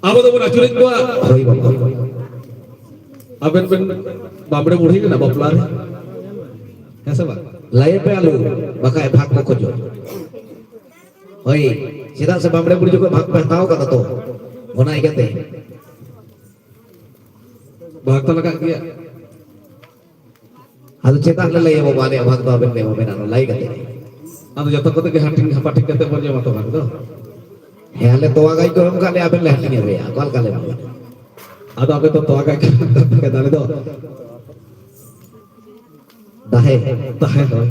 ᱟᱵᱚ ᱫᱚᱵᱚᱱ ᱟᱹᱪᱩᱨᱮᱫ ᱠᱚᱣᱟ᱾ ᱦᱳᱭ ᱵᱟᱵᱟ᱾ ᱟᱵᱮᱱ ᱵᱮᱱ ᱵᱟᱢᱲᱮ ᱵᱩᱲᱦᱤ ᱠᱟᱱᱟ ᱵᱟᱯᱞᱟ ᱨᱮ, ᱦᱮᱸ ᱥᱮ ᱵᱟᱝ? ᱞᱟᱹᱭ ᱯᱮ ᱟᱞᱚ, ᱵᱟᱠᱷᱟᱡ ᱵᱷᱟᱜᱽ ᱠᱚ ᱠᱷᱚᱡᱚᱜ᱾ ᱦᱳᱭ, ᱪᱮᱫᱟᱜ ᱥᱮ ᱵᱟᱢᱲᱮ ᱵᱩᱲᱦᱤ ᱡᱚᱠᱷᱚᱱ ᱵᱷᱟᱜᱽ ᱯᱮ ᱦᱟᱛᱟᱣ ᱠᱟᱫᱟ ᱛᱚ, ᱚᱱᱟ ᱤᱭᱠᱟᱹᱛᱮ ᱵᱷᱟᱜᱽ ᱫᱚ ᱞᱟᱜᱟᱜ ᱜᱮᱭᱟ᱾ ᱟᱫᱚ ᱪᱮᱫᱟᱜ ᱞᱮ ᱞᱟᱹᱭᱟ ᱵᱟᱵᱟ, ᱟᱞᱮᱭᱟᱜ ᱵᱷᱟᱜᱽ ᱫᱚ ᱟᱵᱮᱱ ᱞᱮ ᱮᱢᱟ ᱵᱮᱱᱟ, ᱚᱱᱟ ᱞᱟᱹᱭ ᱠᱟᱛᱮ᱾ ᱟᱫᱚ ᱡᱚᱛᱚ ᱠᱚᱛᱮ ᱜᱮ ᱦᱟᱹᱴᱤᱧ ᱦᱟᱯᱟᱴᱤᱧ ᱠᱟᱛᱮ ᱵᱚᱱ ᱡᱚᱢᱟ ᱛᱚ ᱵᱷᱟᱜᱽ ᱫᱚ᱾ ᱦᱮᱸ, ᱟᱞᱮ ᱛᱚᱣᱟ ᱜᱟᱭ ᱠᱚ ᱮᱢ ᱠᱟᱜ ᱞᱮᱭᱟ, ᱟᱵᱮᱱ ᱞᱮ ᱦᱟᱹᱴᱤᱧ ᱟᱯᱮᱭᱟ, ᱚᱠᱟ ᱞᱮᱠᱟ ᱞᱮ ᱮᱢᱟ ᱵᱮᱱᱟ? ᱟᱫᱚ ᱟᱯᱮ ᱫᱚ ᱛᱚᱣᱟ ᱜᱟᱭ ᱠᱚ ᱮᱢ ᱠᱟᱜ ᱯᱮ ᱠᱷᱟᱱ ᱟᱞᱮ ᱫᱚ ᱫᱟᱦᱮ᱾ ᱫᱟᱦᱮ, ᱦᱳᱭ᱾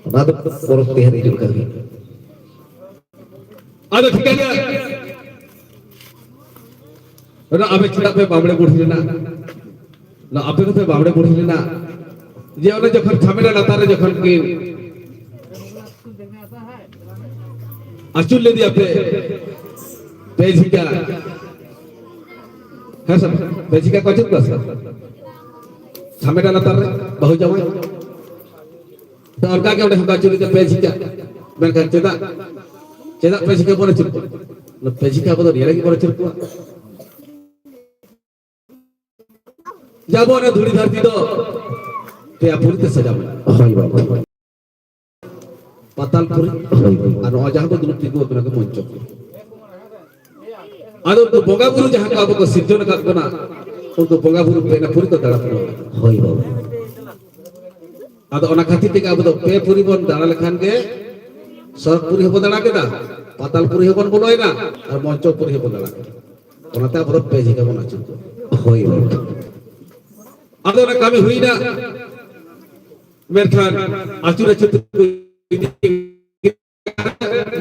ᱚᱱᱟ ᱫᱚ ᱯᱚᱨᱚᱵᱽ ᱛᱮᱭᱟᱨ ᱦᱤᱡᱩᱜ ᱠᱟᱱ ᱜᱮᱭᱟ᱾ ᱟᱫᱚ ᱴᱷᱤᱠᱟᱹᱱ ᱜᱮᱭᱟ᱾ ᱚᱱᱟ ᱟᱯᱮ ᱪᱮᱫᱟᱜ ᱯᱮ ᱵᱟᱢᱲᱮ ᱵᱩᱲᱦᱤ ᱞᱮᱱᱟ? ᱚᱱᱟ ᱟᱯᱮ ᱫᱚᱯᱮ ᱵᱟᱢᱲᱮ ᱵᱩᱲᱦᱤ ᱞᱮᱱᱟ? ᱡᱮ ᱚᱱᱮ ᱡᱚᱠᱷᱚᱱ ᱪᱷᱟᱢᱮᱰᱟ ᱞᱟᱛᱟᱨ ᱨᱮ ᱡᱚᱠᱷᱚᱱ ᱠᱤᱱ ᱟᱹᱪᱩᱨ ᱞᱮᱫᱮᱭᱟ ᱯᱮ, ᱯᱮ ᱡᱷᱤᱠᱟ᱾ ᱦᱮᱸ ᱥᱮ ᱵᱟᱝ? ᱯᱮ ᱡᱷᱤᱠᱟ ᱠᱚ ᱟᱹᱪᱩᱨ ᱠᱚᱣᱟ ᱥᱮ? ᱪᱷᱟᱢᱮᱰᱟ ᱞᱟᱛᱟᱨ ᱨᱮ ᱵᱟᱹᱦᱩ ᱡᱟᱶᱟᱭ᱾ ᱛᱚ ᱚᱱᱠᱟ ᱜᱮ ᱚᱸᱰᱮ ᱦᱚᱸᱠᱚ ᱟᱹᱪᱩᱨ ᱠᱮᱫᱟ ᱯᱮ ᱡᱷᱤᱠᱟ᱾ ᱢᱮᱱᱠᱷᱟᱱ ᱪᱮᱫᱟᱜ, ᱪᱮᱫᱟᱜ ᱯᱮ ᱡᱷᱤᱠᱟ ᱵᱚᱱ ᱟᱹᱪᱩᱨ ᱠᱚᱣᱟ? ᱚᱱᱟ ᱯᱮ ᱡᱷᱤᱠᱟ ᱟᱵᱚ ᱫᱚ ᱱᱤᱭᱟᱹ ᱞᱟᱹᱜᱤᱫ ᱵᱚᱱ ᱟᱹᱪᱩᱨ ᱠᱚᱣᱟ᱾ ᱡᱮ ᱟᱵᱚ ᱚᱱᱟ ᱫᱷᱩᱲᱤ ᱫᱷᱟᱹᱨᱛᱤ ᱫᱚ ᱯᱮᱭᱟ ᱯᱩᱨᱤ ᱛᱮ ᱥᱟᱡᱟᱣ ᱢᱮᱱᱟᱜᱼᱟ᱾ ᱦᱳᱭ ᱵᱟᱵᱟ᱾ ᱯᱟᱛᱟᱞ ᱯᱩᱨᱤ᱾ ᱦᱳᱭ ᱵᱟᱵᱟ᱾ ᱟᱨ ᱱᱚᱣᱟ ᱡᱟᱦᱟᱸ ᱵᱚ ᱫᱩᱲᱩᱵ ᱛᱤᱸᱜᱩ ᱟᱠᱟᱱᱟ ᱠᱚ ᱢᱚᱧᱪᱚ ᱯᱩᱨᱤ᱾ ᱟᱫᱚ ᱩᱱᱠᱩ ᱵᱚᱸᱜᱟ ᱵᱩᱨᱩ ᱡᱟᱦᱟᱸ ᱠᱚ ᱟᱵᱚ ᱠᱚ ᱥᱤᱨᱡᱚᱱ ᱟᱠᱟᱫ ᱵᱚᱱᱟ, ᱩᱱᱠᱩ ᱵᱚᱸᱜᱟ ᱵᱩᱨᱩ ᱯᱮ ᱯᱩᱨᱤ ᱠᱚ ᱫᱟᱬᱟ ᱯᱩᱨᱟᱹᱣ ᱟᱠᱟᱫᱟ᱾ ᱦᱳᱭ ᱵᱟᱵᱟ᱾ ᱟᱫᱚ ᱚᱱᱟ ᱠᱷᱟᱹᱛᱤᱨ ᱛᱮᱜᱮ ᱟᱵᱚ ᱫᱚ ᱯᱮ ᱯᱩᱨᱤ ᱵᱚᱱ ᱫᱟᱬᱟ ᱞᱮᱠᱷᱟᱱ ᱜᱮ ᱥᱚᱨᱚᱜᱽ ᱯᱩᱨᱤ ᱦᱚᱸᱵᱚᱱ ᱫᱟᱬᱟ ᱠᱮᱫᱟ, ᱯᱟᱛᱟᱞ ᱯᱩᱨᱤ ᱦᱚᱸᱵᱚᱱ ᱵᱚᱞᱚᱭᱮᱱᱟ, ᱟᱨ ᱢᱚᱧᱪᱚ ᱯᱩᱨᱤ ᱦᱚᱸᱵᱚᱱ ᱫᱟᱬᱟ ᱠᱮᱫᱟ᱾ ᱚᱱᱟᱛᱮ ᱟᱵᱚ ᱫᱚ ᱯᱮ ᱡᱟᱭᱜᱟ ᱵᱚᱱ ᱟᱹᱪᱩᱨ ᱠᱚᱣᱟ᱾ ᱦᱳᱭ ᱵᱟᱵᱟ᱾ ᱟᱫᱚ ᱚᱱᱟ ᱠᱟᱹᱢᱤ ᱦᱩᱭᱱᱟ, ᱢᱮᱱᱠᱷᱟᱱ ᱟᱹᱪᱩᱨ ᱟᱹᱪᱩᱨ ᱛᱮ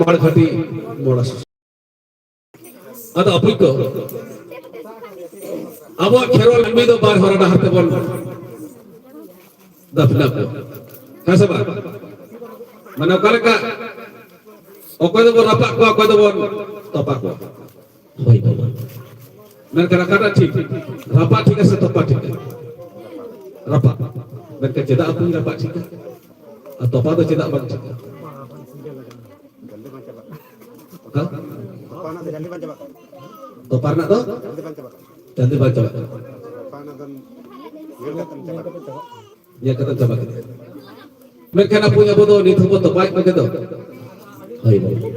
ᱢᱚᱬᱮ ᱜᱷᱟᱹᱴᱤ ᱢᱚᱬᱮ ᱥᱩᱥᱩ᱾ ᱟᱫᱚ ᱟᱯᱮ ᱠᱚ, ᱟᱵᱚᱣᱟᱜ ᱠᱷᱮᱨᱣᱟᱞ ᱢᱟᱹᱱᱢᱤ ᱫᱚ ᱵᱟᱨ ᱦᱚᱨᱟ ᱰᱟᱦᱟᱨ ᱛᱮᱵᱚᱱ ᱫᱟᱯᱷᱱᱟ ᱠᱚᱣᱟ᱾ ᱦᱮᱸ ᱥᱮ ᱵᱟᱝ? ᱢᱟᱱᱮ ᱚᱠᱟ ᱞᱮᱠᱟ? ᱚᱠᱚᱭ ᱫᱚᱵᱚᱱ ᱨᱟᱯᱟᱜ ᱠᱚᱣᱟ, ᱚᱠᱚᱭ ᱫᱚᱵᱚᱱ ᱛᱚᱯᱟ ᱠᱚᱣᱟ᱾ ᱦᱳᱭ ᱵᱟᱵᱟ᱾ ᱢᱮᱱᱠᱷᱟᱱ ᱚᱠᱟᱴᱟᱜ ᱴᱷᱤᱠ? ᱨᱟᱯᱟᱜ ᱴᱷᱤᱠᱟ ᱥᱮ ᱛᱚᱯᱟ ᱴᱷᱤᱠᱟ? ᱨᱟᱯᱟᱜ᱾ ᱢᱮᱱᱠᱷᱟᱱ ᱪᱮᱫᱟᱜ ᱟᱵᱚ ᱨᱟᱯᱟᱜ ᱴᱷᱤᱠᱟ? ᱟᱨ ᱛᱚᱯᱟ ᱫᱚ ᱪᱮᱫᱟᱜ ᱵᱟᱝ ᱴᱷᱤᱠᱟ? ᱦᱮᱸ? ᱛᱚᱯᱟ ᱨᱮᱱᱟᱜ ᱫᱚ ᱡᱟᱞᱫᱤ ᱵᱟᱝ ᱪᱟᱵᱟᱜ ᱠᱟᱱᱟ᱾ ᱛᱚᱯᱟ ᱨᱮᱱᱟᱜ ᱫᱚ ᱡᱟᱞᱫᱤ ᱵᱟᱝ ᱪᱟᱵᱟᱜ ᱠᱟᱱᱟ᱾ ᱡᱟᱞᱫᱤ ᱵᱟᱝ ᱪᱟᱵᱟᱜ ᱠᱟᱱᱟ᱾ ᱛᱚᱯᱟ ᱨᱮᱱᱟᱜ ᱫᱚ ᱧᱮᱞ ᱠᱟᱛᱮᱢ ᱪᱟᱵᱟ ᱠᱮᱫᱟ᱾ ᱧᱮᱞ ᱠᱟᱛᱮᱢ ᱪᱟᱵᱟ ᱠᱮᱫᱟ᱾ ᱢᱮᱱᱠᱷᱟᱱ ᱟᱵᱚ, ᱟᱵᱚ ᱫᱚ ᱱᱤᱛ ᱦᱚᱸᱵᱚ ᱛᱚᱯᱟᱭᱮᱫ ᱠᱚᱜᱮ ᱫᱚ᱾ ᱦᱳᱭ ᱵᱟᱵᱟ᱾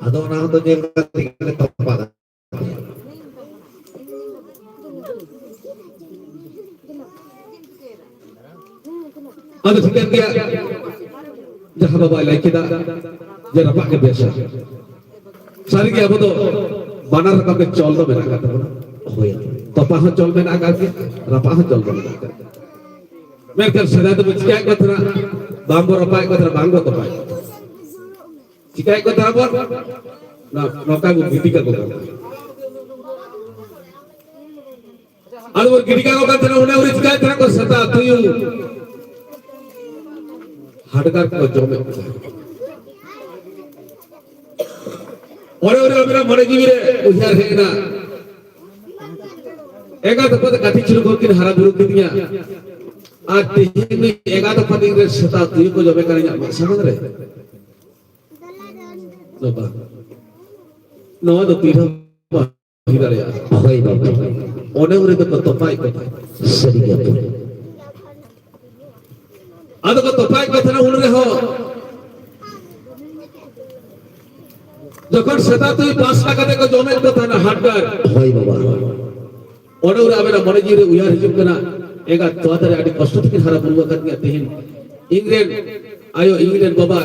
ᱟᱫᱚ ᱚᱱᱟ ᱦᱚᱸᱛᱚ ᱧᱮᱞ ᱠᱟᱛᱮ ᱜᱮᱞᱮ ᱛᱚᱯᱟᱜᱟ᱾ ᱟᱫᱚ ᱴᱷᱤᱠᱟᱹᱱ ᱜᱮᱭᱟ, ᱡᱟᱦᱟᱸ ᱵᱟᱵᱟᱭ ᱞᱟᱹᱭ ᱠᱮᱫᱟ ᱡᱮ ᱨᱟᱯᱟᱜ ᱜᱮ ᱵᱮᱥᱟ᱾ ᱥᱟᱹᱨᱤᱜᱮ ᱟᱵᱚ ᱫᱚ ᱵᱟᱱᱟᱨ ᱨᱚᱠᱚᱢ ᱜᱮ ᱪᱚᱞ ᱫᱚ ᱢᱮᱱᱟᱜ ᱟᱠᱟᱫ ᱛᱟᱵᱚᱱᱟ᱾ ᱦᱳᱭ, ᱛᱚᱯᱟ ᱦᱚᱸ ᱪᱚᱞ ᱢᱮᱱᱟᱜ ᱟᱠᱟᱫ ᱜᱮᱭᱟ, ᱨᱟᱯᱟᱜ ᱦᱚᱸ ᱪᱚᱞ ᱫᱚ ᱢᱮᱱᱟᱜ ᱟᱠᱟᱫ ᱜᱮᱭᱟ᱾ ᱢᱮᱱᱠᱷᱟᱱ ᱥᱮᱫᱟᱭ ᱫᱚᱵᱚ ᱪᱤᱠᱟᱹᱭᱮᱫ ᱠᱚ ᱛᱟᱦᱮᱱᱟ? ᱵᱟᱝ ᱵᱚ ᱨᱟᱯᱟᱜᱮᱫ ᱠᱚ ᱛᱟᱦᱮᱱᱟ, ᱵᱟᱝ ᱵᱚ ᱛᱚᱯᱟᱭᱮᱫ ᱠᱚ ᱛᱟᱦᱮᱱᱟ᱾ ᱪᱤᱠᱟᱹᱭᱮᱫ ᱠᱚ ᱛᱟᱦᱮᱱᱟ ᱵᱚᱱ? ᱱᱚ-, ᱱᱚᱝᱠᱟ ᱵᱚ ᱜᱤᱰᱤ ᱠᱟᱠᱚ ᱠᱟᱱ ᱛᱟᱦᱮᱱᱟ᱾ ᱟᱫᱚ ᱵᱚᱱ ᱜᱤᱰᱤ ᱠᱟᱠᱚ ᱠᱟᱱ ᱛᱟᱦᱮᱱᱟ, ᱚᱱᱮ ᱩᱱᱤ ᱪᱤᱠᱟᱹᱭᱮᱫ ᱛᱟᱦᱮᱱᱟ ᱠᱚ, ᱥᱮᱛᱟ ᱛᱩᱭᱩ ᱦᱟᱰᱜᱟᱨ ᱠᱚ ᱡᱚᱢᱮᱫ ᱠᱚ ᱛᱟᱦᱮᱱᱟ᱾ ᱚᱱᱮ ᱚᱱᱮ ᱟᱵᱤᱱᱟᱜ ᱢᱚᱱᱮ ᱡᱤᱣᱤ ᱨᱮ ᱩᱭᱦᱟᱹᱨ ᱦᱮᱡ ᱮᱱᱟ, ᱮᱸᱜᱟᱛ ᱟᱯᱟᱛ ᱠᱟᱹᱴᱤᱡ ᱪᱩᱞᱩᱝ ᱠᱷᱚᱱ ᱠᱤᱱ ᱦᱟᱨᱟ ᱵᱩᱨᱩ ᱠᱤᱫᱤᱧᱟ, ᱟᱨ ᱛᱮᱦᱮᱧ ᱱᱩᱭ ᱮᱸᱜᱟᱛ ᱟᱯᱟᱛ ᱤᱧ ᱨᱮᱱ ᱥᱮᱛᱟ ᱛᱩᱭᱩ ᱠᱚ ᱡᱚᱢᱮ ᱠᱟᱱᱟ ᱤᱧᱟᱹᱜ ᱢᱮᱫ ᱥᱟᱢᱟᱝ ᱨᱮ᱾ ᱵᱟᱵᱟ, ᱱᱚᱣᱟ ᱫᱚ ᱛᱤᱨᱦᱚᱸ ᱵᱟᱝ ᱦᱩᱭ ᱫᱟᱲᱮᱭᱟᱜᱼᱟ᱾ ᱦᱳᱭ ᱵᱟᱵᱟ᱾ ᱚᱱᱮ ᱩᱱ ᱨᱮᱫᱚ ᱠᱚ ᱛᱚᱯᱟᱭᱮᱫ ᱠᱚ ᱛᱟᱦᱮᱸᱫ᱾ ᱥᱟᱹᱨᱤ ᱜᱮ ᱵᱟᱵᱟ᱾ ᱟᱫᱚ ᱠᱚ ᱛᱚᱯᱟᱭᱮᱫ ᱠᱚ ᱛᱟᱦᱮᱱᱟ ᱩᱱ ᱨᱮᱦᱚᱸ᱾ ᱡᱚᱠᱷᱚᱱ ᱥᱮᱛᱟ ᱛᱩᱭᱩ ᱯᱟᱥᱱᱟ ᱠᱟᱛᱮ ᱠᱚ ᱡᱚᱢᱮᱫ ᱠᱚ ᱛᱟᱦᱮᱱᱟ ᱦᱟᱰᱜᱟᱨ᱾ ᱦᱳᱭ ᱵᱟᱵᱟ᱾ ᱚᱸᱰᱮ ᱩᱱᱨᱮ ᱟᱵᱮᱱᱟᱜ ᱢᱚᱱᱮ ᱡᱤᱣᱤ ᱨᱮ ᱩᱭᱦᱟᱹᱨ ᱦᱤᱡᱩᱜ ᱠᱟᱱᱟ, ᱮᱸᱜᱟᱛ ᱛᱚᱣᱟ ᱫᱟᱨᱮ ᱟᱹᱰᱤ ᱠᱚᱥᱴᱚ ᱛᱮᱠᱤᱱ ᱦᱟᱨᱟ ᱵᱩᱨᱩ ᱟᱠᱟᱫ ᱞᱤᱧᱟ, ᱛᱮᱦᱮᱧ ᱤᱧ ᱨᱮᱱ ᱟᱭᱳ, ᱤᱧ ᱨᱮᱱ ᱵᱟᱵᱟ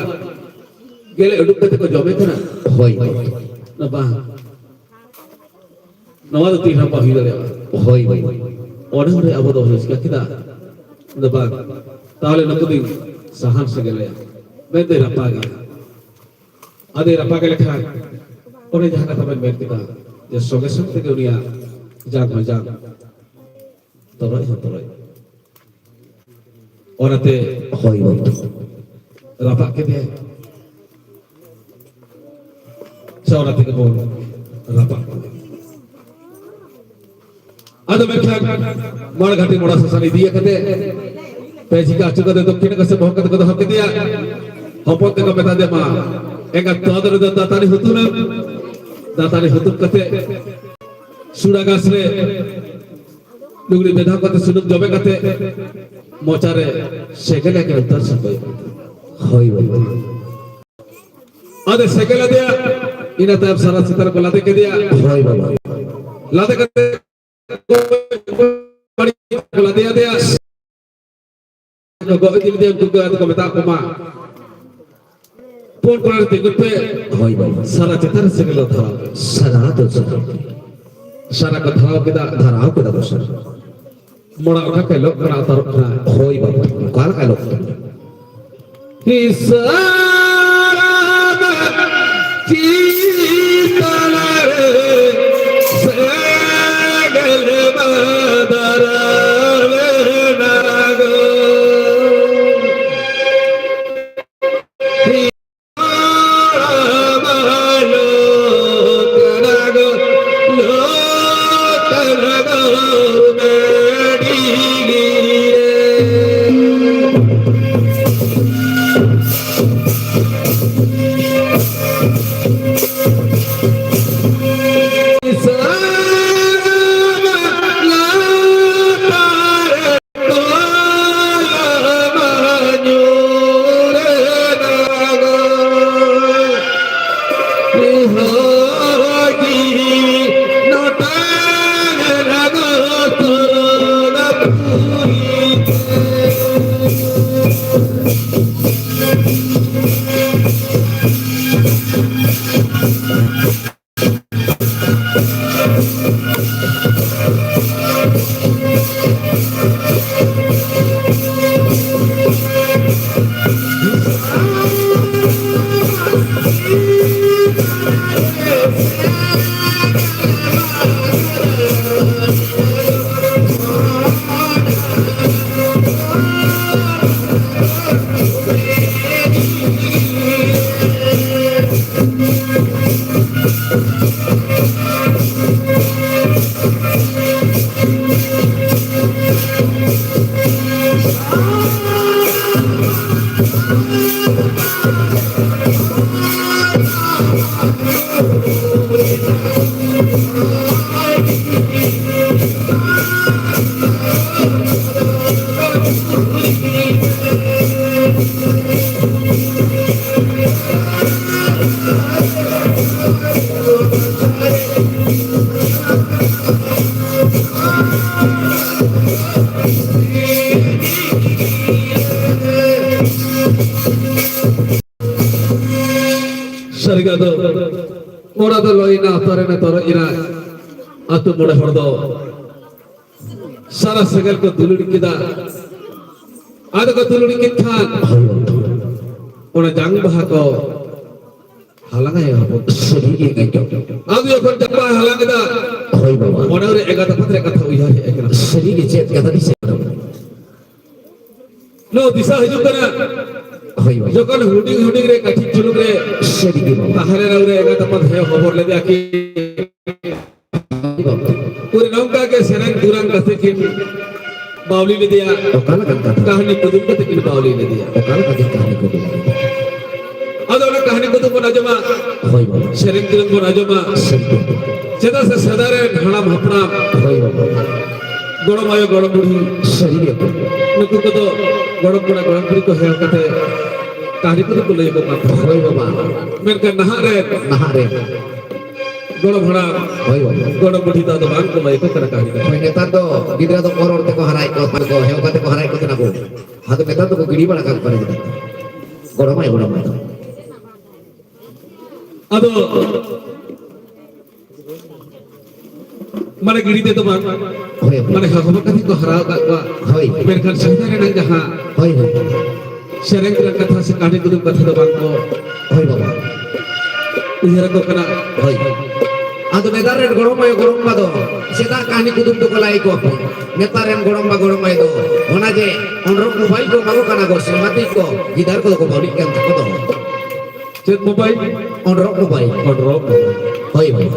ᱜᱮᱞᱮ ᱩᱰᱩᱠ ᱠᱟᱛᱮ ᱠᱚ ᱡᱚᱢᱮ ᱠᱟᱱᱟ᱾ ᱦᱳᱭ ᱵᱟᱵᱟ᱾ ᱵᱟᱝ, ᱱᱚᱣᱟ ᱫᱚ ᱛᱤᱥ ᱦᱚᱸ ᱵᱟᱝ ᱦᱩᱭ ᱫᱟᱲᱮᱭᱟᱜᱼᱟ᱾ ᱦᱳᱭ ᱵᱟᱵᱟ᱾ ᱚᱸᱰᱮ ᱩᱱᱨᱮ ᱟᱵᱚ ᱫᱚ ᱪᱤᱠᱟ ᱠᱮᱫᱟ? ᱫᱚ ᱵᱟᱝ, ᱛᱟᱦᱚᱞᱮ ᱱᱩᱠᱩ ᱫᱚᱧ ᱥᱟᱦᱟᱱ ᱥᱮᱸᱜᱮᱞ ᱟᱭᱟ, ᱢᱮᱱᱛᱮ ᱨᱟᱯᱟᱜᱟ᱾ ᱟᱫᱚᱭ ᱨᱟᱯᱟᱜᱮ ᱞᱮᱠᱷᱟᱱ ᱚᱱᱮ ᱡᱟᱦᱟᱸ ᱠᱟᱛᱷᱟ ᱵᱮᱱ ᱢᱮᱱ ᱠᱮᱫᱟ ᱡᱮ ᱥᱚᱸᱜᱮ ᱥᱚᱝ ᱛᱮᱜᱮ ᱩᱱᱤᱭᱟᱜ ᱡᱟᱝ ᱦᱚᱸ ᱡᱟᱝ, ᱛᱚᱨᱚᱡ ᱦᱚᱸ ᱛᱚᱨᱚᱡ᱾ ᱚᱱᱟᱛᱮ ᱦᱳᱭ ᱵᱟᱵᱟ᱾ ᱨᱟᱯᱟᱜ ᱠᱮᱫᱮᱭᱟᱭ᱾ ᱥᱮ ᱚᱱᱟ ᱛᱮᱜᱮ ᱵᱚᱱ ᱨᱟᱯᱟᱜ ᱠᱚᱣᱟ᱾ ᱟᱫᱚ ᱢᱮᱱᱠᱷᱟᱱ ᱢᱟᱲ ᱜᱷᱟᱴᱤ ᱢᱚᱲᱟ ᱥᱟᱥᱟᱱ ᱤᱫᱤ ᱠᱟᱛᱮ ᱯᱮ ᱡᱷᱤᱠᱟ ᱟᱹᱪᱩᱨ ᱠᱟᱛᱮ ᱫᱚᱠᱠᱷᱤᱱ ᱠᱚ ᱥᱮ ᱵᱚᱦᱚᱜ ᱠᱟᱛᱮ ᱠᱚ ᱫᱚᱦᱚ ᱠᱮᱫᱮᱭᱟ᱾ ᱦᱚᱯᱚᱱ ᱛᱮᱠᱚ ᱢᱮᱛᱟ ᱫᱮᱭᱟ, ᱢᱟ ᱮᱸᱜᱟᱛ ᱛᱚᱣᱟ ᱫᱟᱨᱮ ᱫᱚ ᱫᱟᱹᱛᱟᱹᱱᱤ ᱦᱩᱛᱩᱢ ᱮᱢ᱾ ᱫᱟᱹᱛᱟᱹᱱᱤ ᱦᱩᱛᱩᱢ ᱠᱟᱛᱮ ᱥᱩᱲᱟ ᱜᱷᱟᱥ ᱨᱮ ᱞᱩᱜᱽᱲᱤ ᱵᱮᱫᱷᱟᱣ ᱠᱟᱛᱮ ᱥᱩᱱᱩᱢ ᱡᱚᱵᱮ ᱠᱟᱛᱮ ᱢᱚᱪᱟ ᱨᱮ ᱥᱮᱸᱜᱮᱞ ᱮ ᱩᱛᱟᱹᱨ ᱥᱟᱹᱛ᱾ ᱦᱳᱭ ᱵᱟᱵᱟ᱾ ᱟᱫᱚ ᱥᱮᱸᱜᱮᱞ ᱟᱫᱮᱭᱟ᱾ ᱤᱱᱟᱹ ᱛᱟᱭᱚᱢ ᱥᱟᱨᱟ ᱪᱮᱛᱟᱱ ᱨᱮᱠᱚ ᱞᱟᱫᱮ ᱠᱮᱫᱮᱭᱟ᱾ ᱦᱳᱭ ᱵᱟᱵᱟ᱾ ᱞᱟᱫᱮ ᱠᱟᱛᱮ ᱠᱚ ᱞᱟᱫᱮ ᱟᱫᱮᱭᱟ᱾ ᱜᱚᱜ ᱤᱫᱤ ᱞᱮᱫᱮᱭᱟ, ᱩᱱᱠᱩ ᱠᱚ ᱟᱫᱚ ᱠᱚ ᱢᱮᱛᱟᱜ ᱠᱚ ᱢᱟ, ᱯᱩᱱ ᱠᱚᱬᱟ ᱨᱮ ᱛᱤᱸᱜᱩᱱ ᱯᱮ᱾ ᱦᱳᱭ ᱵᱟᱵᱟ᱾ ᱥᱟᱨᱟ ᱪᱮᱛᱟᱱ ᱨᱮ ᱥᱮᱸᱜᱮᱞ ᱞᱮ ᱫᱷᱚᱨᱟᱣ ᱠᱮᱫᱟ᱾ ᱥᱟᱨᱟ ᱫᱚ ᱫᱷᱚᱨᱟᱣ ᱠᱮᱫᱟ᱾ ᱥᱟᱨᱟ ᱠᱚ ᱫᱷᱚᱨᱟᱣ ᱠᱮᱫᱟ᱾ ᱫᱷᱚᱨᱟᱣ ᱠᱮᱫᱟ ᱠᱚ ᱥᱟᱨᱟ᱾ ᱢᱚᱲᱟ ᱚᱠᱟ ᱠᱷᱚᱡ ᱞᱚᱜ ᱠᱟᱱᱟ, ᱟᱛᱟᱨᱚᱜ ᱠᱟᱱᱟ᱾ ᱦᱳᱭ ᱵᱟᱵᱟ, ᱚᱠᱟ ᱞᱮᱠᱟ ᱞᱚᱜ ᱠᱟᱱᱟ? ᱤᱥᱟᱨᱟ ᱪᱤᱛᱟᱱ ᱨᱮ ᱥᱮᱸᱜᱮᱞ ᱵᱟᱫᱟᱨᱟ ᱢᱮᱱᱟᱜᱚ᱾ ᱟᱫᱚ ᱚᱲᱟᱜ ᱫᱚ ᱞᱚᱭᱮᱱᱟ, ᱚᱛᱚᱨ ᱮᱱᱟ, ᱛᱚᱨᱚᱡ ᱮᱱᱟ᱾ ᱟᱹᱛᱩ ᱢᱚᱬᱮ ᱦᱚᱲ ᱫᱚ ᱥᱟᱨᱟ ᱥᱮᱸᱜᱮᱞ ᱠᱚ ᱫᱩᱞᱩᱲ ᱠᱮᱫᱟ᱾ ᱟᱫᱚ ᱠᱚ ᱫᱩᱞᱩᱲ ᱠᱮᱫ ᱠᱷᱟᱱ ᱚᱱᱟ ᱡᱟᱝ ᱵᱟᱦᱟ ᱠᱚ ᱦᱟᱞᱟᱝ ᱟᱭᱟ ᱦᱚᱯᱚᱱ᱾ ᱥᱟᱹᱨᱤ ᱜᱮ ᱜᱚᱢᱠᱮ᱾ ᱟᱫᱚ ᱡᱚᱠᱷᱚᱱ ᱡᱟᱝ ᱵᱟᱦᱟ ᱦᱟᱞᱟᱝ ᱮᱫᱟ, ᱦᱳᱭ ᱵᱟᱵᱟ᱾ ᱢᱚᱱᱮ ᱨᱮ ᱮᱸᱜᱟᱛ ᱟᱯᱟᱛ ᱨᱮ ᱠᱟᱛᱷᱟ ᱩᱭᱦᱟᱹᱨ ᱦᱮᱡ ᱟᱠᱟᱱᱟ᱾ ᱥᱟᱹᱨᱤ ᱜᱮ ᱪᱮᱫ ᱠᱟᱛᱷᱟ ᱫᱤᱥᱟᱹ ᱠᱟᱱᱟ? ᱱᱚᱣᱟ ᱫᱤᱥᱟᱹ ᱦᱤᱡᱩᱜ ᱠᱟᱱᱟ᱾ ᱦᱳᱭ ᱵᱟᱵᱟ᱾ ᱡᱚᱠᱷᱚᱱ ᱦᱩᱰᱤᱧ ᱦᱩᱰᱤᱧ ᱨᱮ ᱠᱟᱹᱴᱤᱡ ᱪᱩᱞᱩᱝ ᱨᱮ ᱥᱟᱹᱨᱤ ᱜᱮ ᱵᱟᱵᱟ᱾ ᱛᱟᱦᱮᱸ ᱞᱮᱱᱟ ᱩᱱᱨᱮ ᱮᱸᱜᱟᱛ ᱟᱯᱟᱛ ᱦᱮᱡ ᱦᱚᱵᱚᱨ ᱞᱮᱫᱮᱭᱟ ᱠᱤ ᱦᱳᱭ ᱵᱟᱵᱟ᱾ ᱯᱩᱨᱟᱹ ᱱᱚᱝᱠᱟ ᱜᱮ ᱥᱮᱨᱮᱧ ᱫᱩᱨᱟᱝ ᱠᱟᱛᱮ ᱠᱤᱱ ᱵᱟᱣᱞᱤ ᱞᱮᱫᱮᱭᱟ᱾ ᱚᱠᱟ ᱞᱮᱠᱟᱱ ᱠᱟᱛᱷᱟ? ᱠᱟᱹᱦᱱᱤ ᱠᱩᱫᱩᱢ ᱠᱟᱛᱮ ᱠᱤᱱ ᱵᱟᱣᱞᱤ ᱞᱮᱫᱮᱭᱟ᱾ ᱚᱠᱟ ᱞᱮᱠᱟ ᱠᱤᱱ ᱠᱟᱹᱦᱱᱤ ᱠᱩᱫᱩᱢ ᱞᱮᱫᱮᱭᱟ? ᱟᱫᱚ ᱚᱱᱟ ᱠᱟᱹᱦᱱᱤ ᱠᱩᱫᱩᱢ ᱵᱚᱱ ᱟᱸᱡᱚᱢᱟ᱾ ᱦᱳᱭ ᱵᱟᱵᱟ᱾ ᱥᱮᱨᱮᱧ ᱫᱩᱨᱟᱝ ᱵᱚᱱ ᱟᱸᱡᱚᱢᱟ᱾ ᱥᱟᱹᱨᱤ ᱜᱮ᱾ ᱪᱮᱫᱟᱜ ᱥᱮ ᱥᱮᱫᱟᱭ ᱨᱮᱱ ᱦᱟᱲᱟᱢ ᱦᱟᱯᱲᱟᱢ, ᱦᱳᱭ ᱵᱟᱵᱟ᱾ ᱜᱚᱲᱚᱢ ᱟᱭᱳ, ᱜᱚᱲᱚᱢ ᱵᱩᱲᱦᱤ, ᱥᱟᱹᱨᱤ ᱜᱮ᱾ ᱱᱩᱠᱩ ᱠᱚᱫᱚ ᱜᱚᱲᱚᱢ ᱠᱚᱲᱟ, ᱜᱚᱲᱚᱢ ᱠᱩᱲᱤ ᱠᱚ ᱦᱮᱡ ᱠᱟᱛᱮ ᱠᱟᱹᱦᱱᱤ ᱠᱚᱫᱚ ᱠᱚ ᱞᱟᱹᱭ ᱟᱠᱚ ᱠᱟᱱ ᱛᱟᱦᱮᱸᱫ᱾ ᱦᱳᱭ ᱵᱟᱵᱟ᱾ ᱢᱮᱱᱠᱷᱟᱱ ᱱᱟᱦᱟᱜ ᱨᱮ ᱱᱟᱦᱟᱜ ᱨᱮ ᱜᱚᱲᱚᱢ ᱦᱟᱲᱟᱢ, ᱦᱳᱭ ᱵᱟᱵᱟ᱾ ᱜᱚᱲᱚᱢ ᱵᱩᱰᱷᱤ ᱫᱚ ᱟᱫᱚ ᱵᱟᱝ ᱠᱚ ᱞᱟᱹᱭ ᱟᱠᱚ ᱠᱟᱱᱟ ᱠᱟᱹᱦᱱᱤ ᱠᱚ᱾ ᱦᱳᱭ, ᱱᱮᱛᱟᱨ ᱫᱚ ᱜᱤᱫᱽᱨᱟᱹ ᱫᱚ ᱚᱨ ᱚᱨ ᱛᱮᱠᱚ ᱦᱟᱨᱟᱭᱮᱫ ᱠᱚᱣᱟ, ᱠᱚ ᱦᱮᱣ ᱠᱟᱛᱮ ᱠᱚ ᱦᱟᱨᱟᱭᱮᱫ ᱠᱚ ᱛᱟᱦᱮᱱᱟ ᱠᱚ᱾ ᱟᱫᱚ ᱱᱮᱛᱟᱨ ᱫᱚᱠᱚ ᱜᱤᱰᱤ ᱵᱟᱲᱟ ᱠᱟᱜ ᱠᱟᱱᱟ ᱜᱤᱫᱽᱨᱟᱹ᱾ ᱜᱚᱲᱚᱢᱟᱭ, ᱜᱚᱲᱚᱢᱟᱭ ᱫᱚ᱾ ᱟᱫᱚ ᱢᱟᱱᱮ ᱜᱤᱰᱤ ᱛᱮᱫᱚ ᱵᱟᱝ, ᱦᱳᱭ, ᱦᱳᱭ᱾ ᱢᱟᱱᱮ ᱦᱚᱦᱚ ᱠᱟᱛᱮ ᱠᱚ ᱦᱟᱨᱟ ᱟᱠᱟᱫ ᱠᱚᱣᱟ᱾ ᱦᱳᱭ᱾ ᱢᱮᱱᱠᱷᱟᱱ ᱥᱮᱫᱟᱭ ᱨᱮᱱᱟᱜ ᱡᱟᱦᱟᱸ ᱦᱳᱭ, ᱦᱳᱭ᱾ ᱥᱮᱨᱮᱧ ᱨᱮᱱᱟᱜ ᱠᱟᱛᱷᱟ ᱥᱮ ᱠᱟᱹᱦᱱᱤ ᱠᱩᱫᱩᱢ ᱠᱟᱛᱷᱟ ᱫᱚ ᱵᱟᱝ ᱠᱚ ᱦᱳᱭ ᱵᱟᱵᱟ᱾ ᱩᱭᱦᱟᱹᱨ ᱟᱠᱚ ᱠᱟᱱᱟ᱾ ᱦᱳᱭ᱾ ᱟᱫᱚ ᱱᱮᱛᱟᱨ ᱨᱮᱱ ᱜᱚᱲᱚᱢ ᱟᱭᱳ ᱜᱚᱲᱚᱢ ᱵᱟ ᱫᱚ ᱥᱮᱫᱟᱭ ᱠᱟᱹᱦᱱᱤ ᱠᱩᱫᱩᱢ ᱫᱚᱠᱚ ᱞᱟᱹᱭ ᱟᱠᱚᱣᱟ ᱠᱚ᱾ ᱱᱮᱛᱟᱨ ᱨᱮᱱ ᱜᱚᱲᱚᱢ ᱵᱟ ᱜᱚᱲᱚᱢ ᱟᱭᱳ ᱫᱚ ᱚᱱᱟ ᱡᱮ ᱚᱱᱨᱚᱜ ᱢᱳᱵᱟᱭᱤᱞ ᱠᱚ ᱮᱢᱟ ᱠᱚ ᱠᱟᱱᱟ ᱠᱚ, ᱥᱮ ᱢᱟᱛᱮ ᱠᱚ ᱜᱤᱫᱟᱹᱨ ᱠᱚᱫᱚ ᱠᱚ ᱵᱟᱹᱣᱞᱤᱜ ᱠᱟᱱ ᱛᱟᱠᱚ ᱫᱚ᱾ ᱪᱮᱫ ᱢᱳᱵᱟᱭᱤᱞ? ᱚᱱᱨᱚᱜ ᱢᱳᱵᱟᱭᱤᱞ᱾ ᱚᱱᱨᱚᱜ ᱢᱳᱵᱟᱭᱤᱞ᱾ ᱦᱳᱭ, ᱦᱳᱭ᱾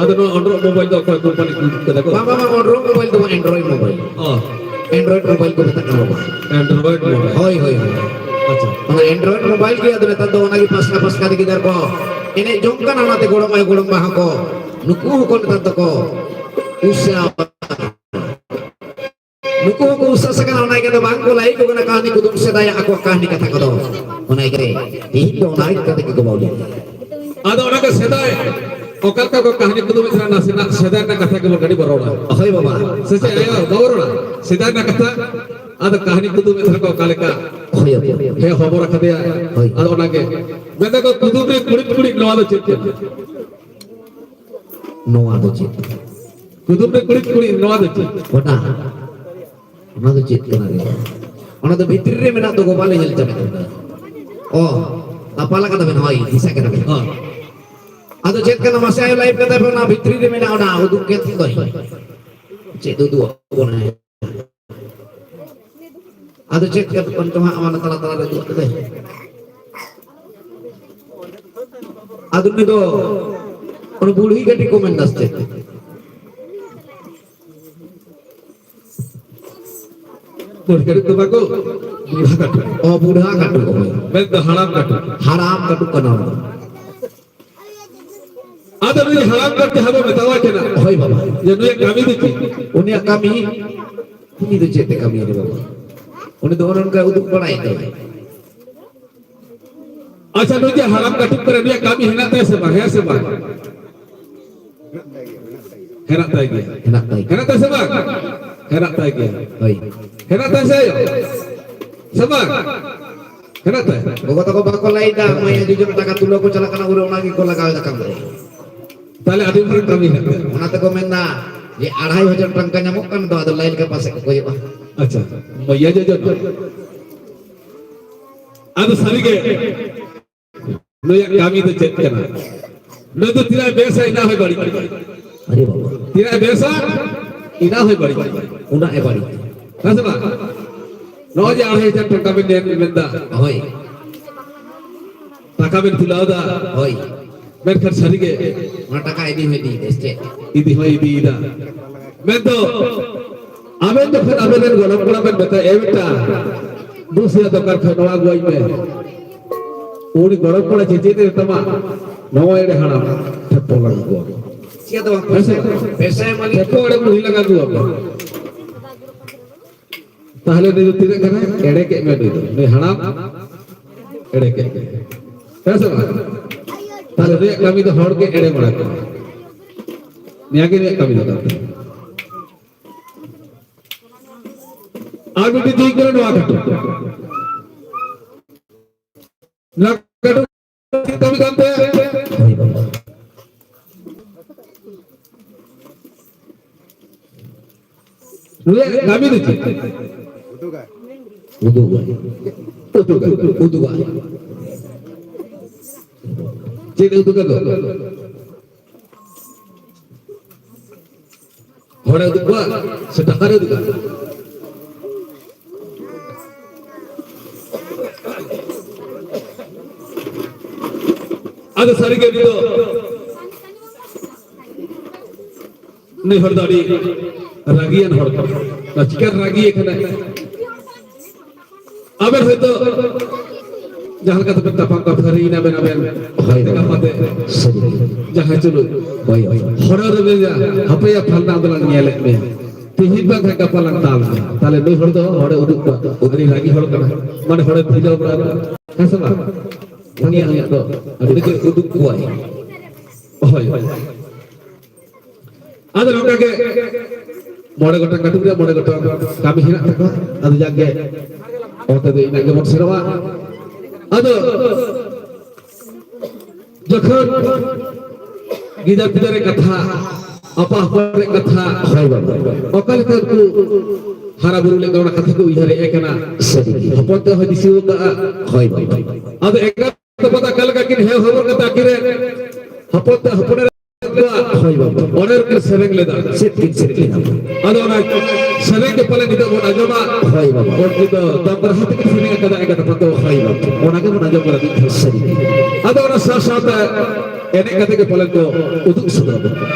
ᱟᱫᱚ ᱱᱚᱣᱟ ᱚᱱᱨᱚᱜ ᱢᱳᱵᱟᱭᱤᱞ ᱫᱚ ᱚᱠᱚᱭ ᱠᱳᱢᱯᱟᱱᱤ ᱠᱚ ᱡᱩᱛ ᱠᱟᱫᱟ ᱠᱚ? ᱵᱟᱝ, ᱵᱟᱝ, ᱵᱟᱝ, ᱚᱱᱨᱚᱜ ᱢᱳᱵᱟᱭᱤᱞ ᱫᱚ ᱵᱟᱝ, Android ᱢᱳᱵᱟᱭᱤᱞ᱾ ᱚ᱾ Android ᱢᱳᱵᱟᱭᱤᱞ ᱠᱚ ᱢᱮᱛᱟᱜ ᱠᱟᱱᱟ ᱵᱟᱵᱟ᱾ Android mobile. ᱦᱳᱭ, ᱦᱳᱭ, ᱦᱳᱭ᱾ ᱟᱪᱪᱷᱟ᱾ ᱚᱱᱟ Android ᱢᱳᱵᱟᱭᱤᱞ ᱜᱮ ᱟᱫᱚ ᱱᱮᱛᱟᱨ ᱫᱚ ᱚᱱᱟᱜᱮ ᱯᱟᱥᱠᱟ ᱯᱟᱥᱠᱟ ᱛᱮ ᱜᱤᱫᱟᱹᱨ ᱠᱚ ᱮᱱᱮᱡ ᱡᱚᱝ ᱠᱟᱱᱟ, ᱚᱱᱟᱛᱮ ᱜᱚᱲᱚᱢ ᱟᱭᱳ ᱜᱚᱲᱚᱢ ᱵᱟ ᱦᱚᱸᱠᱚ, ᱱᱩᱠᱩ ᱦᱚᱸᱠᱚ ᱱᱮᱛᱟᱨ ᱫᱚᱠᱚ ᱩᱥᱟᱹ ᱱᱩᱠᱩ ᱦᱚᱸᱠᱚ ᱩᱥᱟᱹᱥ ᱟᱠᱟᱱᱟ, ᱚᱱᱟ ᱤᱭᱠᱟᱹᱛᱮ ᱵᱟᱝ ᱠᱚ ᱞᱟᱹᱭ ᱟᱠᱚ ᱠᱟᱱᱟ ᱠᱟᱹᱦᱱᱤ ᱠᱩᱫᱩᱢ ᱥᱮᱫᱟᱭᱟᱜ ᱟᱠᱚᱣᱟᱜ ᱠᱟᱹᱦᱱᱤ ᱠᱟᱛᱷᱟ ᱠᱚᱫᱚ᱾ ᱚᱱᱟ ᱤᱭᱠᱟᱹᱛᱮ ᱛᱮᱦᱮᱧ ᱫᱚ ᱚᱱᱟ ᱤᱫᱤ ᱠᱟᱛᱮ ᱜᱮ ᱜᱚᱞᱯᱚ ᱞᱮᱫᱟ᱾ ᱟᱫᱚ ᱚᱱᱟ ᱜᱮ ᱥᱮᱫᱟᱭ ᱚᱠᱟ ᱞᱮᱠᱟ ᱠᱚ ᱠᱟᱹᱦᱱᱤ ᱠᱩᱫᱩᱢ ᱮᱫ ᱛᱟᱦᱮᱱᱟ, ᱱᱟᱥᱮᱱᱟᱜ ᱥᱮᱫᱟᱭ ᱨᱮᱱᱟᱜ ᱠᱟᱛᱷᱟ ᱜᱮᱵᱚᱱ ᱠᱟᱹᱴᱤᱡ ᱵᱚᱱ ᱨᱚᱲᱟ᱾ ᱦᱳᱭ ᱵᱟᱵᱟ᱾ ᱥᱮ ᱪᱮᱫ ᱟᱭᱳ, ᱵᱟᱵᱚ ᱨᱚᱲᱟ? ᱥᱮᱫᱟᱭ ᱨᱮᱱᱟᱜ ᱠᱟᱛᱷᱟ, ᱟᱫᱚ ᱠᱟᱹᱦᱱᱤ ᱠᱩᱫᱩᱢ ᱮᱫ ᱛᱟᱦᱮᱱᱟ ᱠᱚ ᱚᱠᱟ ᱞᱮᱠᱟ? ᱦᱳᱭ, ᱦᱳᱭ᱾ ᱦᱮᱸ, ᱦᱚᱵᱚᱨ ᱟᱠᱟᱫᱮᱭᱟ᱾ ᱦᱳᱭ᱾ ᱟᱫᱚ ᱚᱱᱟᱜᱮ ᱢᱮᱱᱫᱟ ᱠᱚ, "ᱠᱩᱫᱩᱢ ᱨᱮ ᱠᱩᱲᱤᱫ ᱠᱩᱲᱤᱫ, ᱱᱚᱣᱟ ᱫᱚ ᱪᱮᱫ ᱠᱟᱱᱟ?" ᱱᱚᱣᱟ ᱫᱚ ᱪᱮᱫ? ᱠᱩᱫᱩᱢ ᱨᱮ ᱠᱩᱲᱤᱫ ᱠᱩᱲᱤᱫ, ᱱᱚᱣᱟ ᱫᱚ ᱪᱮᱫ? ᱜᱚᱴᱟ᱾ ᱚᱱᱟ ᱫᱚ ᱪᱮᱫ ᱠᱟᱱᱟ ᱨᱮ? ᱚᱱᱟ ᱫᱚ ᱵᱷᱤᱛᱨᱤ ᱨᱮ ᱢᱮᱱᱟᱜ ᱫᱚ ᱜᱳᱯᱟᱞ ᱧᱮᱞ ᱪᱟᱵᱟ ᱠᱮᱫᱟ᱾ ᱚ, ᱫᱟᱯᱟᱞ ᱟᱠᱟᱫᱟ ᱵᱮᱱ, ᱦᱳᱭ, ᱫᱤᱥᱟᱹ ᱠᱮᱫᱟ ᱵᱮᱱ᱾ ᱦᱳᱭ᱾ ᱟᱫᱚ ᱪᱮᱫ ᱠᱟᱱᱟ ᱢᱟᱥᱮ ᱟᱭᱳ, ᱞᱟᱭᱤᱵᱷ ᱠᱟᱛᱮ ᱯᱮ, ᱚᱱᱟ ᱵᱷᱤᱛᱨᱤ ᱨᱮ ᱢᱮᱱᱟᱜ ᱚᱱᱟ ᱩᱫᱩᱜ ᱠᱮᱫ ᱫᱚᱭ᱾ ᱪᱮᱫ ᱩᱫᱩᱜ ᱟᱵᱚᱱᱟᱭ? ᱟᱫᱚ ᱪᱮᱫ ᱠᱟᱱᱟ ᱪᱚᱝ ᱦᱟᱸᱜ, ᱚᱱᱟ ᱛᱟᱞᱟ ᱛᱟᱞᱟ ᱨᱮ ᱩᱫᱩᱜ ᱠᱮᱫᱟᱭ᱾ ᱟᱫᱚ ᱩᱱᱤ ᱫᱚ ᱚᱱᱟ ᱵᱩᱲᱦᱤ ᱜᱟᱹᱰᱤ ᱠᱚ ᱢᱮᱱ ᱫᱟ ᱥᱮ ᱪᱮᱫ? ᱵᱩᱲᱦᱤ ᱠᱟᱹᱴᱩᱵ ᱫᱚ ᱵᱟᱠᱚ, ᱵᱩᱲᱦᱟ ᱠᱟᱹᱴᱩᱵ᱾ ᱚ, ᱵᱩᱲᱦᱟ ᱠᱟᱹᱴᱩᱵ, ᱦᱳᱭ᱾ ᱢᱮᱱ ᱫᱚ ᱦᱟᱲᱟᱢ ᱠᱟᱹᱴᱩᱵ᱾ ᱦᱟᱲᱟᱢ ᱠᱟᱹᱴᱩᱵ ᱠᱟᱱᱟ ᱚᱱᱟ ᱫᱚ᱾ ᱟᱫᱚ ᱱᱩᱭ ᱦᱟᱲᱟᱢ ᱠᱟᱹᱴᱩᱵ ᱡᱟᱦᱟᱸ ᱵᱚ ᱢᱮᱛᱟᱣᱟᱭ ᱠᱟᱱᱟ, ᱦᱳᱭ ᱵᱟᱵᱟ᱾ ᱡᱮ ᱱᱩᱭᱟᱜ ᱠᱟᱹᱢᱤ ᱫᱚ ᱪᱮᱫ? ᱩᱱᱤᱭᱟᱜ ᱠᱟᱹᱢᱤ, ᱩᱱᱤ ᱫᱚ ᱪᱮᱫ ᱮ ᱠᱟᱹᱢᱤᱭᱟ ᱨᱮ ᱵᱟᱵᱟ? ᱩᱱᱤ ᱫᱚ ᱚᱱᱮ ᱚᱱᱠᱟ ᱩᱫᱩᱜ ᱵᱟᱲᱟᱭᱮᱫ ᱫᱚ᱾ ᱟᱪᱪᱷᱟ, ᱱᱩᱭ ᱡᱮ ᱦᱟᱲᱟᱢ ᱠᱟᱹᱴᱩᱵ ᱠᱟᱱᱟ, ᱱᱩᱭᱟᱜ ᱠᱟᱹᱢᱤ ᱦᱮᱱᱟᱜ ᱛᱟᱭᱟ ᱥᱮ ᱵᱟᱝ? ᱦᱮᱸ ᱥᱮ ᱵᱟᱝ? ᱦᱮᱱᱟᱜ ᱛᱟᱭ ᱜᱮᱭᱟ᱾ ᱦᱮᱱᱟᱜ ᱛᱟᱭ ᱜᱮᱭᱟ᱾ ᱦᱮᱱᱟᱜ ᱛᱟᱭ ᱥᱮ ᱵᱟᱝ? ᱦᱮᱱᱟᱜ ᱛᱟᱭ ᱜᱮᱭᱟ᱾ ᱦᱳᱭ᱾ ᱦᱮᱱᱟᱜ ᱛᱟᱭ ᱥᱮ ᱟᱭᱳ? ᱥᱮ ᱵᱟᱝ? ᱦᱮᱱᱟᱜ ᱛᱟᱭ? ᱜᱚᱜᱚ ᱛᱟᱠᱚ ᱵᱟᱠᱚ ᱞᱟᱹᱭᱫᱟ, ᱢᱟᱹᱭ ᱟᱹᱰᱤ ᱡᱳᱨ ᱴᱟᱠᱟ ᱛᱩᱞᱟᱹᱣ ᱠᱚ ᱪᱟᱞᱟᱜ ᱠᱟᱱᱟ, ᱩᱱᱨᱮ ᱚᱱᱟ ᱜᱮᱠᱚ ᱞᱟᱜᱟᱣ ᱮᱫᱟ ᱠᱟᱹᱢᱤ ᱨᱮ᱾ ᱛᱟᱦᱞᱮ ᱟᱹᱰᱤ ᱢᱟᱨᱟᱝ ᱠᱟᱹᱢᱤ ᱦᱮᱱᱟᱜ ᱛᱟᱭᱟ᱾ ᱚᱱᱟ ᱛᱮᱠᱚ ᱢᱮᱱᱫᱟ ᱡᱮ ᱟᱲᱟᱭ ᱦᱟᱡᱟᱨ ᱴᱟᱠᱟ ᱧᱟᱢᱚᱜ ᱠᱟᱱ ᱫᱚ, ᱟᱫᱚ ᱞᱟᱭᱤᱱ ᱨᱮ ᱯᱟᱥᱮᱡ ᱠᱚ ᱠᱚᱭᱚᱜᱼᱟ᱾ ᱟᱪᱪᱷᱟ, ᱢᱟᱹᱭᱟ ᱡᱚᱡᱚ᱾ ᱟᱫᱚ ᱥᱟᱹᱨᱤᱜᱮ ᱱᱩᱭᱟᱜ ᱠᱟᱹᱢᱤ ᱫᱚ ᱪᱮᱫ ᱠᱟᱱᱟ? ᱱᱩᱭ ᱫᱚ ᱛᱤᱱᱟᱹᱜ ᱵᱮᱥᱟ, ᱤᱱᱟᱹᱜ ᱦᱚᱸᱭ ᱵᱟᱹᱲᱤᱡ ᱠᱟᱱᱟ᱾ ᱟᱨᱮ ᱵᱟᱵᱟ᱾ ᱛᱤᱱᱟᱹᱜ ᱵᱮᱥᱟ, ᱤᱱᱟᱹᱜ ᱦᱚᱸᱭ ᱵᱟᱹᱲᱤᱡ ᱠᱟᱱᱟ᱾ ᱩᱱᱟᱹᱜ ᱮ ᱵᱟᱹᱲᱤᱡ᱾ ᱦᱮᱸ ᱥᱮ ᱵᱟᱝ? ᱱᱚᱜᱼᱚᱭ ᱡᱮ ᱟᱲᱟᱭ ᱦᱟᱡᱟᱨ ᱴᱟᱠᱟ ᱵᱮᱱ ᱧᱮᱞ ᱢᱮᱱᱫᱟ, ᱦᱳᱭ᱾ ᱴᱟᱠᱟ ᱵᱮᱱ ᱛᱩᱞᱟᱹᱣ ᱫᱟ, ᱦᱳᱭ᱾ ᱢᱮᱱᱠᱷᱟᱱ ᱥᱟᱹᱨᱤᱜᱮ ᱚᱱᱟ ᱴᱟᱠᱟ ᱤᱫᱤ ᱦᱚᱸ ᱤᱫᱤᱭᱮᱫᱟ, ᱥᱮ ᱪᱮᱫ? ᱤᱫᱤ ᱦᱚᱸᱭ ᱤᱫᱤᱭᱮᱫᱟ᱾ ᱢᱮᱱᱫᱚ ᱟᱵᱮᱱ ᱡᱚᱠᱷᱚᱱ ᱟᱵᱮᱱ ᱨᱮᱱ ᱜᱚᱲᱚᱢ ᱠᱚᱲᱟ ᱵᱮᱱ ᱢᱮᱛᱟᱭᱟ, "ᱮ ᱵᱮᱴᱟ, ᱫᱩ ᱥᱮᱭᱟ ᱫᱚᱠᱟᱱ ᱠᱷᱚᱱ ᱱᱚᱣᱟ ᱟᱹᱜᱩᱣᱟᱹᱧ ᱢᱮ", ᱩᱱᱤ ᱜᱚᱲᱚᱢ ᱠᱚᱲᱟ ᱪᱮᱫ ᱮ ᱢᱮᱛᱟᱢᱟ? "ᱱᱚᱣᱟ ᱮᱲᱮ ᱦᱟᱲᱟᱢ ᱴᱷᱮᱯᱚ ᱞᱟᱜᱟ ᱠᱚᱣᱟ᱾ ᱪᱮᱫ ᱫᱚ ᱵᱟᱝ ᱦᱮᱸ ᱥᱮ? ᱯᱮᱥᱟᱭ ᱢᱟᱹᱞᱤᱠ ᱴᱷᱮᱯᱚ ᱮᱲᱮ ᱵᱩᱲᱦᱤ ᱞᱟᱜᱟ ᱠᱚᱣᱟ ᱠᱚ᱾" ᱛᱟᱦᱞᱮ ᱱᱩᱭ ᱫᱚ ᱛᱤᱱᱟᱹᱜ ᱠᱟᱱᱟᱭ? ᱮᱲᱮ ᱠᱮᱫ ᱢᱮ ᱱᱩᱭ ᱫᱚ᱾ ᱱᱩᱭ ᱦᱟᱲᱟᱢ ᱮᱲᱮ ᱠᱮᱫ ᱢᱮ᱾ ᱦᱮᱸ ᱥᱮ ᱵᱟᱝ? ᱛᱟᱦᱞᱮ ᱱᱩᱭᱟᱜ ᱠᱟᱹᱢᱤ ᱫᱚ ᱦᱚᱲ ᱜᱮ ᱮᱲᱮ ᱵᱟᱲᱟ ᱠᱚᱣᱟ᱾ ᱱᱤᱭᱟᱹ ᱜᱮ ᱱᱩᱭᱟᱜ ᱠᱟᱹᱢᱤ ᱫᱚ ᱠᱟᱱ ᱛᱟᱭᱟ᱾ ᱟᱨ ᱢᱤᱫᱴᱤᱡ ᱫᱤᱠ ᱠᱟᱱᱟ ᱱᱚᱣᱟ ᱠᱟᱹᱴᱩᱵ᱾ ᱞᱟᱜᱟᱰᱩ ᱠᱟᱹᱢᱤ ᱠᱟᱱ ᱛᱟᱭᱟ᱾ ᱦᱳᱭ ᱵᱟᱵᱟ᱾ ᱱᱩᱭᱟᱜ ᱠᱟᱹᱢᱤ ᱫᱚ ᱪᱮᱫ? ᱩᱫᱩᱜᱟᱭ᱾ ᱩᱫᱩᱜᱟᱭ᱾ ᱩᱫᱩᱜᱟᱭ᱾ ᱪᱮᱫ ᱩᱫᱩᱜᱟ ᱫᱚ? ᱦᱚᱲᱮ ᱩᱫᱩᱜ ᱠᱚᱣᱟ ᱥᱮ ᱴᱟᱠᱟᱨᱮ ᱩᱫᱩᱜᱟ? ᱟᱫᱚ ᱥᱟᱹᱨᱤᱜᱮ ᱩᱱᱤ ᱫᱚ, ᱩᱱᱤ ᱦᱚᱲ ᱫᱚ ᱟᱹᱰᱤ ᱨᱟᱹᱜᱤᱭᱟᱱ ᱦᱚᱲ ᱠᱟᱱᱟᱭ᱾ ᱟᱨ ᱪᱤᱠᱟᱹ ᱨᱟᱹᱜᱤ ᱟᱠᱟᱱᱟᱭ? ᱟᱵᱮᱱ ᱦᱚᱭᱛᱳ ᱡᱟᱦᱟᱸ ᱞᱮᱠᱟ ᱛᱮᱵᱮᱱ ᱛᱟᱯᱟᱢ ᱠᱟᱯᱷᱟᱹᱨᱤᱭᱮᱱᱟ ᱵᱮᱱ ᱟᱵᱮᱱ, ᱦᱳᱭ, ᱦᱳᱭ᱾ ᱛᱮᱜᱟᱯᱟᱛᱮ, ᱥᱟᱹᱨᱤ᱾ ᱡᱟᱦᱟᱸᱭ ᱪᱚᱞᱚ, ᱦᱳᱭ, ᱦᱳᱭ᱾ ᱦᱚᱲ ᱨᱮᱵᱮᱱ ᱞᱟᱹᱭᱟ, "ᱦᱟᱯᱮᱭᱟ ᱯᱷᱟᱞᱱᱟ ᱫᱚᱞᱟᱝ ᱧᱮᱞᱮᱫ ᱢᱮᱭᱟ, ᱛᱮᱦᱮᱧ ᱵᱟᱝ ᱠᱷᱟᱱ ᱜᱟᱯᱟ ᱞᱟᱝ ᱫᱟᱞ ᱢᱮᱭᱟ", ᱛᱟᱦᱞᱮ ᱱᱩᱭ ᱦᱚᱲ ᱫᱚ ᱦᱚᱲᱮ ᱩᱫᱩᱜ ᱠᱚᱣᱟ, ᱟᱹᱰᱤ ᱨᱟᱹᱜᱤ ᱦᱚᱲ ᱠᱟᱱᱟ, ᱢᱟᱱᱮ ᱦᱚᱲᱮ ᱵᱷᱩᱞᱟᱹᱣ ᱵᱟᱲᱟ ᱠᱚᱣᱟ, ᱦᱮᱸ ᱥᱮ ᱵᱟᱝ? ᱩᱱᱤᱭᱟᱜ ᱩᱱᱤᱭᱟᱜ ᱫᱚ ᱟᱹᱰᱤ ᱩᱱᱤ ᱫᱚ ᱩᱫᱩᱜ ᱠᱚᱣᱟᱭ᱾ ᱦᱳᱭ, ᱦᱳᱭ᱾ ᱟᱫᱚ ᱱᱚᱝᱠᱟ ᱜᱮ ᱢᱚᱬᱮ ᱜᱚᱴᱟᱝ ᱠᱟᱹᱴᱩᱵ ᱨᱮ ᱢᱚᱬᱮ ᱜᱚᱴᱟᱝ ᱠᱟᱹᱢᱤ ᱦᱮᱱᱟᱜ ᱛᱟᱠᱚᱣᱟ᱾ ᱟᱫᱚ ᱡᱟᱠ ᱜᱮ ᱚᱱᱛᱮ ᱫᱚ ᱤᱱᱟᱹᱜ ᱜᱮᱵᱚᱱ ᱥᱮᱱᱚᱜᱼᱟ᱾ ᱟᱫᱚ ᱡᱚᱠᱷᱚᱱ ᱜᱤᱫᱟᱹᱨ ᱯᱤᱫᱟᱹᱨ ᱨᱮ ᱠᱟᱛᱷᱟ, ᱟᱯᱟ ᱦᱚᱯᱚᱱ ᱨᱮ ᱠᱟᱛᱷᱟ, ᱦᱳᱭ ᱵᱟᱵᱟ᱾ ᱚᱠᱟ ᱞᱮᱠᱟ ᱠᱚ ᱦᱟᱨᱟ ᱵᱩᱨᱩ ᱞᱮᱱ ᱚᱱᱟ ᱠᱟᱛᱷᱟ ᱠᱚ ᱩᱭᱦᱟᱹᱨ ᱦᱮᱡ ᱟᱠᱟᱱᱟ᱾ ᱥᱟᱹᱨᱤ ᱜᱮ᱾ ᱦᱚᱯᱚᱱ ᱛᱮ ᱦᱚᱸᱭ ᱫᱤᱥᱟᱹ ᱟᱠᱟᱫᱼᱟ᱾ ᱦᱳᱭ ᱵᱟᱵᱟ᱾ ᱟᱫᱚ ᱮᱸᱜᱟᱛ ᱟᱯᱟᱛ ᱚᱠᱟ ᱞᱮᱠᱟ ᱠᱤᱱ ᱦᱮᱣ ᱦᱚᱨ ᱠᱟᱛᱮ ᱟᱹᱠᱤᱱ ᱨᱮᱱ ᱦᱚᱯᱚᱱ ᱛᱮ ᱦᱚᱯᱚᱱ ᱮᱨᱟ ᱦᱳᱭ ᱵᱟᱵᱟ᱾ ᱚᱸᱰᱮ ᱨᱮᱠᱤᱱ ᱥᱮᱨᱮᱧ ᱞᱮᱫᱟ᱾ ᱪᱮᱫ ᱠᱤᱱ ᱥᱮᱨᱮᱧ ᱞᱮᱫᱟ? ᱟᱫᱚ ᱚᱱᱟ ᱥᱮᱨᱮᱧ ᱜᱮ ᱯᱟᱞᱮ ᱱᱤᱛᱚᱜ ᱵᱚᱱ ᱟᱸᱡᱚᱢᱟ᱾ ᱦᱳᱭ ᱵᱟᱵᱟ᱾ ᱩᱱᱠᱤᱱ ᱫᱚ ᱫᱚᱝ ᱨᱟᱦᱟ ᱛᱮᱠᱤᱱ ᱥᱮᱨᱮᱧ ᱟᱠᱟᱫᱟ ᱮᱸᱜᱟᱛ ᱟᱯᱟᱛ ᱫᱚ᱾ ᱦᱳᱭ ᱵᱟᱵᱟ᱾ ᱚᱱᱟ ᱜᱮᱵᱚᱱ ᱟᱸᱡᱚᱢ ᱠᱟᱫᱟ ᱢᱤᱫ ᱫᱷᱟᱣ᱾ ᱥᱟᱹᱨᱤ ᱜᱮ᱾ ᱟᱫᱚ ᱚᱱᱟ ᱥᱟᱶ ᱥᱟᱶᱛᱮ ᱮᱱᱮᱡ ᱠᱟᱛᱮ ᱜᱮ ᱯᱟᱞᱮᱱ ᱠᱚ ᱩᱫᱩᱜ ᱥᱚᱫᱚᱨ ᱟᱵᱚᱱ ᱠᱟᱱᱟ᱾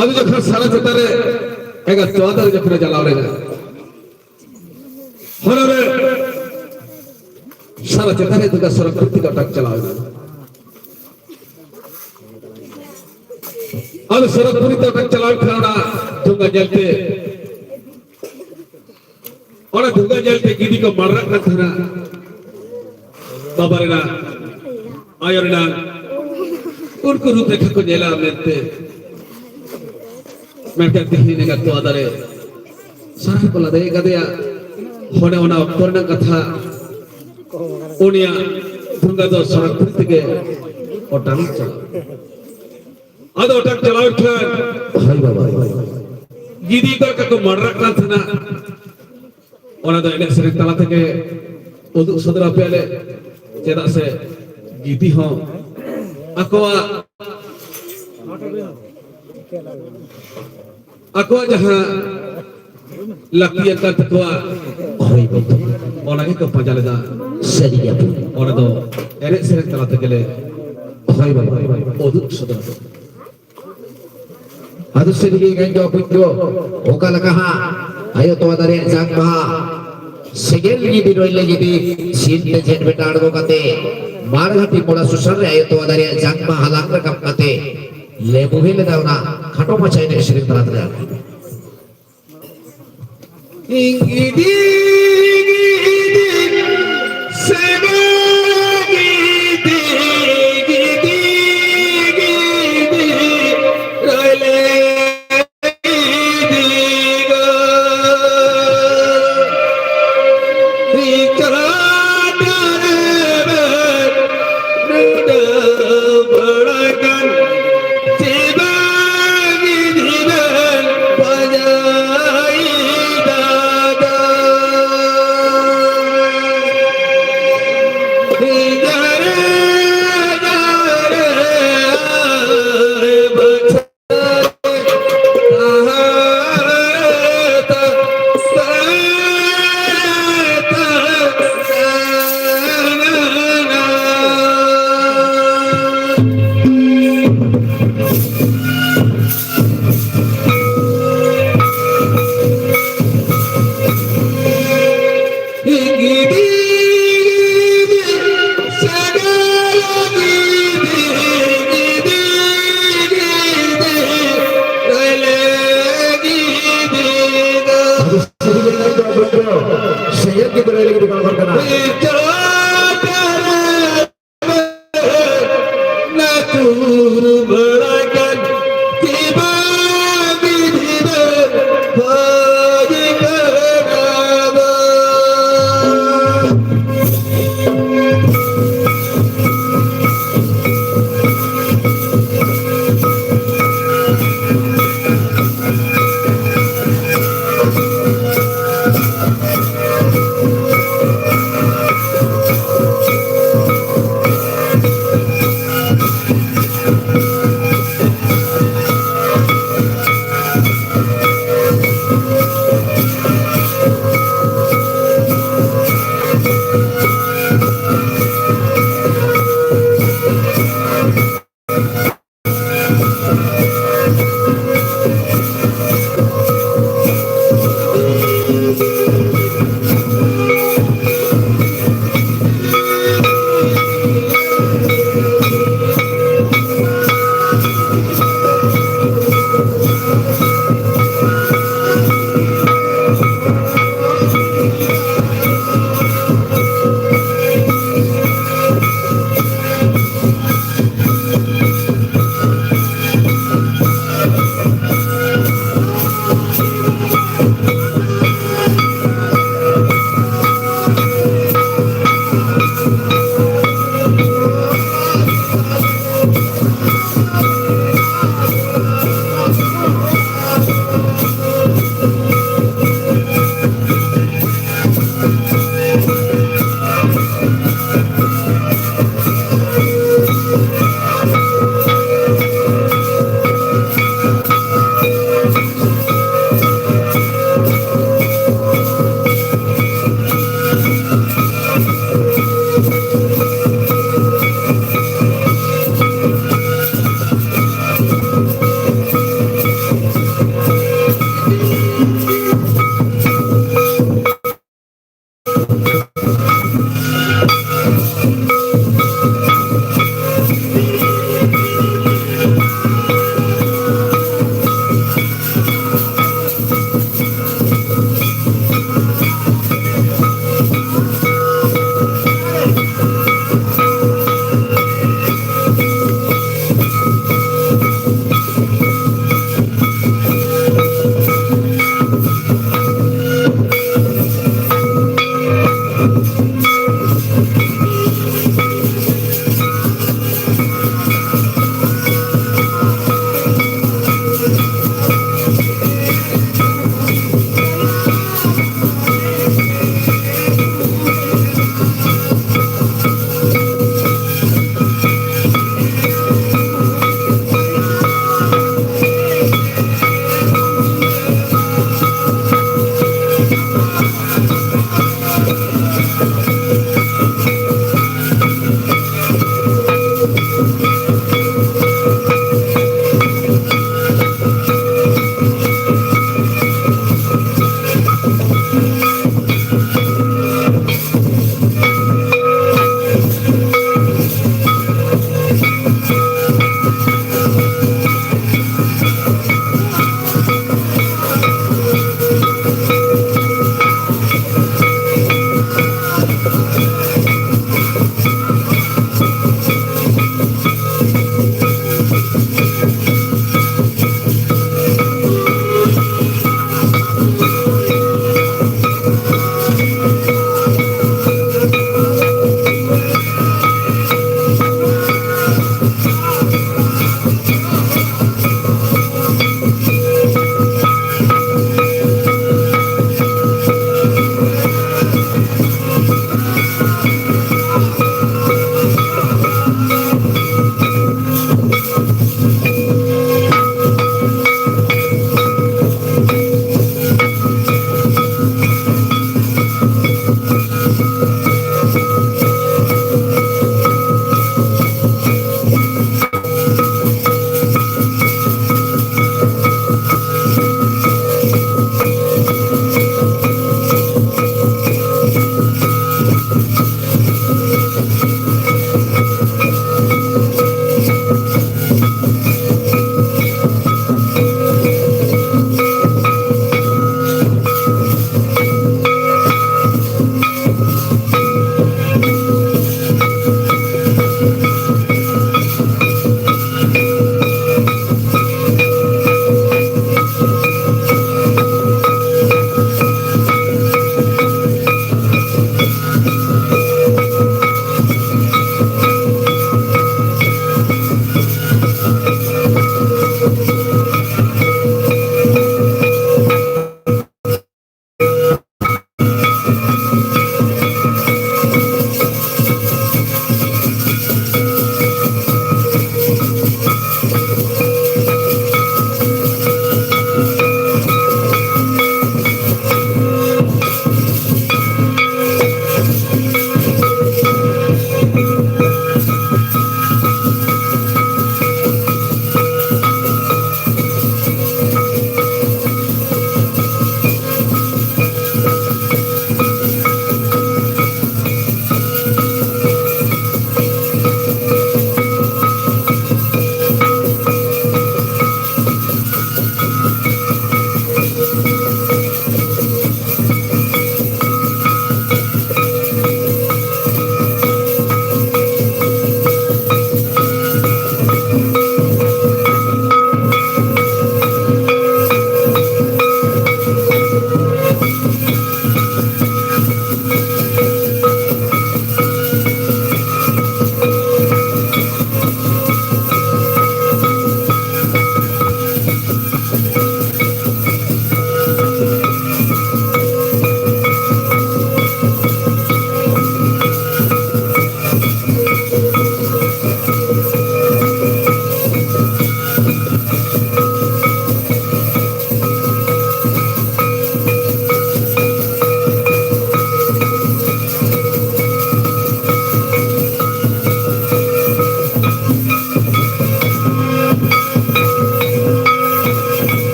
ᱟᱫᱚ ᱡᱚᱠᱷᱚᱱ ᱥᱟᱨᱟ ᱪᱮᱛᱟᱱ ᱨᱮ ᱮᱸᱜᱟᱛ ᱛᱚᱣᱟ ᱫᱟᱨᱮ ᱡᱚᱠᱷᱚᱱᱮ ᱡᱟᱞᱟᱣ ᱞᱮᱱᱟ, ᱦᱚᱨᱚ ᱨᱮ ᱥᱟᱨᱟ ᱪᱮᱛᱟᱱ ᱨᱮ ᱫᱩᱨᱜᱟ ᱥᱚᱨᱚᱜᱽᱯᱩᱨᱤ ᱛᱮ ᱚᱴᱟᱝ ᱪᱟᱞᱟᱣ ᱮᱱᱟ᱾ ᱟᱫᱚ ᱥᱚᱨᱚᱜᱽᱯᱩᱨᱤ ᱛᱮ ᱚᱴᱟᱝ ᱪᱟᱞᱟᱣ ᱮᱱ ᱠᱷᱟᱱ ᱚᱱᱟ ᱫᱩᱨᱜᱟ ᱧᱮᱞᱛᱮ ᱚᱱᱟ ᱫᱩᱨᱜᱟ ᱧᱮᱞᱛᱮ ᱜᱤᱫᱤ ᱠᱚ ᱢᱟᱲᱨᱟᱜ ᱠᱟᱱ ᱛᱟᱦᱮᱱᱟ᱾ ᱵᱟᱵᱟ ᱨᱮᱱᱟᱜ, ᱟᱭᱳ ᱨᱮᱱᱟᱜ, ᱩᱱᱠᱩ ᱨᱩᱯ ᱨᱮᱠᱷᱟ ᱠᱚ ᱧᱮᱞᱟ ᱢᱮᱱᱛᱮ᱾ ᱢᱮᱱᱠᱷᱟᱱ ᱛᱤᱦᱤᱧ ᱮᱸᱜᱟᱛ ᱛᱚᱣᱟ ᱫᱟᱨᱮ ᱥᱟᱨᱟ ᱠᱚ ᱞᱟᱫᱮ ᱠᱟᱫᱮᱭᱟ᱾ ᱚᱱᱮ ᱚᱱᱟ ᱚᱠᱛᱚ ᱨᱮᱱᱟᱜ ᱠᱟᱛᱷᱟ, ᱩᱱᱤᱭᱟᱜ ᱫᱩᱨᱜᱟ ᱫᱚ ᱥᱚᱨᱚᱜᱽᱯᱩᱨᱤ ᱛᱮᱜᱮ ᱚᱴᱟᱝ ᱪᱟᱞᱟᱣ᱾ ᱟᱫᱚ ᱚᱴᱟᱝ ᱪᱟᱞᱟᱣ ᱮᱱ ᱠᱷᱟᱱ ᱦᱳᱭ ᱵᱟᱵᱟ, ᱦᱳᱭ ᱵᱟᱵᱟ᱾ ᱜᱤᱫᱤ ᱠᱚ ᱞᱮᱠᱟ ᱠᱚ ᱢᱟᱰᱨᱟᱜ ᱠᱟᱱ ᱛᱟᱦᱮᱱᱟ᱾ ᱚᱱᱟ ᱫᱚ ᱮᱱᱮᱡ ᱥᱮᱨᱮᱧ ᱛᱟᱞᱟ ᱛᱮᱜᱮ ᱩᱫᱩᱜ ᱥᱚᱫᱚᱨ ᱟᱯᱮᱭᱟᱞᱮ᱾ ᱪᱮᱫᱟᱜ ᱥᱮ ᱜᱤᱫᱤ ᱦᱚᱸ ᱟᱠᱚᱣᱟᱜ, ᱟᱠᱚᱣᱟᱜ ᱡᱟᱦᱟᱸ ᱞᱟᱹᱠᱛᱤᱭᱟᱱ ᱠᱟᱱ ᱛᱟᱠᱚᱣᱟ, ᱦᱳᱭ ᱵᱚᱱᱫᱷᱩ᱾ ᱚᱱᱟ ᱜᱮᱠᱚ ᱯᱟᱸᱡᱟ ᱞᱮᱫᱟ᱾ ᱥᱟᱹᱨᱤ ᱜᱮ ᱵᱚᱱᱫᱷᱩ᱾ ᱚᱱᱟ ᱫᱚ ᱮᱱᱮᱡ ᱥᱮᱨᱮᱧ ᱛᱟᱞᱟ ᱛᱮᱜᱮᱞᱮ, ᱦᱳᱭ ᱵᱟᱵᱟ, ᱩᱫᱩᱜ ᱥᱚᱫᱚᱨ ᱟᱠᱚᱣᱟ᱾ ᱟᱫᱚ ᱥᱟᱹᱨᱤ ᱜᱮ ᱜᱟᱱ ᱫᱚ ᱵᱩᱡᱽ ᱫᱚ ᱚᱠᱟ ᱞᱮᱠᱟ ᱦᱟᱸᱜ ᱟᱭᱳ ᱛᱚᱣᱟ ᱫᱟᱨᱮ ᱨᱮᱭᱟᱜ ᱡᱟᱝ ᱵᱟᱦᱟ ᱥᱮᱸᱜᱮᱞ ᱡᱩᱫᱤ ᱨᱚᱭ ᱞᱮ ᱡᱩᱫᱤ ᱥᱤᱱ ᱛᱮ ᱡᱷᱮᱸᱴ ᱵᱮᱴᱟ ᱟᱬᱜᱚ ᱠᱟᱛᱮ ᱢᱟᱲᱜᱷᱟᱴᱤ ᱢᱚᱲᱟ ᱥᱩᱥᱟᱹᱨ ᱨᱮ ᱟᱭᱳ ᱛᱚᱣᱟ ᱫᱟᱨᱮ ᱨᱮᱭᱟᱜ ᱡᱟᱝ ᱵᱟᱦᱟ ᱦᱟᱞᱟᱝ ᱨᱟᱠᱟᱵ ᱠᱟᱛᱮ ᱞᱮ ᱵᱚᱦᱮ ᱞᱮᱫᱟ ᱚᱱᱟ ᱠᱷᱟᱴᱚ ᱢᱟᱪᱷᱟ ᱮᱱᱮᱡ ᱥᱮᱨᱮᱧ ᱛᱟᱞᱟ ᱛᱮ᱾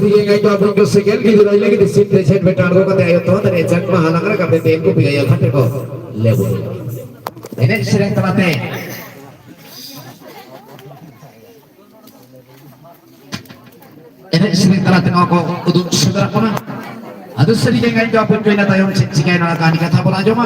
ᱤᱭᱟᱹ ᱜᱟᱭ ᱫᱚ ᱟᱵᱚ ᱠᱚ ᱥᱮᱸᱜᱮᱞ ᱜᱤᱫᱽᱨᱟᱹ ᱞᱟᱹᱜᱤᱫ ᱥᱤᱢ ᱛᱮ ᱡᱷᱮᱸᱴ ᱵᱮᱴᱟᱲ ᱜᱚ ᱠᱟᱛᱮ ᱟᱭᱳ ᱛᱚᱣᱟ ᱛᱮ ᱡᱟᱝ ᱢᱟ ᱦᱟᱞᱟᱝ ᱨᱟᱠᱟᱵ ᱠᱟᱛᱮ ᱩᱱᱠᱩ ᱯᱮᱭᱟ ᱜᱷᱟᱴ ᱨᱮᱠᱚ ᱞᱮᱵᱩ᱾ ᱮᱱᱮᱡ ᱥᱮᱨᱮᱧ ᱛᱟᱞᱟᱛᱮ, ᱮᱱᱮᱡ ᱥᱮᱨᱮᱧ ᱛᱟᱞᱟᱛᱮ ᱱᱚᱣᱟ ᱠᱚ ᱩᱫᱩᱜ ᱥᱚᱫᱚᱨᱟᱜ ᱠᱟᱱᱟ᱾ ᱟᱫᱚ ᱥᱟᱹᱨᱤᱜᱮ ᱜᱟᱭ ᱫᱚ ᱟᱵᱚ ᱠᱚ ᱤᱱᱟᱹ ᱛᱟᱭᱚᱢ ᱪᱮᱫ ᱪᱤᱠᱟᱹᱭᱮᱱᱟ ᱚᱱᱟ ᱠᱟᱹᱦᱱᱤ ᱠᱟᱛᱷᱟ ᱵᱚᱱ ᱟᱸᱡᱚᱢᱟ᱾